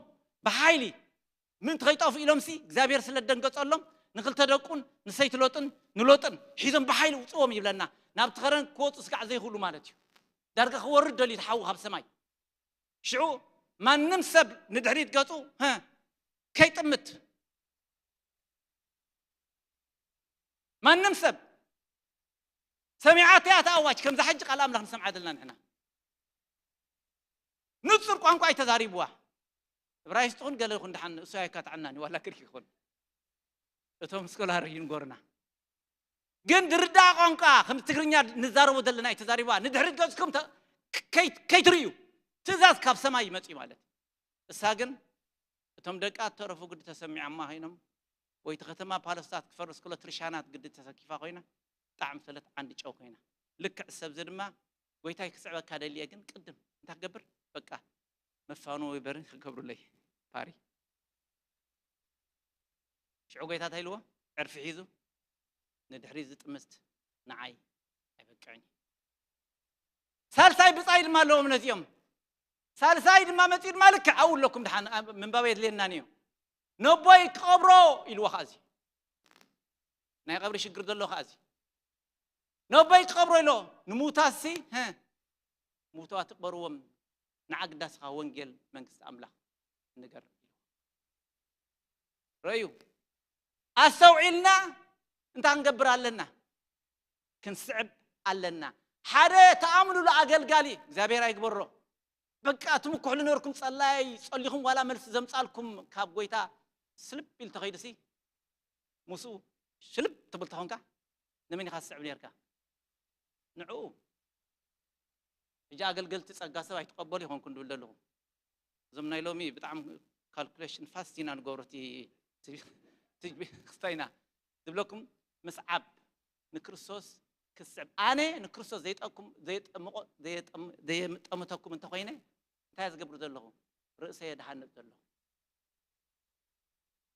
ብሓይሊ ምእንቲ ከይጠፍኡ ኢሎምሲ እግዚኣብሔር ስለ ደንገጸሎም ንክልተ ደቁን ንሰይቲ ሎጥን ንሎጥን ሒዞም ብሓይሊ ውፅዎም ይብለና ናብቲ ከረን ክወፁ ስጋዕ ዘይኽእሉ ማለት እዩ ዳርጋ ክወርድ ደልዩ ሓዊ ካብ ሰማይ ሽዑ ማንም ሰብ ንድሕሪት ገፁ ከይጥምት ማንም ሰብ ሰሚዓትያ ተኣዋጅ ከምዛ ሕጂ ቃል ኣምላኽ ንሰምዓ ዘለና ንሕና ንፁር ቋንቋ ኣይተዛሪብዋ እብራይስጥ ኹን ገለ ኹን ድሓን እሱ ኣይካትዓናን ዋላ ግሪክ ይኹን እቶም ስኮላር ይንጎርና ግን ድርዳእ ቋንቋ ከም ትግርኛ ንዛረቦ ዘለና ኣይተዛሪብዋ ንድሕሪት ገፅኩም ከይትርእዩ ትእዛዝ ካብ ሰማይ ይመፅእ ማለት እሳ ግን እቶም ደቃ እተረፉ ግዲ ተሰሚዖማ ኮይኖም ወይ እቲ ከተማ ፓለስታት ክፈርስ ከሎ ትርሻናት ግዲ ተሰኪፋ ኮይና ጣዕሚ ሰለት ዓንዲ ጨው ኮይና ልክዕ ሰብዚ ድማ ጎይታይ ክስዕበካ ደልየ ግን ቅድም እንታይ ክገብር በቃ መፋኑ ወይ በርን ክገብሩለይ ፓሪ ሽዑ ጎይታ እንታይ ኢልዎ? ዕርፊ ሒዙ ንድሕሪት ዝጥምት ንዓይ ኣይበቅዕን እዩ። ሳልሳይ ብጻይ ድማ ኣለዎም ነዚኦም። ሳልሳይ ድማ መጺኡ ድማ ልክዕ ኣብኡ ኣለኩም፣ ድሓን ኣብ ምንባብ የድልየናን እዩ። ነቦይ ክቐብሮ ኢልዎ። ከኣዚ ናይ ቀብሪ ሽግር ዘሎ ከኣዚ ነቦይ ክቐብሮ ኢሎ። ንምውታትሲ፣ ሀ፣ ምውተዋት ትቕበርዎም፣ ንዓግዳስኻ ወንጌል መንግስቲ ኣምላኽ ንገር። ረዩ፣ ኣስተውዒልና እንታይ ክንገብር ኣለና? ክንስዕብ ኣለና። ሓደ ተኣምኑሉ ኣገልጋሊ እግዚኣብሔር ኣይግበሮ። በቃ ትምኩሕሉ ነርኩም፣ ጸላይ ጸሊኹም ዋላ መልሲ ዘምጻልኩም ካብ ጎይታ ስልብ ኢሉ ተኸይዱሲ፣ ምስኡ ሽልብ ትብል ተኾንካ፣ ንመን ኢኻ ትስዕብ ነርካ? ንዕኡ። ሕጂ ኣገልገልቲ ጸጋ ሰብ ኣይትቐበሉ ይኾንኩም ድብል ዘለኹ። እዞም ናይ ሎሚ ብጣዕሚ ካልኩሌሽን ፋስት ኢና ንገብሮ። እቲ፣ እቲ፣ እቲ ክስታይ ኢና ዝብለኩም። ምስዓብ፣ ንክርስቶስ ክስዕብ። ኣነ ንክርስቶስ ዘይጠኩም-፣ ዘይጠምቆ-፣ ዘይጠም-፣ ዘየጠምተኩም እንተኾይነ፣ እንታይ ዝገብር ዘለኹ? ርእሰ የድሃንጥ ዘለኹ።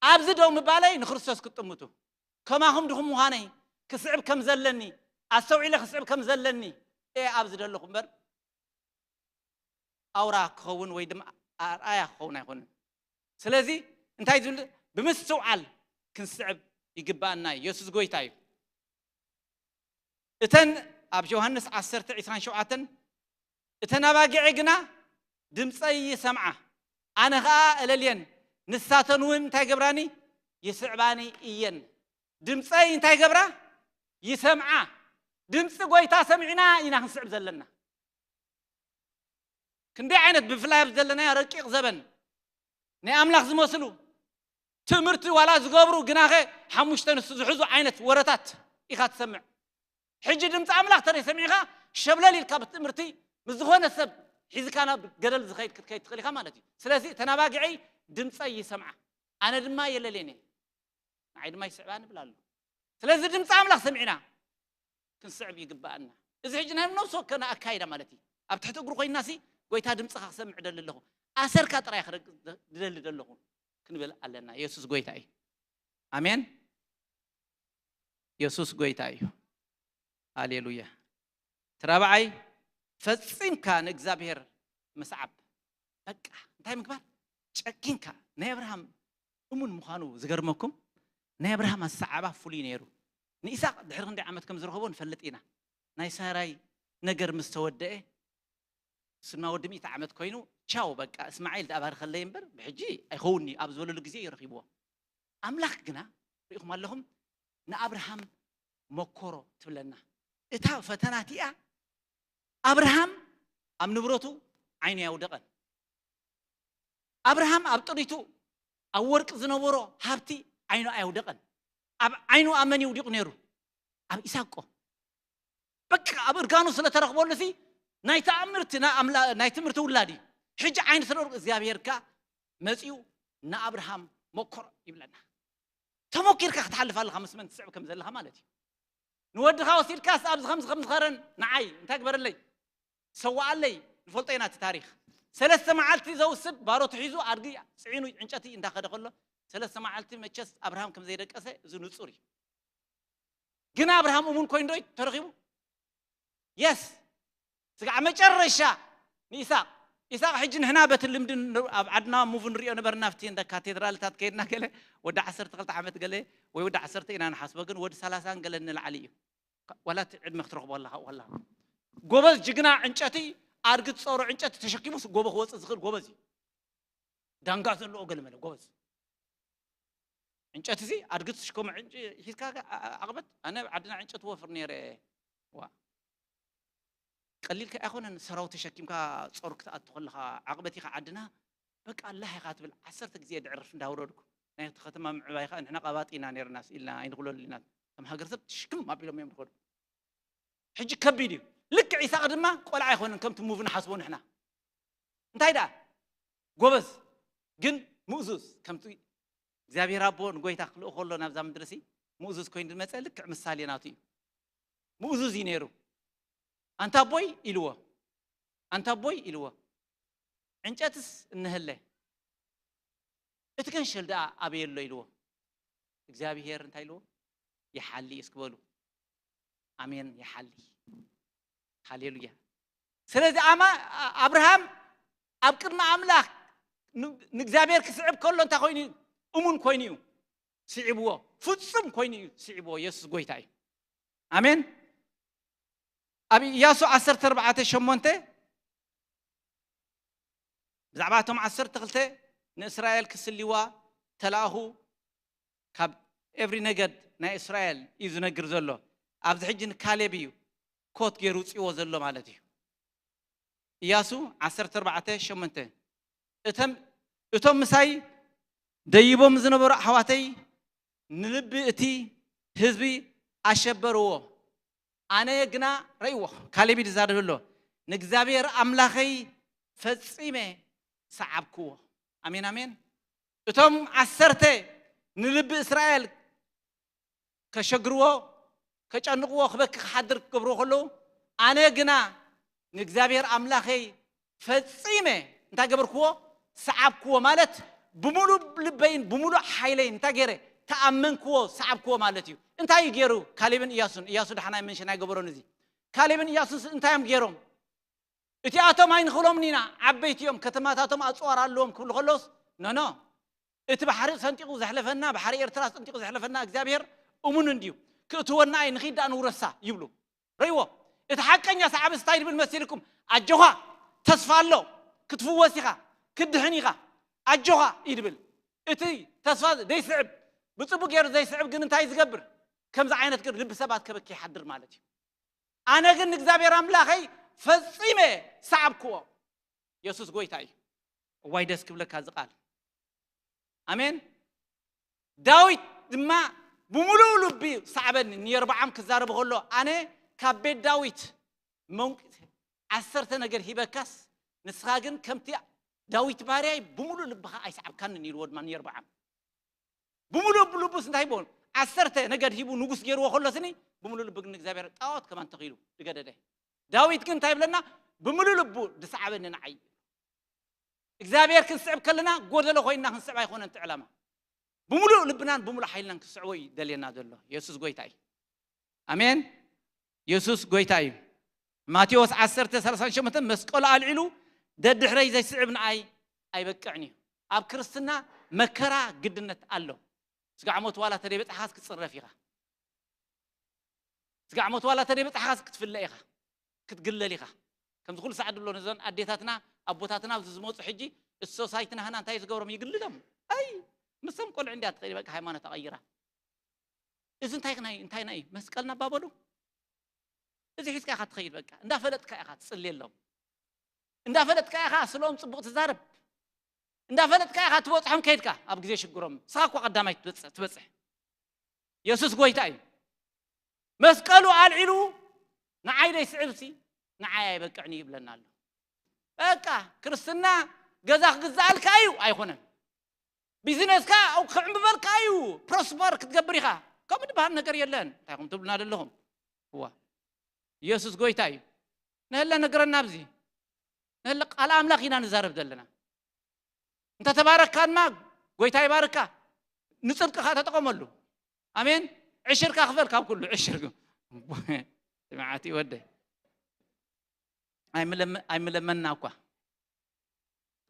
ኣብዚ ደው ምባለይ ንክርስቶስ ክትጥምቱ፣ ከማኹም ድኹም ምዃነይ፣ ክስዕብ ከም ዘለኒ፣ ኣስተውዒለ ክስዕብ ከም ዘለኒ እየ ኣብዚ ዘለኹ እምበር፣ ኣውራ ክኸውን ወይ ድማ ኣርኣያ ክኸውን ኣይኮንን። ስለዚ እንታይ ዝብል፣ ብምስትውዓል ክንስዕብ ይግባኣና እዩ። የሱስ ጎይታ እዩ። እተን ኣብ ዮሃንስ ዓሰርተ ዕስራን ሸውዓተን፣ እተን ኣባጊዐ ግና ድምፀይ ይሰምዓ፣ ኣነ ኸኣ እለልየን፣ ንሳተን እውን እንታይ ገብራኒ? ይስዕባኒ እየን። ድምፀይ እንታይ ገብራ? ይሰምዓ። ድምፂ ጎይታ ሰሚዕና ኢና ክንስዕብ ዘለና። ክንደይ ዓይነት፣ ብፍላይ ኣብዚ ዘለናዮ ረቂቕ ዘበን፣ ናይ ኣምላኽ ዝመስሉ ትምህርቲ ዋላ ዝገብሩ፣ ግናኸ ሓሙሽተ ንሱ ዝሕዙ ዓይነት ወረታት ኢኻ ትሰምዕ። ሕጂ ድምፂ ኣምላኽ ተደይ ሰሚዕኻ፣ ሸብለል ኢልካ ብትምህርቲ ምስ ዝኾነ ሰብ ሒዝካ ናብ ገደል ዝኸይድ ክትከይድ ትኽእል ኢኻ ማለት እዩ። ስለዚ እተን ኣባጊዐይ ድምፀይ ይሰምዓ፣ ኣነ ድማ የለልየን እየ፣ ንዓይ ድማ ይስዕባ ንብል ኣሎ። ስለዚ ድምፂ ኣምላኽ ሰሚዕና ክንስዕብ ይግባኣና። እዚ ሕጂ ናይ ነፍሲ ወከና ኣካይዳ ማለት እዩ። ኣብ ትሕቲ እግሩ ኮይናሲ፣ ጎይታ ድምፅኻ ክሰምዕ ደሊ ኣለኹ፣ ኣሰርካ ጥራይ ክረግ-፣ ዝደሊ ዘለኹ ክንብል ኣለና። የሱስ ጎይታ እዩ። ኣሜን። የሱስ ጎይታ እዩ። ሃሌሉያ። እቲ ራብዓይ፣ ፈጺምካ ንእግዚኣብሔር ምስዓብ። በቃ እንታይ ምግባር? ጨኪንካ። ናይ ኣብርሃም እሙን ምዃኑ ዝገርመኩም፣ ናይ ኣብርሃም ኣሰዓባ ፍሉይ ነይሩ። ንኢሳቅ ድሕሪ ክንደይ ዓመት ከም ዝረኸቦ ንፈልጥ ኢና። ናይ ሳራይ ነገር ምስ ተወደአ፣ እሱ ድማ ወዲ ሚእቲ ዓመት ኮይኑ፣ ቻው በቃ እስማዒል ተባርከለይ እምበር ብሕጂ ኣይኸውን እዩ ኣብ ዝበለሉ ግዜ እዩ ረኺብዎ። ኣምላኽ ግና፣ ርኢኹም ኣለኹም፣ ንኣብርሃም መኮሮ ትብለና። እታ ፈተና እቲኣ ኣብርሃም ኣብ ንብረቱ ዓይኑ ኣየውደቐን። ኣብርሃም ኣብ ጥሪቱ፣ ኣብ ወርቂ ዝነበሮ ሃብቲ ዓይኑ ኣየውደቐን። ኣብ ዓይኑ ኣብ መን ይውዲቑ ነይሩ? ኣብ ኢሳቆ። በቃ ኣብ እርጋኑ ስለ ተረኽበሉ ሲ ናይ ተኣምርቲ ናይ ኣምላ-፣ ናይ ትምህርቲ ውላድ እዩ። ሕጂ ዓይኑ ስለ እግዚኣብሔር ከኣ መጺኡ ንኣብርሃም መኮሮ ይብለና። ተመኪርካ ክትሓልፍ ኣለኻ ምስ መን ትስዕብ ከም ዘለኻ ማለት እዩ። ንወድኻ ወሲድካስ ኣብዚ ከምዚ ከም ዝኸረን ንዓይ እንታይ ግበረለይ? ሰዋኣለይ። ንፈልጦ ኢና እቲ ታሪኽ። ሰለስተ መዓልቲ ዘውስድ ባሮቱ ሒዙ ኣድጊ ጽዒኑ ዕንጨቲ እንዳኸደ ከሎ፣ ሰለስተ መዓልቲ መቸስ ኣብርሃም ከም ዘይደቀሰ እዚ ንጹር እዩ። ግን ኣብርሃም እሙን ኮይኑ ዶ ተረኺቡ? የስ። ስጋዕ መጨረሻ ንኢሳቅ፣ ኢሳቅ ሕጂ ንሕና በቲ ልምዲ ን-፣ ኣብ ዓድና ሙቭ ንሪኦ ነበርና፣ ኣብቲ እንደ ካቴድራልታት ከይድና ገለ ወዲ ዓሰርተ ክልተ ዓመት ገለ ወይ ወዲ ዓሰርተ ኢና ንሓስቦ፣ ግን ወዲ ሰላሳን ገለን ንላዕሊ እዩ። ዋላ እቲ ዕድመ ክትረኽቦ ኣለኻ ዋላ። ጎበዝ ጅግና ዕንጨቲ ኣድጊ ትጸሮ ዕንጨቲ ተሸኪሙ ጎቦ ክወጽእ ዝኽእል ጎበዝ እዩ። ዳንጋ ዘለዎ ገለ መለ ጎበዝ። ዕንጨቲ እዚ ኣድጊ ትሽከሞ ዕንጨ-፣ ሒዝካ ዓ-፣ ዓ-፣ ዓቕበት፣ ኣነ ኣብ ዓድና ዕንጨቲ ወፍር ነይረ። ዋ። ቀሊል ከ ኣይኮነን፣ ሰራው ተሸኪምካ ጾር ክትኣቱ ከለኻ፣ ዓቕበት ኢኻ ዓድና፣ በቃ ኣላህ ኢኻ ትብል፣ ዓሰርተ ግዜ ድዕርፍ እንዳውረድኩ። ናይ እቲ ከተማ ምዕባይ ኸኣ ንሕና ቀባጢ ኢና ነይርና፣ ስኢልና ኣይንኽለሉ ኢና። ከም ሃገር ሰብ ትሽክም ኣቢሎም እዮም ዝኸዱ። ሕጂ ከቢድ እዩ። ልክዕ ኢሳቕ ድማ ቆልዓ ኣይኮነን፣ ከምቲ ሙቭ ንሓስቦ ንሕና። እንታይ ደኣ? ጎበዝ፣ ግን ምእዙዝ፣ ከምቲ እግዚኣብሔር ኣቦ ንጎይታ ክልእኾ ከሎ ናብዛ ምድሪ ሲ ምእዙዝ ኮይኑ ዝመጸ ልክዕ ምሳሌ ናቱ እዩ። ምእዙዝ እዩ ነይሩ። ኣንታ ኣቦይ ኢልዎ፣ ኣንታ ኣቦይ ኢልዎ፣ ዕንጨትስ እንሀለ፣ እቲ ገንሸል ደኣ ኣበይ ኣሎ ኢልዎ። እግዚኣብሔር እንታይ ኢልዎ? ይሓሊ እስኪ በሉ። ኣሜን። ይሓሊ። ሃሌሉያ። ስለዚ ኣማ ኣብርሃም ኣብ ቅድሚ ኣምላኽ ን- ንእግዚኣብሔር ክስዕብ ከሎ እንታይ ኮይኑ እዩ? እሙን ኮይኑ እዩ ስዒብዎ። ፍጹም ኮይኑ እዩ ስዒብዎ። የሱስ ጎይታ እዩ። ኣሜን። ኣብ ኢያሱ ዓሰርተ ኣርባዕተ ሸሞንተ ብዛዕባ እቶም ዓሰርተ ክልተ ንእስራኤል ክስልይዋ ተላእኹ ካብ ኤቭሪ ነገድ ናይ እስራኤል እዩ ዝነግር ዘሎ። ኣብዚ ሕጂ ንካሌብ እዩ ኮት ገይሩ ውፅዎ ዘሎ ማለት እዩ። ኢያሱ ዓሰርተ ኣርባዕተ ሸሞንተ እቶም እቶም ምሳይ ደይቦም ዝነበሩ ኣሕዋተይ ንልቢ እቲ ህዝቢ ኣሸበርዎ። ኣነ ግና ረእይዎ፣ ካሌብ እዩ ዝዛረብ ኣሎ፣ ንእግዚኣብሔር ኣምላኸይ ፈጺመ ሰዓብክዎ። ኣሜን ኣሜን። እቶም ዓሰርተ ንልቢ እስራኤል ከሸግርዎ፣ ከጨንቕዎ፣ ክበኪ ክሓድር ክገብርዎ ከለዉ ኣነ ግና ንእግዚኣብሔር ኣምላኸይ ፈጺመ እንታይ ገበርክዎ? ሰዓብክዎ። ማለት ብምሉእ ልበይን ብምሉእ ሓይለይን እንታይ ገይረ? ተኣመንክዎ፣ ሰዓብክዎ ማለት እዩ። እንታይ እዩ ገይሩ? ካሌብን እያሱን። እያሱ ዳሕናይ መንሽን ኣይገበሮን። እዚ ካሌብን እያሱን እንታይ እዮም ገይሮም? እቲኣቶም ኣይንኽብሎምን ኢና፣ ዓበይቲ እዮም፣ ከተማታቶም ኣፅዋር ኣለዎም ክብሉ ከለውስ፣ ኖ ኖ፣ እቲ ባሕሪ ሰንጢቑ ዘሕለፈና፣ ባሕሪ ኤርትራ ሰንጢቑ ዘሕለፈና እግዚኣብሔር እሙን እንድዩ፣ ክእትወና እዩ፣ ንኺድ ደኣ ንውረሳ ይብሉ። ርእይዎ። እቲ ሓቀኛ ሰዓቢ እንታይ ይብል መሲልኩም? ኣጆኻ፣ ተስፋ ኣሎ፣ ክትፍወስ ኢኻ፣ ክትድሕን ኢኻ፣ ኣጆኻ እዩ ዝብል። እቲ ተስፋ ዘይስዕብ፣ ብጽቡቕ ገይሩ ዘይስዕብ ግን እንታይ ዝገብር? ከምዚ ዓይነት ገይሩ ልቢ ሰባት ከበኪ ይሓድር ማለት እዩ። ኣነ ግን ንእግዚኣብሔር ኣምላኸይ ፈጺመ ሰዓብክዎ። የሱስ ጎይታ እዩ። እዋይ ደስ ክብለካ እዚ ቃል። ኣሜን። ዳዊት ድማ ብምሉእ ልቢ ሰዓበኒ። ንየርብዓም ክዛረብ ከሎ ኣነ ካብ ቤት ዳዊት መንቁ ዓሰርተ ነገር ሂበካስ ንስኻ ግን ከምቲ ዳዊት ባርያይ ብምሉእ ልብኻ ኣይሰዓብካንን ኢልዎ ድማ ንየርብዓም። ብምሉእ ልቡስ እንታይ ይበል? ዓሰርተ ነገድ ሂቡ ንጉስ ገይርዎ ከሎስኒ ብምሉእ ልቢ ግን እግዚኣብሔር ጣዖት ከማን ተኺሉ ዝገደደ። ዳዊት ግን እንታይ ይብለና? ብምሉእ ልቡ ዝሰዓበኒ ንዓይ። እግዚኣብሔር ክንስዕብ ከለና ጎደሎ ኮይንና ክንስዕብ ኣይኮነን እቲ ዕላማ። ብምሉእ ልብናን ብምሉእ ሓይልናን ክስዕቦ እዩ ደልየና ዘሎ። የሱስ ጎይታ እዩ። ኣሜን። የሱስ ጎይታ እዩ። ማቴዎስ ዓሰርተ ሰላሳ ሸሞንተ መስቀሉ ኣልዒሉ ደድሕረይ ዘይስዕብ ንኣይ ኣይበቅዕን እዩ። ኣብ ክርስትና መከራ ግድነት ኣሎ። ስጋዕ ሞት ዋላ ተደይበጻሕኻስ ክትጽረፍ ኢኻ። ስጋዕ ሞት ዋላ ተደይበጻሕኻስ ክትፍለ ኢኻ፣ ክትግለል ኢኻ። ከምዚ ኩሉ ሰዓት ድብሎ ነዞን ኣዴታትና ኣቦታትና ኣብዚ ዝመፁ ሕጂ እቲ ሶሳይትና ህና እንታይ ዝገብሮም ይግልሎም። ኣይ ምስቶም ቆልዑ እንዲያ ትኸይድ በቃ ሃይማኖት ኣቐይራ። እዚ እንታይ ናይ እንታይ ናይ መስቀልና ባበሉ እዚ ሒዝካ ኢኻ ትኸይድ በቃ እንዳፈለጥካ ኢኻ ትጽልየሎም። እንዳፈለጥካ ኢኻ ስለኦም ጽቡቕ ትዛረብ። እንዳፈለጥካ ኢኻ ትበጽሖም ከይድካ ኣብ ግዜ ሽግሮም ንስኻ እኳ ቀዳማይ ትበጽሕ ትበጽሕ። የሱስ ጎይታ እዩ። መስቀሉ ኣልዒሉ ንዓይ ደይስዕብሲ ንዓይ ኣይበቅዕን እዩ ይብለና ኣሎ። በቃ ክርስትና ገዛ ክግዛኣልካ እዩ ኣይኮነን። ቢዝነስካ ክዕምበልካ እዩ። ፕሮስፐር ክትገብር ኢኻ። ከምኡ ዝበሃል ነገር የለን። እንታይ ኹም ትብሉና ዘለኹም? እዋ የሱስ ጎይታ እዩ። ንህለ ነገረና ኣብዚ ንህለ ቃል ኣምላኽ ኢና ንዛረብ ዘለና። እንተተባረካ ድማ ጎይታ ይባርካ። ንጽድቅኻ ተጠቐመሉ። ኣሜን። ዕሽርካ ክፈል ካብ ኩሉ ዕሽር ግን ስምዓት ይወደ ኣይምለመና እኳ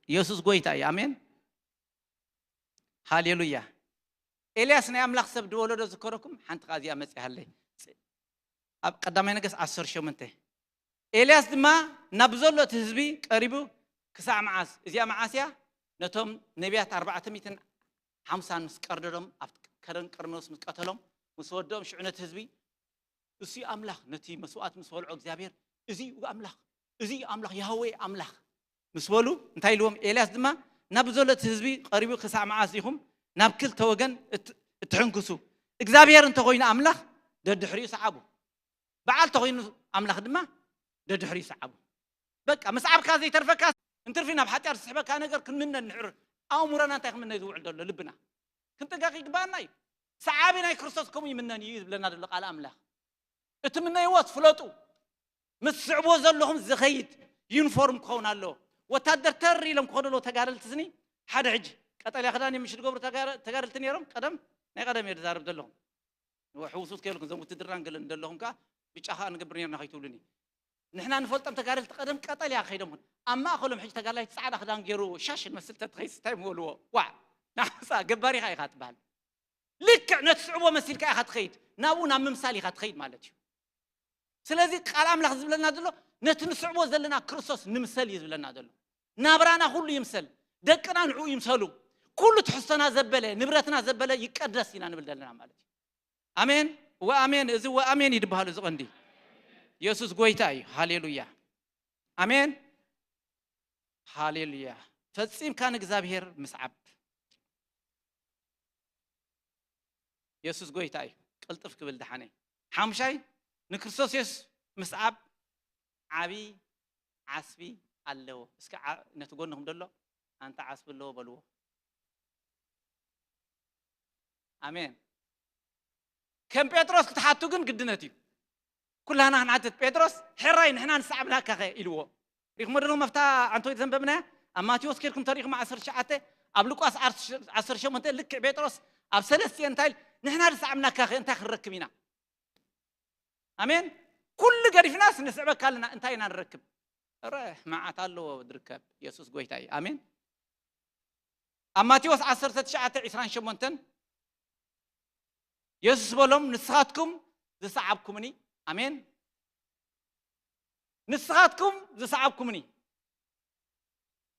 የሱስ ጎይታ እዩ። ኣሜን። ሃሌሉያ። ኤልያስ ናይ ኣምላኽ ሰብ ድበሎ ዶ ዝከረኩም ሓንቲ ቃ እዚኣ መጽእ ሃለይ ኣብ ቀዳማይ ነገስ ዓሰርተ ሸሞንተ ኤልያስ ድማ ናብ ዘሎ እቲ ህዝቢ ቀሪቡ ክሳዕ መዓስ እዚኣ መዓስ እያ ነቶም ነቢያት ኣርባዕተ ሚእትን ሓምሳን ምስ ቀርደዶም ኣብ ከረን ቀርሜሎስ ምስ ቀተሎም ምስ ወደኦም ሽዑ ነቲ ህዝቢ እሱ ኣምላኽ ነቲ መስዋዕት ምስ በልዖ እግዚኣብሔር እዚ ኣምላኽ እዚ ኣምላኽ ያህዌ ኣምላኽ ምስ በሉ እንታይ ኢልዎም ኤልያስ ድማ ናብ ዘሎ እቲ ህዝቢ ቀሪቡ ክሳዕ መዓስ ኢኹም ናብ ክልተ ወገን እትሕንክሱ እግዚኣብሔር እንተኮይኑ ኣምላኽ ደድሕሪኡ ሰዓቡ በዓል ተኮይኑ ኣምላኽ ድማ ደድሕሪኡ ሰዓቡ በቃ ምስ ዓብካ ዘይተርፈካ እንትርፊ ናብ ሓጢኣት ዝስሕበካ ነገር ክንምነ ንሕር ኣእምሮና እንታይ ክምነ ዝውዕል ዘሎ ልብና ክንጥንቀቅ ይግባኣና እዩ ሰዓቢ ናይ ክርስቶስ ከምኡ ይምነን እዩ ዝብለና ዘሎ ቃል ኣምላኽ እትምነይዎ ትፍለጡ ምስ ስዕብዎ ዘለኹም ዝኸይድ ዩኒፎርም ክኸውን ኣለዎ ወታደር ተር ኢሎም ክኸዱ ኣለዎ ተጋደልቲ ስኒ ሓደ ሕጂ ቀጠልያ ክዳን እዮም ምሽ ዝገብሩ ተጋደልቲ ነይሮም ቀደም ናይ ቀደም እየ ዝዛረብ ዘለኹም። ሕውሱት ከይብልኩም፣ እዞም ውትድርና ንገለ እንደለኹም ከኣ ብጫ ከኣ ንገብር ነርና ከይትብሉኒ። ንሕና ንፈልጦም ተጋደልቲ ቀደም ቀጠልያ ከይዶም፣ ኣብ ማእከሎም ሕጂ ተጋዳላይ ጻዕዳ ክዳን ገይሩ ሻሽ ንመስል ተትኸይስ እንታይ ምበልዎ? ዋዕ! ናብሳ ገባሪኻ ኢኻ ትበሃል። ልክዕ ነቲ ስዕቦ መሲልካ ኢኻ ትኸይድ፣ ናብኡ ናብ ምምሳል ኢኻ ትኸይድ ማለት እዩ። ስለዚ ቃል ኣምላኽ ዝብለና ዘሎ ነቲ ንስዕቦ ዘለና ክርስቶስ ንምሰል እዩ ዝብለና ዘሎ። ናብራና ኩሉ ይምሰል፣ ደቅና ንዕኡ ይምሰሉ፣ ኩሉ ትሕዝቶና ዘበለ፣ ንብረትና ዘበለ ይቀደስ ኢና ንብል ዘለና ማለት እዩ። ኣሜን ወኣሜን። እዚ ወኣሜን ይድበሃሉ ዝቐንዲ። የሱስ ጎይታ እዩ። ሃሌሉያ። ኣሜን። ሃሌሉያ። ፈጺምካ ንእግዚኣብሔር ምስዓብ። የሱስ ጎይታ እዩ። ቅልጥፍ ክብል ደሓነይ። ሓሙሻይ፣ ንክርስቶስ የሱስ ምስዓብ ዓቢ ዓስቢ ኣለዎ። እስኪ ዓ-፣ ነቲ ጎንኹም ደሎ፣ ኣንታ ዓስቢ ኣለዎ በልዎ። ኣሜን። ከም ጴጥሮስ ክትሓቱ ግን ግድነት እዩ። ኩላና ክንሓትት፣ ጴጥሮስ፣ "ሕራይ ንሕና ንሰዓብናካኸ?" ኢልዎ። ሪኹሞ ደለኹም ኣብታ ዓንቶይ ዘንበብናያ፣ ኣብ ማቴዎስ ኬድኩም ተሪኹም ዓሰርተ ትሽዓተ፣ ኣብ ሉቃስ ዓሰርተ ሸሞንተ፣ ልክዕ ጴጥሮስ ኣብ ሰለስቲኤን እንታይ ኢል? "ንሕና ዝሰዓብናካኸ እንታይ ክንረክብ ኢና?" ኣሜን። ኩሉ ገዲፍናስ ንስዕበካ ኣለና፣ እንታይ ኢና ንረክብ? ረ መዓት ኣለዎ ዝርከብ። የሱስ ጎይታ እዩ። ኣሜን። ኣብ ማቴዎስ ዓሰርተ ትሽዓተ ዕስራን ሸሞንተን የሱስ በሎም፣ "ንስኻትኩም ዝሰዓብኩምኒ"፣ ኣሜን፣ "ንስኻትኩም ዝሰዓብኩምኒ፣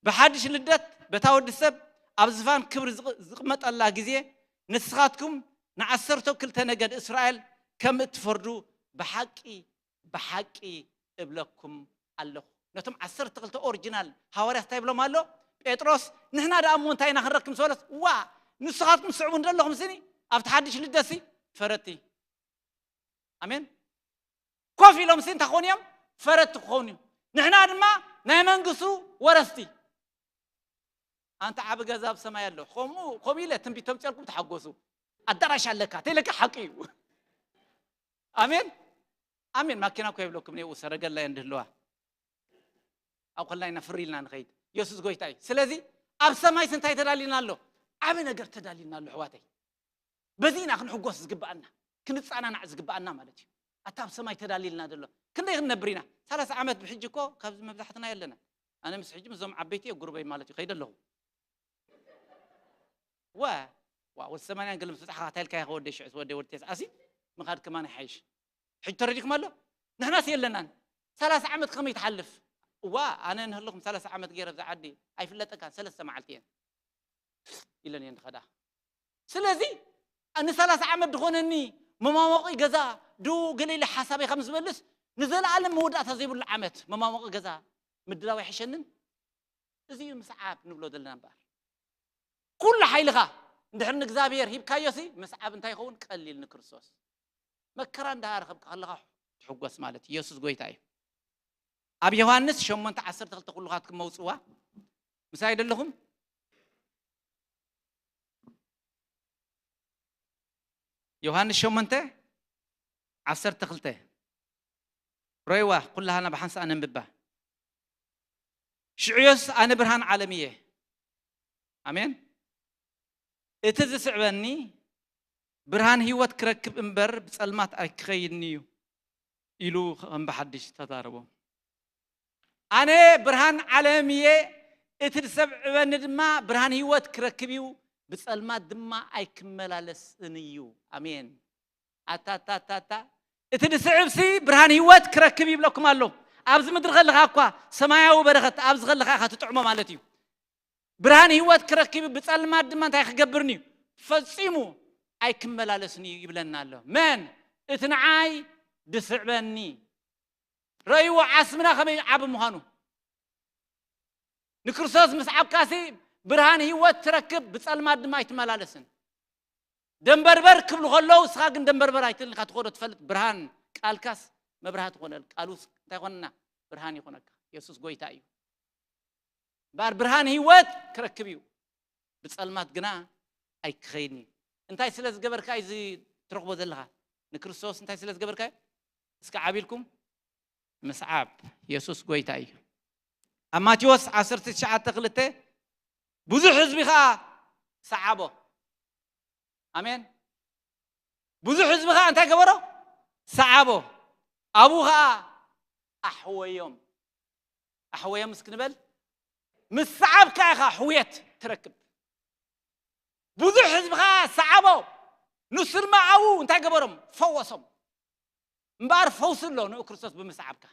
ብሓድሽ ልደት በታ ወዲ ሰብ ኣብ ዝፋን ክብሪ ዝቕ-፣ ዝቕመጠላ ግዜ፣ ንስኻትኩም ንዓሰርተ ክልተ ነገድ እስራኤል ከም እትፈርዱ ብሓቂ፣ ብሓቂ እብለኩም ኣለኹ።" ነቶም ዓሰርተ ክልተ ኦሪጂናል ሃዋርያት እንታይ ይብሎም ኣሎ? ጴጥሮስ፣ "ንሕና ደኣ እሞ እንታይ ኢና ክንረክብ?" ምስ በሎስ፣ "ዋ፣ ንስኻትኩም ስዕቡ እንደለኹም ስኒ ኣብቲ ሓድሽ ልደትሲ ፈረቲ"፣ ኣሜን፣ "ኮፍ ኢሎም ሲ እንታይ ክኾኑ እዮም? ፈረቲ ክኾኑ እዮም። ንሕና ድማ ናይ መንግስቱ ወረስቲ። ኣንታ ዓቢ ገዛ ኣብ ሰማይ ኣሎ። ከምኡ፣ ከምኡ ኢለ ትንቢት ተምጽኣልኩም ተሓጎሱ። ኣዳራሽ ኣለካ፣ ተይለካ ሓቂ እዩ።" ኣሜን፣ ኣሜን። ማኪና እኮ የብለኩም፣ ነይኡ ሰረገላ እየን ድህልዋ። ኣብ ከላይና ፍሪ ኢልና ንኸይድ። የሱስ ጎይታ እዩ። ስለዚ ኣብ ሰማይስ እንታይ ተዳሊና ኣሎ? ዓቢ ነገር ተዳሊና ኣሎ፣ ኣሕዋተይ። በዚ ኢና ክንሕጎስ ዝግብኣና፣ ክንጸናናዕ ዝግብኣና ማለት እዩ። ኣታ ኣብ ሰማይ ተዳሊልና ዘሎ። ክንደይ ክንነብር ኢና? ሰላሳ ዓመት ብሕጂ እኮ ካብዚ መብዛሕትና የለና። ኣነ ምስ ሕጂ ምስዞም ዓበይቲ እየ ጉርበይ ማለት እዩ፣ ከይደ ኣለኹ። ወ-፣ ዋ፣ ወዲ ሰማንያን ገለ ምስ በጻሕካ እንታይ ኢልካ ኢኻ ወደይ ሽዑ ወደይ ወዲ ተስዓሲ ምኻድ ከማን ይሓይሽ። ሕጂ ተረዲእኩም ኣሎ? ንሕናስ የለናን። ሰላሳ ዓመት ከመይ ትሓልፍ? እዋ፣ ኣነ እንህለኹም ሰላሳ ዓመት ገይረ ኣብዛ ዓዲ ኣይፍለጠካን፣ ሰለስተ መዓልቲ እየን ኢለን እየን ዝኸዳ። ስለዚ ንሰላሳ ዓመት ዝኾነኒ መማሞቂ ገዛ ዶ ገለ ኢለ ሓሳበይ ከም ዝበልስ ንዘለኣለም መወዳእታ ዘይብሉ ዓመት መማሞቂ ገዛ ምድላው ኣይሕሸንን? እዚ እዩ ምስዓብ ንብሎ ዘለና እምበኣር። ኩሉ ሓይልኻ እንድሕር ንእግዚኣብሔር ሂብካዮሲ ምስዓብ እንታይ ይኸውን? ቀሊል ንክርስቶስ። መከራ እንዳረኸብካ ከለኻ ትሕጎስ ማለት እዩ። የሱስ ጎይታ እዩ። ኣብ ዮሃንስ ሸሞንተ ዓሰርተ ክልተ ኩልኻትኩም መውጽዋ። ምሳይ ደለኹም? ዮሃንስ ሸሞንተ ዓሰርተ ክልተ። ሮይዋ ኩላህና ብሓንሳእ ነንብባ። ሽዑ የሱስ፣ "ኣነ ብርሃን ዓለም እየ። ኣሜን። እቲ ዝስዕበኒ ብርሃን ህይወት ክረክብ እምበር ብጸልማት ኣይክኸይድን እዩ" ኢሉ ከም ብሓድሽ ተዛረቦም። "ኣነ ብርሃን ዓለም እየ፣ እቲ ዝሰብዕበኒ ድማ ብርሃን ህይወት ክረክብ እዩ፣ ብጸልማት ድማ ኣይክመላለስን እዩ።" ኣሜን። ኣታ፣ ኣታ፣ ኣታ፣ ኣታ። እቲ ዝስዕብሲ ብርሃን ህይወት ክረክብ ይብለኩም ኣሎ። ኣብዚ ምድሪ ከለኻ እኳ ሰማያዊ በረኸት ኣብዚ ከለኻ ኢኻ ትጥዕሞ ማለት እዩ። ብርሃን ህይወት ክረክብ ብጸልማት ድማ እንታይ ክገብርኒ እዩ? ፈጺሙ ኣይክመላለስን እዩ ይብለና ኣሎ። መን? እቲ ንዓይ ድስዕበኒ። ረእይዎ ዓስምና ከመይ ዓቢ ምዃኑ። ንክርስቶስ ምስ ዓብካሲ ብርሃን ህይወት ትረክብ፣ ብጸልማት ድማ ኣይትመላለስን። ደንበርበር ክብሉ ከለዉ፣ እስኻ ግን ደንበርበር ኣይትልካ ትኸዶ ትፈልጥ። ብርሃን ቃልካስ መብራህቲ ኮነል። ቃሉስ እንታይ ኮነና? ብርሃን ይኾነካ። የሱስ ጎይታ እዩ። እምበኣር ብርሃን ህይወት ክረክብ እዩ፣ ብጸልማት ግና ኣይክኸይድን እዩ። እንታይ ስለ ዝገበርካ እዩ እዚ ትረኽቦ ዘለኻ? ንክርስቶስ እንታይ ስለ ዝገበርካ እዩ? እስኪ ዓቢልኩም ምስዓብ። የሱስ ጎይታ እዩ። ኣብ ማቴዎስ ዓሰርተ ትሽዓተ ክልተ ብዙሕ ህዝቢ ኸዓ ሰዓቦ። ኣሜን። ብዙሕ ህዝቢ ኸዓ እንታይ ገበሮ? ሰዓቦ። ኣብኡ ኸዓ ኣሕወዮም። ኣሕወዮም እስኪ ንበል። ምስ ሰዓብካ ኢኻ ሕውየት ትረክብ። ብዙሕ ህዝቢ ኸዓ ሰዓቦ። ንሱ ድማ ኣብኡ እንታይ ገበሮም? ፈወሶም። እምበኣር ፈውሲ ኣሎ ንኡ ክርስቶስ ብምስዓብካ።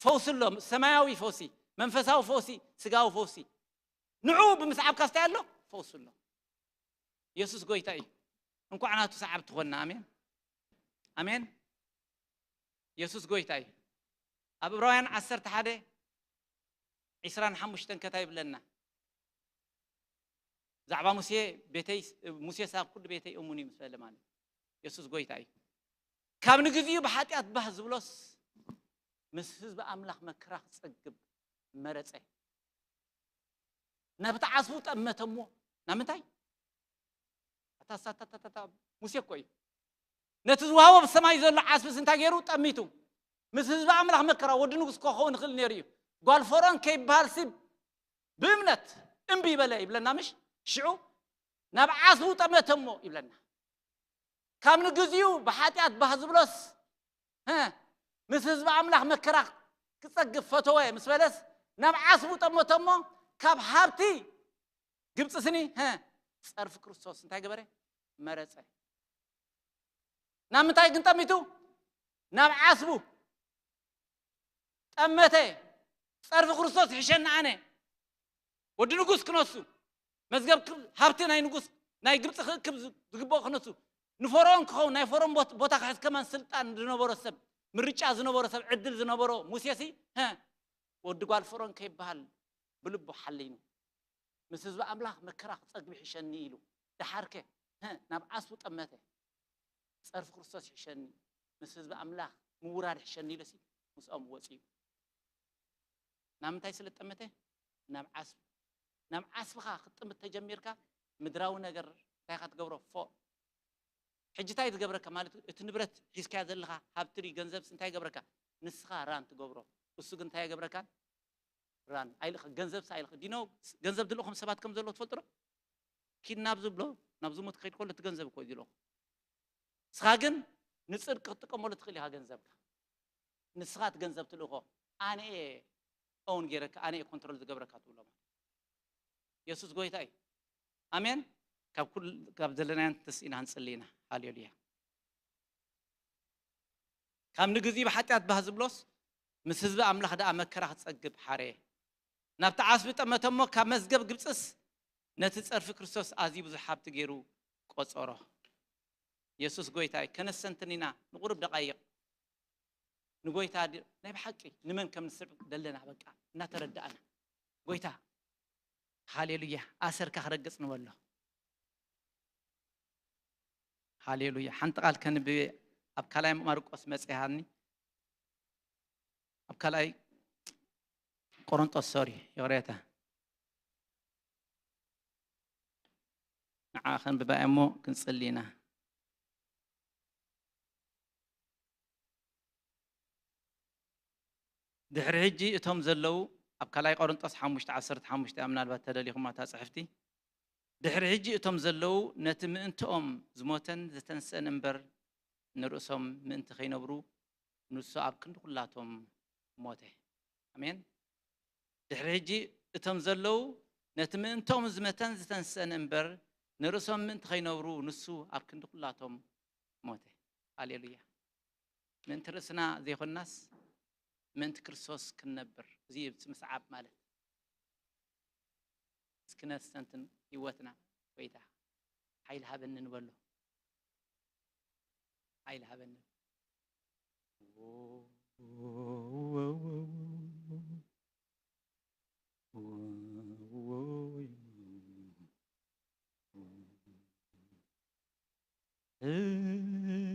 ፈውሲ ኣሎ፣ ሰማያዊ ፈውሲ፣ መንፈሳዊ ፈውሲ፣ ስጋዊ ፈውሲ። ንዑ ብምስዓብካ ስታይ ኣሎ? ፈውሲ ኣሎ። የሱስ ጎይታ እዩ። እንኳዕ ናቱ ሰዓብ ትኾንና። ኣሜን። ኣሜን። የሱስ ጎይታ እዩ። ኣብ ዕብራውያን ዓሰርተ ሓደ ዒስራን ሓሙሽተን ከታይ ይብለና? ብዛዕባ ሙሴ፣ ቤተይ፣ ሙሴስ ኣብ ኩሉ ቤተይ እሙን እዩ ምስ በለ ማለት እዩ። የሱስ ጎይታ እዩ። ካብ ንግዚኡ ብሓጢኣት ባህ ዝብሎስ ምስ ህዝቢ ኣምላኽ መከራ ክጸግብ መረጸ። ናብቲ ዓስቡ ጠመተ እሞ፣ ናብ ምንታይ? ኣታ፣ ኣታ፣ ኣታ፣ ኣታ፣ ሙሴ እኮ እዩ። ነቲ ዝወሃቦ ብሰማይ ዘሎ ዓስብስ እንታይ ገይሩ? ጠሚቱ። ምስ ህዝቢ ኣምላኽ መከራ፣ ወዲ ንጉስ እኮ ክኸውን ይኽእል ነይሩ እዩ። ጓል ፈርዖን ከይበሃል ሲ ብእምነት እምቢ በለ ይብለና ምሽ? ሽዑ ናብ ዓስቡ ጠመተ እሞ ይብለና። ካብ ንግዚኡ ብሓጢኣት ባህ ዝብሎስ፣ ሀ፣ ምስ ህዝቢ ኣምላኽ መከራ ክጸግብ ፈተወ ምስ በለስ፣ ናብ ዓስቡ ጠመተ እሞ፣ ካብ ሃብቲ ግብጺ ስኒ፣ ሀ፣ ጸርፊ ክርስቶስ እንታይ ገበረ? መረጸ። ናብ ምንታይ ግን ጠሚቱ? ናብ ዓስቡ ጠመተ። ጸርፊ ክርስቶስ ይሕሸኒ ኣነ። ወዲ ንጉስ ክነሱ፣ መዝገብ ክብ-፣ ሃብቲ ናይ ንጉስ ናይ ግብጺ ክእክብ ዝ-፣ ዝግብኦ ክነሱ፣ ንፈርዖን ክኸውን፣ ናይ ፈርዖን ቦት-፣ ቦታ ክሕዝ ከማን ስልጣን ዝነበሮ ሰብ፣ ምርጫ ዝነበሮ ሰብ፣ ዕድል ዝነበሮ ሙሴሲ፣ ሀ፣ ወዲ ጓል ፈርዖን ከይበሃል ብልቡ ሓሊኑ፣ ምስ ህዝቢ ኣምላኽ መከራ ክጸግብ ይሕሸኒ ኢሉ፣ ደሓርከ፣ ሀ፣ ናብ ዓስቡ ጠመተ። ጸርፊ ክርስቶስ ይሕሸኒ፣ ምስ ህዝቢ ኣምላኽ ምውራድ ይሕሸኒ ኢሉሲ ምስኦም ወጺኡ። ናብ ምንታይ ስለ ጠመተ? ናብ ዓስቡ። ናብ ዓስብኻ ክትጥምት ተጀሚርካ፣ ምድራዊ ነገር እንታይ ኢኻ ትገብሮ? ፎእ። ሕጂ እንታይ ዝገብረካ ማለት እዩ? እቲ ንብረት ሒዝካዮ ዘለኻ ሃብቲ ድዩ ገንዘብስ እንታይ ይገብረካ? ንስኻ ራን ትገብሮ። እሱ ግን እንታይ ኣይገብረካን? ራን። ኣይልእኽ-፣ ገንዘብስ ኣይልእኽ-፣ ዲኖ ገንዘብ ዝልእኹም ሰባት ከም ዘለዉ ትፈልጡ ዶ? ኪድ ናብ ዝብሎ፣ ናብ ዝሙት ክኸይድ ከሎ እቲ ገንዘብ እኮ እዩ ዝልእኹ። ንስኻ ግን ንጽድቂ ክትጥቀመሉ ትኽእል ኢኻ ገንዘብካ። ንስኻ እቲ ገንዘብ ትልእኾ፣ ኣነ እየ ኦውን ገይረካ፣ ኣነ እየ ኮንትሮል ዝገብረካ ትብሎ ማለት። የሱስ ጎይታ እዩ። ኣሜን። ካብ ኩል-፣ ካብ ዘለናዮ ተስኢና ክንጽሊ ኢና። ሃሌሉያ። ካብ ንግዜኡ ብሓጢኣት ባህ ዝብሎስ፣ ምስ ህዝቢ ኣምላኽ ደኣ መከራ ክጸግብ ሓረየ። ናብቲ ዓስቢ ጠመተ እሞ፣ ካብ መዝገብ ግብጽስ ነቲ ጸርፊ ክርስቶስ ኣዝዩ ብዙሕ ሃብቲ ገይሩ ቆጸሮ። የሱስ ጎይታ እዩ። ከነስተንትን ኢና ንቁሩብ ደቓይቕ። ንጎይታ ድ-፣ ናይ ብሓቂ ንመን ከም ንስዕብ ደለና በቃ እናተረዳእና። ጎይታ፣ ሃሌሉያ፣ ኣሰርካ ክረግጽ ንበሎ። ሃሌሉያ። ሓንቲ ቃል ከንብብ ኣብ ካልኣይ ማርቆስ መጽሔ ሃኒ። ኣብ ካልኣይ ቆሮንጦስ፣ ሶሪ፣ ይቕሬታ። ንዓ ከንብባ እሞ ክንጽሊ ኢና። ድሕሪ ሕጂ እቶም ዘለዉ፣ ኣብ ካልኣይ ቆሮንጦስ ሓሙሽተ ዓሰርተ ሓሙሽተ እያ፣ ምናልባት ተደሊኹም እታ ጽሕፍቲ። ድሕሪ ሕጂ እቶም ዘለዉ ነቲ ምእንትኦም ዝሞተን ዝተንስአን እምበር፣ ንርእሶም ምእንቲ ከይነብሩ፣ ንሱ ኣብ ክንዲ ኩላቶም ሞተ። ኣሜን። ድሕሪ ሕጂ እቶም ዘለዉ ነቲ ምእንቶም ዝመተን ዝተንስአን እምበር፣ ንርእሶም ምእንቲ ኸይነብሩ፣ ንሱ ኣብ ክንዲ ኩላቶም ሞተ። ሃሌሉያ። ምእንቲ ርእስና ዘይኮናስ፣ ምእንቲ ክርስቶስ ክንነብር። እዚ እዩ እቲ ምስዓብ ማለት። እስኪ ነስተንትን ህይወትና። ጎይታ፣ ሓይሊ ሃበኒ ንበሎ። ሓይሊ ሃበኒ።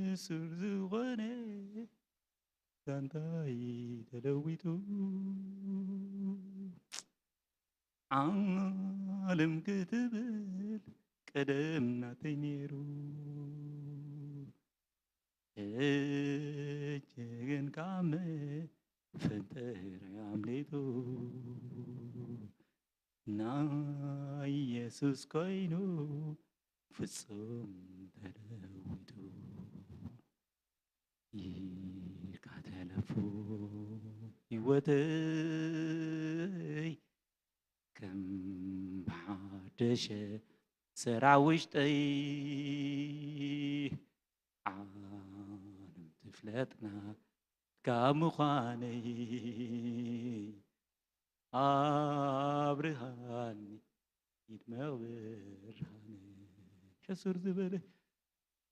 እሱር ዝኾነ ዛንታይ ተለዊጡ፣ ዓለም ክትብል ቀደም ናተይ ነይሩ። ሕጂ ግን ካብ መፈንጠር ኣምሊጡ፣ ናይ የሱስ ኮይኑ ፍጹም ተለዊጡ። ህይወተይ ከም ብሓደሸ ሰራዕ ውሽጠይ ዓለም ትፍለጥና ካብ ምዃነይ ኣብርሃኒ ይድመቕ ብርሃነይ። ሕሱር ዝበለ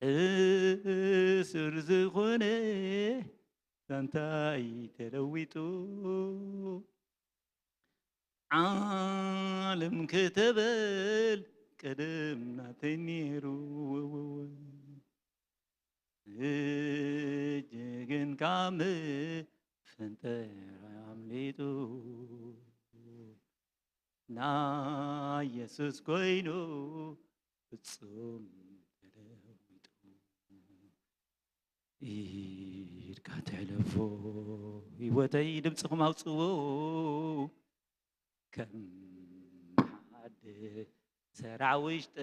ሕሱር ዝኾነ ዛንታይ ተለዊጡ ዓለም ከተበል ቀደም ናተይ ነይሩ። ሕጂ ግን ካብ መፈንጠር ኣምሊጡ ናይ የሱስ ኮይኑ ፍጹም ተለዊጡ። ኢድካ ትሕለፎ ህይወተይ ድምፅኹም ኣውፅዎ ከም ሓደ ሰራዕ ውሽጠይ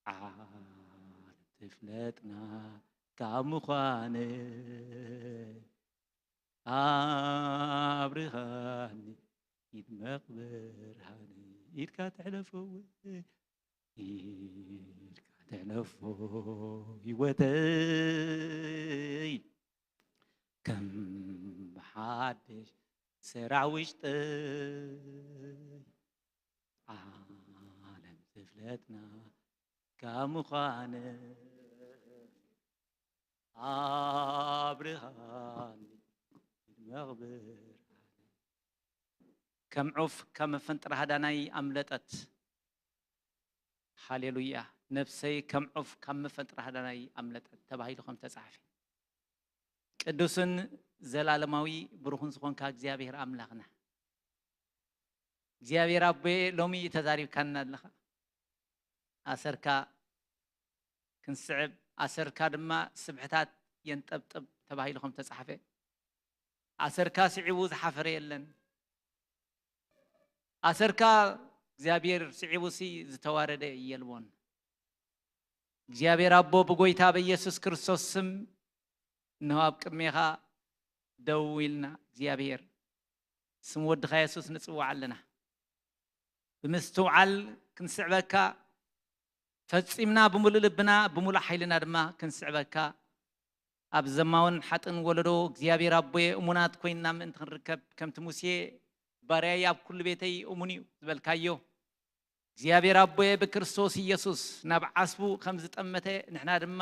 ዓለም ትፍለጥና ካብ ምዃነ ኣብርሃኒ ይድመቕ ብርሃነይ። ኢድካ ትሕለፎ ወይ ኢድካ ትሕለፎ ህይወተይ ከም ብሓድሽ ሰራዕ ውሽጠይ ዓለም ትፍለጥና ካብ ምዃነ ኣብርሃኒ ይድመቕ ብርሃነይ። ከም ዑፍ ካብ መፈንጥር ሃዳናይ ኣምለጠት። ሃሌሉያ። ነፍሰይ ከም ዑፍ ካብ መፈንጥር ሃዳናይ ኣምለጠት ተባሂሉ ከም ተጻሕፈ። ቅዱስን ዘላለማዊ ብሩኽን ዝኾንካ እግዚኣብሔር ኣምላኽና፣ እግዚኣብሔር ኣቦየ፣ ሎሚ ተዛሪብካና ኣለኻ። ኣሰርካ ክንስዕብ፣ ኣሰርካ ድማ ስብሕታት የንጠብጥብ ተባሂሉ ከም ተጻሕፈ፣ ኣሰርካ ስዒቡ ዝሓፈረ የለን። ኣሰርካ እግዚኣብሔር ስዒቡሲ ዝተዋረደ የልቦን። እግዚኣብሔር ኣቦ፣ ብጎይታ በኢየሱስ ክርስቶስ ስም እንሆ ኣብ ቅድሜኻ ደው ኢልና እግዚኣብሔር ስም ወድኻ የሱስ ንጽውዕ ኣለና። ብምስትውዓል ክንስዕበካ ፈጺምና ብምሉእ ልብና ብምሉእ ሓይልና ድማ ክንስዕበካ ኣብ ዘማውን ሓጥን ወለዶ እግዚኣብሔር ኣቦየ እሙናት ኮይንና ምእንቲ ክንርከብ ከምቲ ሙሴ ባርያይ ኣብ ኩሉ ቤተይ እሙን እዩ ዝበልካዮ እግዚኣብሔር ኣቦየ ብክርስቶስ ኢየሱስ ናብ ዓስቡ ከም ዝጠመተ ንሕና ድማ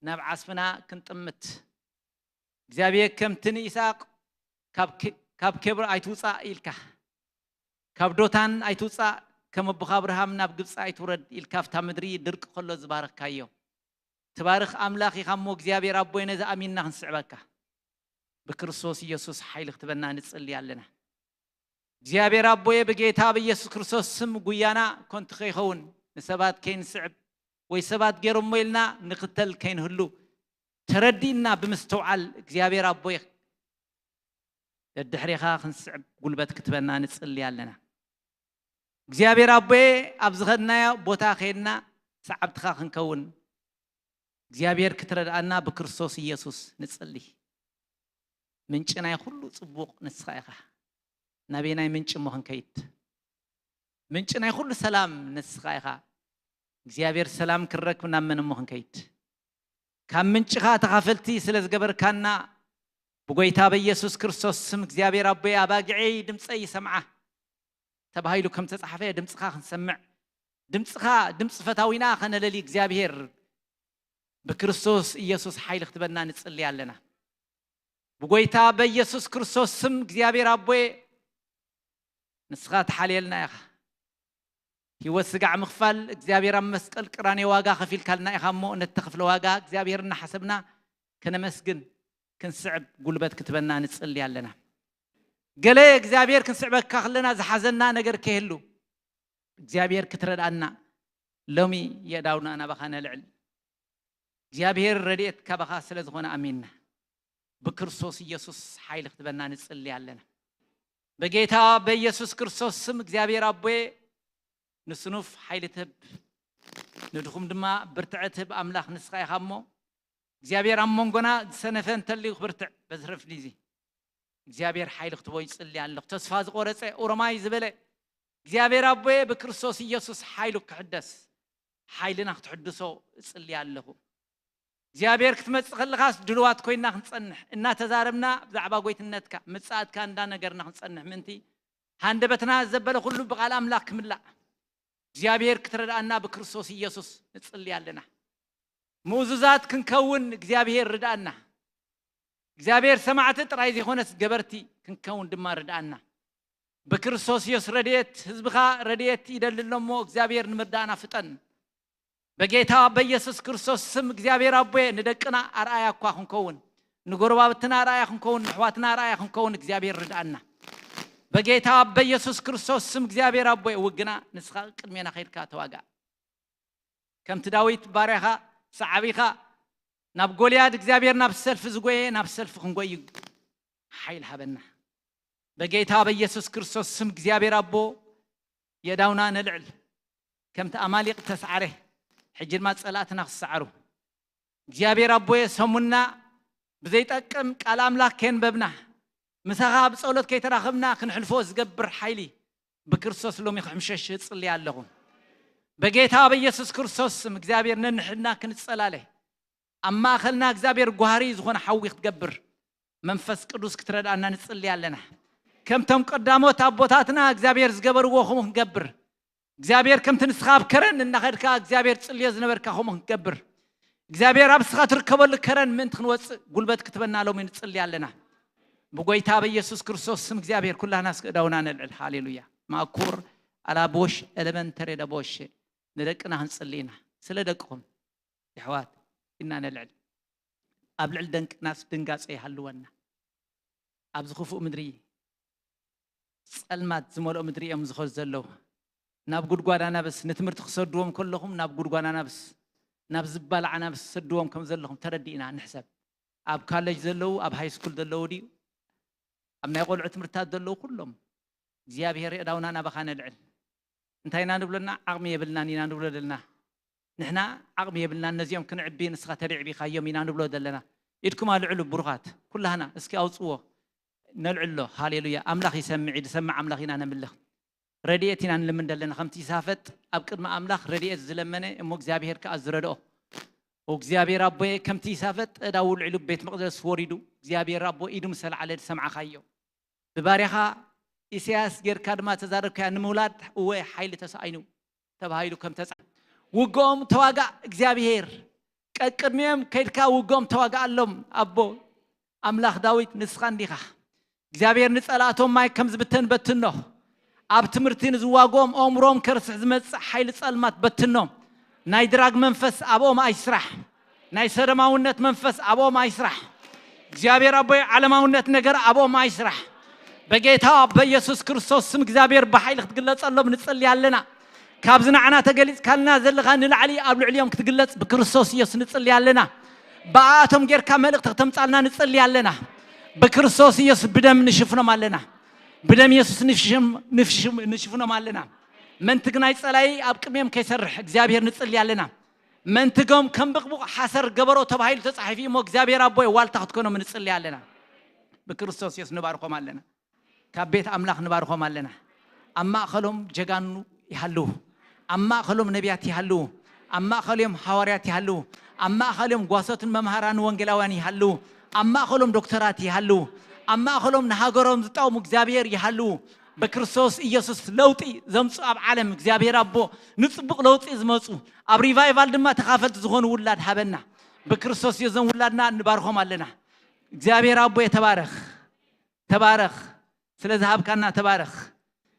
ናብ ዓስብና ክንጥምት እግዚኣብሔር ከምቲ ንይስሐቅ ካብ ኬ- ካብ ኬብሮ ኣይትውጻእ ኢልካ ካብ ዶታን ኣይትውጻእ ከም ኣቦኻ ኣብርሃም ናብ ግብጺ ኣይትውረድ ኢልካ ኣብታ ምድሪ ድርቂ ከሎ ዝባረኽካዮ ትባርኽ ኣምላኽ ኢኻ እሞ እግዚኣብሔር ኣቦይ ነዚ ኣሚንና ክንስዕበካ ብክርስቶስ ኢየሱስ ሓይሊ ክትበና ንጽሊ ኣለና እግዚኣብሔር ኣቦየ ብጌታ ብኢየሱስ ክርስቶስ ስም ጉያና ኮንቱ ከይኸውን ንሰባት ከይንስዕብ ወይ ሰባት ገይሮሞ ኢልና ንኽተል ከይንህሉ ተረዲእና ብምስትውዓል እግዚኣብሔር ኣቦየ ደድሕሬኻ ክንስዕብ ጉልበት ክትበና ንጽሊ ኣለና እግዚኣብሔር ኣቦየ ኣብ ዝኸድናዮ ቦታ ከይድና ሰዓብትኻ ክንከውን እግዚኣብሔር ክትረድኣና ብክርስቶስ ኢየሱስ ንጽሊ ምንጪ ናይ ኩሉ ጽቡቕ ንስኻ ኢኻ ናበይ ናይ ምንጪ እሞ ክንከይድ ምንጪ ናይ ኩሉ ሰላም ንስኻ ኢኻ እግዚኣብሔር ሰላም ክንረክብ ናብ መን እሞ ክንከይድ ካብ ምንጭኻ ተኻፈልቲ ስለ ዝገበርካና ብጎይታ በኢየሱስ ክርስቶስ ስም እግዚኣብሔር ኣቦይ ኣባግዐይ ድምፀይ ይሰምዓ ተባሂሉ ከም ተጻሕፈ ድምፅኻ ክንሰምዕ ድምፅኻ ድምፂ ፈታዊና ከነለሊ እግዚኣብሔር ብክርስቶስ ኢየሱስ ሓይሊ ክትበና ንጽሊ ኣለና ብጎይታ በኢየሱስ ክርስቶስ ስም እግዚኣብሔር ኣቦየ ንስኻ ትሓልየልና ኢኻ ህይወት ስጋዕ ምኽፋል እግዚኣብሔር ኣብ መስቀል ቅራኔ ዋጋ ከፊልካልና ኢኻ እሞ ነተኽፍለ ዋጋ እግዚኣብሔር እናሓሰብና ከነመስግን ክንስዕብ ጉልበት ክትበና ንጽሊ ኣለና ገለ እግዚኣብሔር ክንስዕበካ ከለና ዝሓዘና ነገር ከይህሉ እግዚኣብሔር ክትረድኣና ሎሚ የእዳውና ናባኻ ነልዕል እግዚኣብሔር ረድኤት ካባኻ ስለ ዝኾነ ኣሚንና ብክርስቶስ ኢየሱስ ሓይሊ ክትበና ንጽሊ ኣለና በጌታ በኢየሱስ ክርስቶስ ስም እግዚኣብሔር ኣቦየ ንስኑፍ ሓይሊ ትህብ ንድኹም ድማ ብርትዐ ትህብ ኣምላኽ ንስኻ ኢኻ እሞ እግዚኣብሔር ኣብ መንጎና ዝሰነፈ እንተልዩ ክብርትዕ በዚ ረፍዲ እዚ እግዚኣብሔር ሓይሊ ክትቦ ይጽሊ ኣለኹ። ተስፋ ዝቆረጸ ኦሮማይ ዝበለ እግዚኣብሔር ኣቦየ ብክርስቶስ ኢየሱስ ሓይሉ ክሕደስ ሓይልና ክትሕድሶ እጽሊ ኣለኹ። እግዚኣብሔር ክትመጽእ ከለኻስ ድልዋት ኮይና ክንጸንሕ እናተዛረብና ብዛዕባ ጎይትነትካ ምጽኣትካ እንዳነገርና ክንጸንሕ ምእንቲ ሃንደበትና ዘበለ ኩሉ ብቓል ኣምላኽ ክምላእ እግዚኣብሔር ክትረድኣና ብክርስቶስ ኢየሱስ ንጽሊ ኣለና። ምኡዙዛት ክንከውን እግዚኣብሔር ርድኣና። እግዚኣብሔር ሰማዕቲ ጥራይ ዘይኮነስ ገበርቲ ክንከውን ድማ ርድኣና። ብክርስቶስ ኢየሱስ ረድኤት ህዝብኻ ረድኤት ይደሊ ኣሎ እሞ እግዚኣብሔር ንምርዳእና ፍጠን። በጌታ በኢየሱስ ክርስቶስ ስም እግዚኣብሔር ኣቦየ ንደቅና ኣርኣያ እኳ ክንከውን ንጎረባብትና ኣርኣያ ክንከውን ንሕዋትና ኣርኣያ ክንከውን እግዚኣብሔር ርድኣና። በጌታ በኢየሱስ ክርስቶስ ስም እግዚኣብሔር ኣቦየ ውግና ንስኻ ቅድሜና ከይድካ ተዋጋእ። ከምቲ ዳዊት ባርያኻ ሰዓቢኻ ናብ ጎልያድ እግዚኣብሔር ናብ ሰልፊ ዝጎየ ናብ ሰልፊ ክንጎይ ሓይል ሃበና። በጌታ በኢየሱስ ክርስቶስ ስም እግዚኣብሔር ኣቦ የዳውና ነልዕል። ከምቲ ኣማሊቕ ተሰዓረ ሕጂ ድማ ጸላእትና ክሰዓሩ እግዚኣብሔር ኣቦየ ሰሙና ብዘይጠቅም ቃል ኣምላኽ ከንበብና ምሳኻ ብጸሎት ከይተራኸብና ክንሕልፎ ዝገብር ሓይሊ ብክርስቶስ ሎሚ ክሕምሸሽ እጽሊ ኣለኹ። በጌታ በኢየሱስ ክርስቶስ ስም እግዚኣብሔር ነንሕድና ክንጸላለ ኣብ ማእኸልና እግዚኣብሔር ጓህሪ ዝኾነ ሓዊ ክትገብር መንፈስ ቅዱስ ክትረድኣና ንጽሊ ኣለና። ከምቶም ቀዳሞት ኣቦታትና እግዚኣብሔር ዝገበርዎ ከምኡ ክንገብር እግዚኣብሔር ከምቲ ንስኻ ኣብ ከረን እናኸድካ እግዚኣብሔር ጽልዮ ዝነበርካ ከምኡ ክንገብር እግዚኣብሔር ኣብ ስኻ ትርከበሉ ከረን ምእንቲ ክንወፅእ ጉልበት ክትበና ሎሚ ንጽሊ ኣለና። ብጎይታ በኢየሱስ ክርስቶስ ስም እግዚኣብሔር ኩላና እስከ እዳውና ነልዕል። ሃሌሉያ። ማኩር ኣላቦሽ ኤለመንተሪ ደቦሽ ንደቅና ክንጽሊ ኢና። ስለ ደቅኹም የሕዋት ኢና ነልዕል። ኣብ ልዕሊ ደንቅናስ ድንጋጸ ይሃልወና። ኣብዚ ክፉእ ምድሪ ጸልማት ዝመልኦ ምድሪ እዮም ዝኸዱ ዘለዉ። ናብ ጉድጓድ ኣናብስ ንትምህርቲ ክሰድዎም ከለኹም ናብ ጉድጓድ ኣናብስ ናብ ዝባላዕ ኣናብስ ሰድዎም ከም ዘለኹም ተረዲእና ንሕሰብ። ኣብ ካለጅ ዘለዉ ኣብ ሃይ ስኩል ዘለዉ ድዩ ኣብ ናይ ቆልዑ ትምህርትታት ዘለዉ ኩሎም እግዚኣብሔር የእዳውና ናባኻ ነልዕል። እንታይ ኢና ንብለና ዓቕሚ የብልናን ኢና ንብሎ ዘለና። ንሕና ዓቕሚ የብልናን ነዚኦም ክንዕቢ ንስኻ ተደዕቢኻዮም ኢና ንብሎ ዘለና። ኢድኩም ኣልዕሉ ብሩኻት ኩላህና እስኪ ኣውፅዎ ነልዕሎ። ሃሌሉያ ኣምላኽ ይሰምዕ እዩ ዝሰምዕ ኣምላኽ ኢና ነምልኽ። ረድኤት ኢና ንልምን ዘለና ከምቲ ይሳፈጥ ኣብ ቅድሚ ኣምላኽ ረድኤት ዝለመነ እሞ እግዚኣብሔር ከዓ ዝረድኦ እግዚኣብሔር ኣቦየ ከምቲ ይሳፈጥ እዳ ውልዕሉ ቤት መቅደስ ወሪዱ እግዚኣብሔር ኣቦ ኢዱ ምስ ኣልዓለ ዝሰምዓኻዮ ብባርያኻ ኢሳያስ ጌርካ ድማ ተዛረብካያ ንምውላድ እወ ሓይሊ ተሳኢኑ ተባሂሉ ከም ተፃ ውግኦም ተዋጋእ እግዚኣብሔር ቀቅድሚኦም ከይድካ ውግኦም ተዋጋኣሎም ኣቦ ኣምላኽ ዳዊት ንስኻ እንዲኻ እግዚኣብሔር ንጸላእቶም ማይ ከም ዝብተን በትኖ ኣብ ትምህርቲ ንዝዋግኦም ኣእምሮም ከርስሕ ዝመጽእ ሓይሊ ጸልማት በትኖ ናይ ድራግ መንፈስ ኣብኦም ኣይስራሕ ናይ ሰደማውነት መንፈስ ኣብኦም ኣይስራሕ እግዚኣብሔር ኣቦይ ዓለማውነት ነገር ኣብኦም ኣይስራሕ በጌታ በኢየሱስ ክርስቶስ ስም እግዚኣብሔር ብሓይሊ ክትግለጸሎም ንጽሊ ኣለና ካብዚ ንዓና ተገሊጽካልና ዘለኻ ንላዕሊ ኣብ ልዕሊኦም ክትግለጽ ብክርስቶስ ኢየሱስ ንጽሊ ኣለና ብኣኣቶም ጌርካ መልእኽቲ ክተምጻልና ንጽሊ ኣለና ብክርስቶስ ኢየሱስ ብደም ንሽፍኖም ኣለና ብደም ኢየሱስ ንሽፍኖም ኣለና መንትግ ናይ ጸላይ ኣብ ቅድሚኦም ከይሰርሕ እግዚኣብሔር ንጽሊ ኣለና መንትጎም ከም ብቕቡቕ ሓሰር ገበሮ ተባሂሉ ተጻሒፉ እሞ እግዚኣብሔር ኣቦይ ዋልታ ክትኮኖም ንጽሊ ኣለና ብክርስቶስ የሱስ ንባርኾም ኣለና ካብ ቤት ኣምላኽ ንባርኾም ኣለና ኣብ ማእኸሎም ጀጋኑ ይሃልዉ ኣብ ማእኸሎም ነቢያት ይሃልዉ ኣብ ማእኸሎም ሃዋርያት ይሃልዉ ኣብ ማእኸሎም ጓሶትን መምሃራን ወንጌላውያን ይሃልዉ ኣብ ማእኸሎም ዶክተራት ይሃልዉ ኣብ ማእኸሎም ንሃገሮም ዝጠቕሙ እግዚኣብሔር ይሃልዉ ብክርስቶስ ኢየሱስ ለውጢ ዘምፁ ኣብ ዓለም እግዚኣብሔር ኣቦ ንፅቡቕ ለውጢ ዝመፁ ኣብ ሪቫይቫል ድማ ተኻፈልቲ ዝኾኑ ውላድ ሃበና ብክርስቶስ እዮ ዘም ውላድና ንባርኾም ኣለና እግዚኣብሔር ኣቦ የተባረኽ ተባረኽ ስለ ዝሃብካና ተባረኽ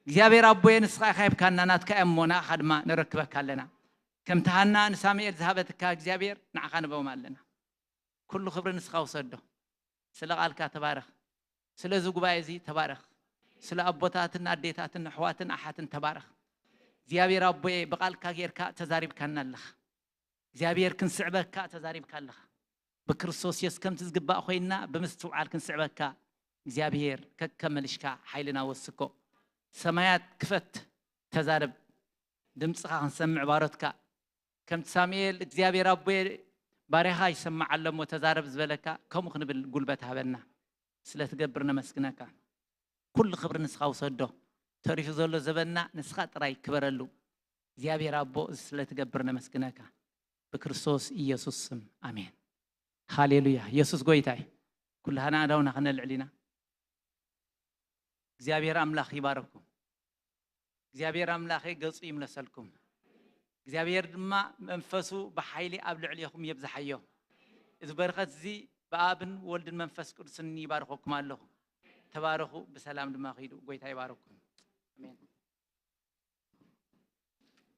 እግዚኣብሔር ኣቦየ ንስኻ ኢኻ ሂብካና ናትካ እሞ ንኣኻ ድማ ነረክበካ ኣለና ከምቲ ሃና ንሳሙኤል ዝሃበትካ እግዚኣብሔር ንዓኻ ንበም ኣለና ኩሉ ክብሪ ንስኻ ውሰዶ ስለ ቃልካ ተባረኽ ስለዚ ጉባኤ እዚ ተባረኽ ስለ ኣቦታትን ኣዴታትን ኣሕዋትን ኣሓትን ተባረኽ እግዚኣብሔር ኣቦየ ብቃልካ ጌርካ ተዛሪብካና ኣለኻ እግዚኣብሔር ክንስዕበካ ተዛሪብካ ኣለኻ ብክርስቶስ የሱስ ከምቲ ዝግባእ ኮይንና ብምስትውዓል ክንስዕበካ እግዚኣብሔር ከከመልሽካ ሓይልና ወስኮ ሰማያት ክፈት ተዛረብ ድምፅኻ ክንሰምዕ ባሮትካ ከምቲ ሳሙኤል እግዚኣብሔር ኣቦየ ባርያኻ ይሰማዕ ኣሎ እሞ ተዛረብ ዝበለካ ከምኡ ክንብል ጉልበት ሃበና። ስለ ትገብር ነመስግነካ። ኩሉ ክብሪ ንስኻ ውሰዶ። ተሪፉ ዘሎ ዘበንና ንስኻ ጥራይ ክበረሉ። እግዚኣብሔር ኣቦ፣ እዚ ስለ ትገብር ነመስግነካ። ብክርስቶስ ኢየሱስ ስም ኣሜን። ሃሌሉያ። ኢየሱስ ጎይታ እዩ። ኩላህና ኣእዳውና ከነልዕል ኢና። እግዚኣብሔር ኣምላኽ ይባረኩም። እግዚኣብሔር ኣምላኸ ገጹ ይምለሰልኩም። እግዚኣብሔር ድማ መንፈሱ ብሓይሊ ኣብ ልዕሌኹም የብዝሓዮ። እዚ በረኸት እዚ ብኣብን ወልድን መንፈስ ቅዱስን ይባርኸኩም ኣለኹ። ተባረኹ፣ ብሰላም ድማ ኺዱ። ጎይታ ይባረኩም። ኣሜን።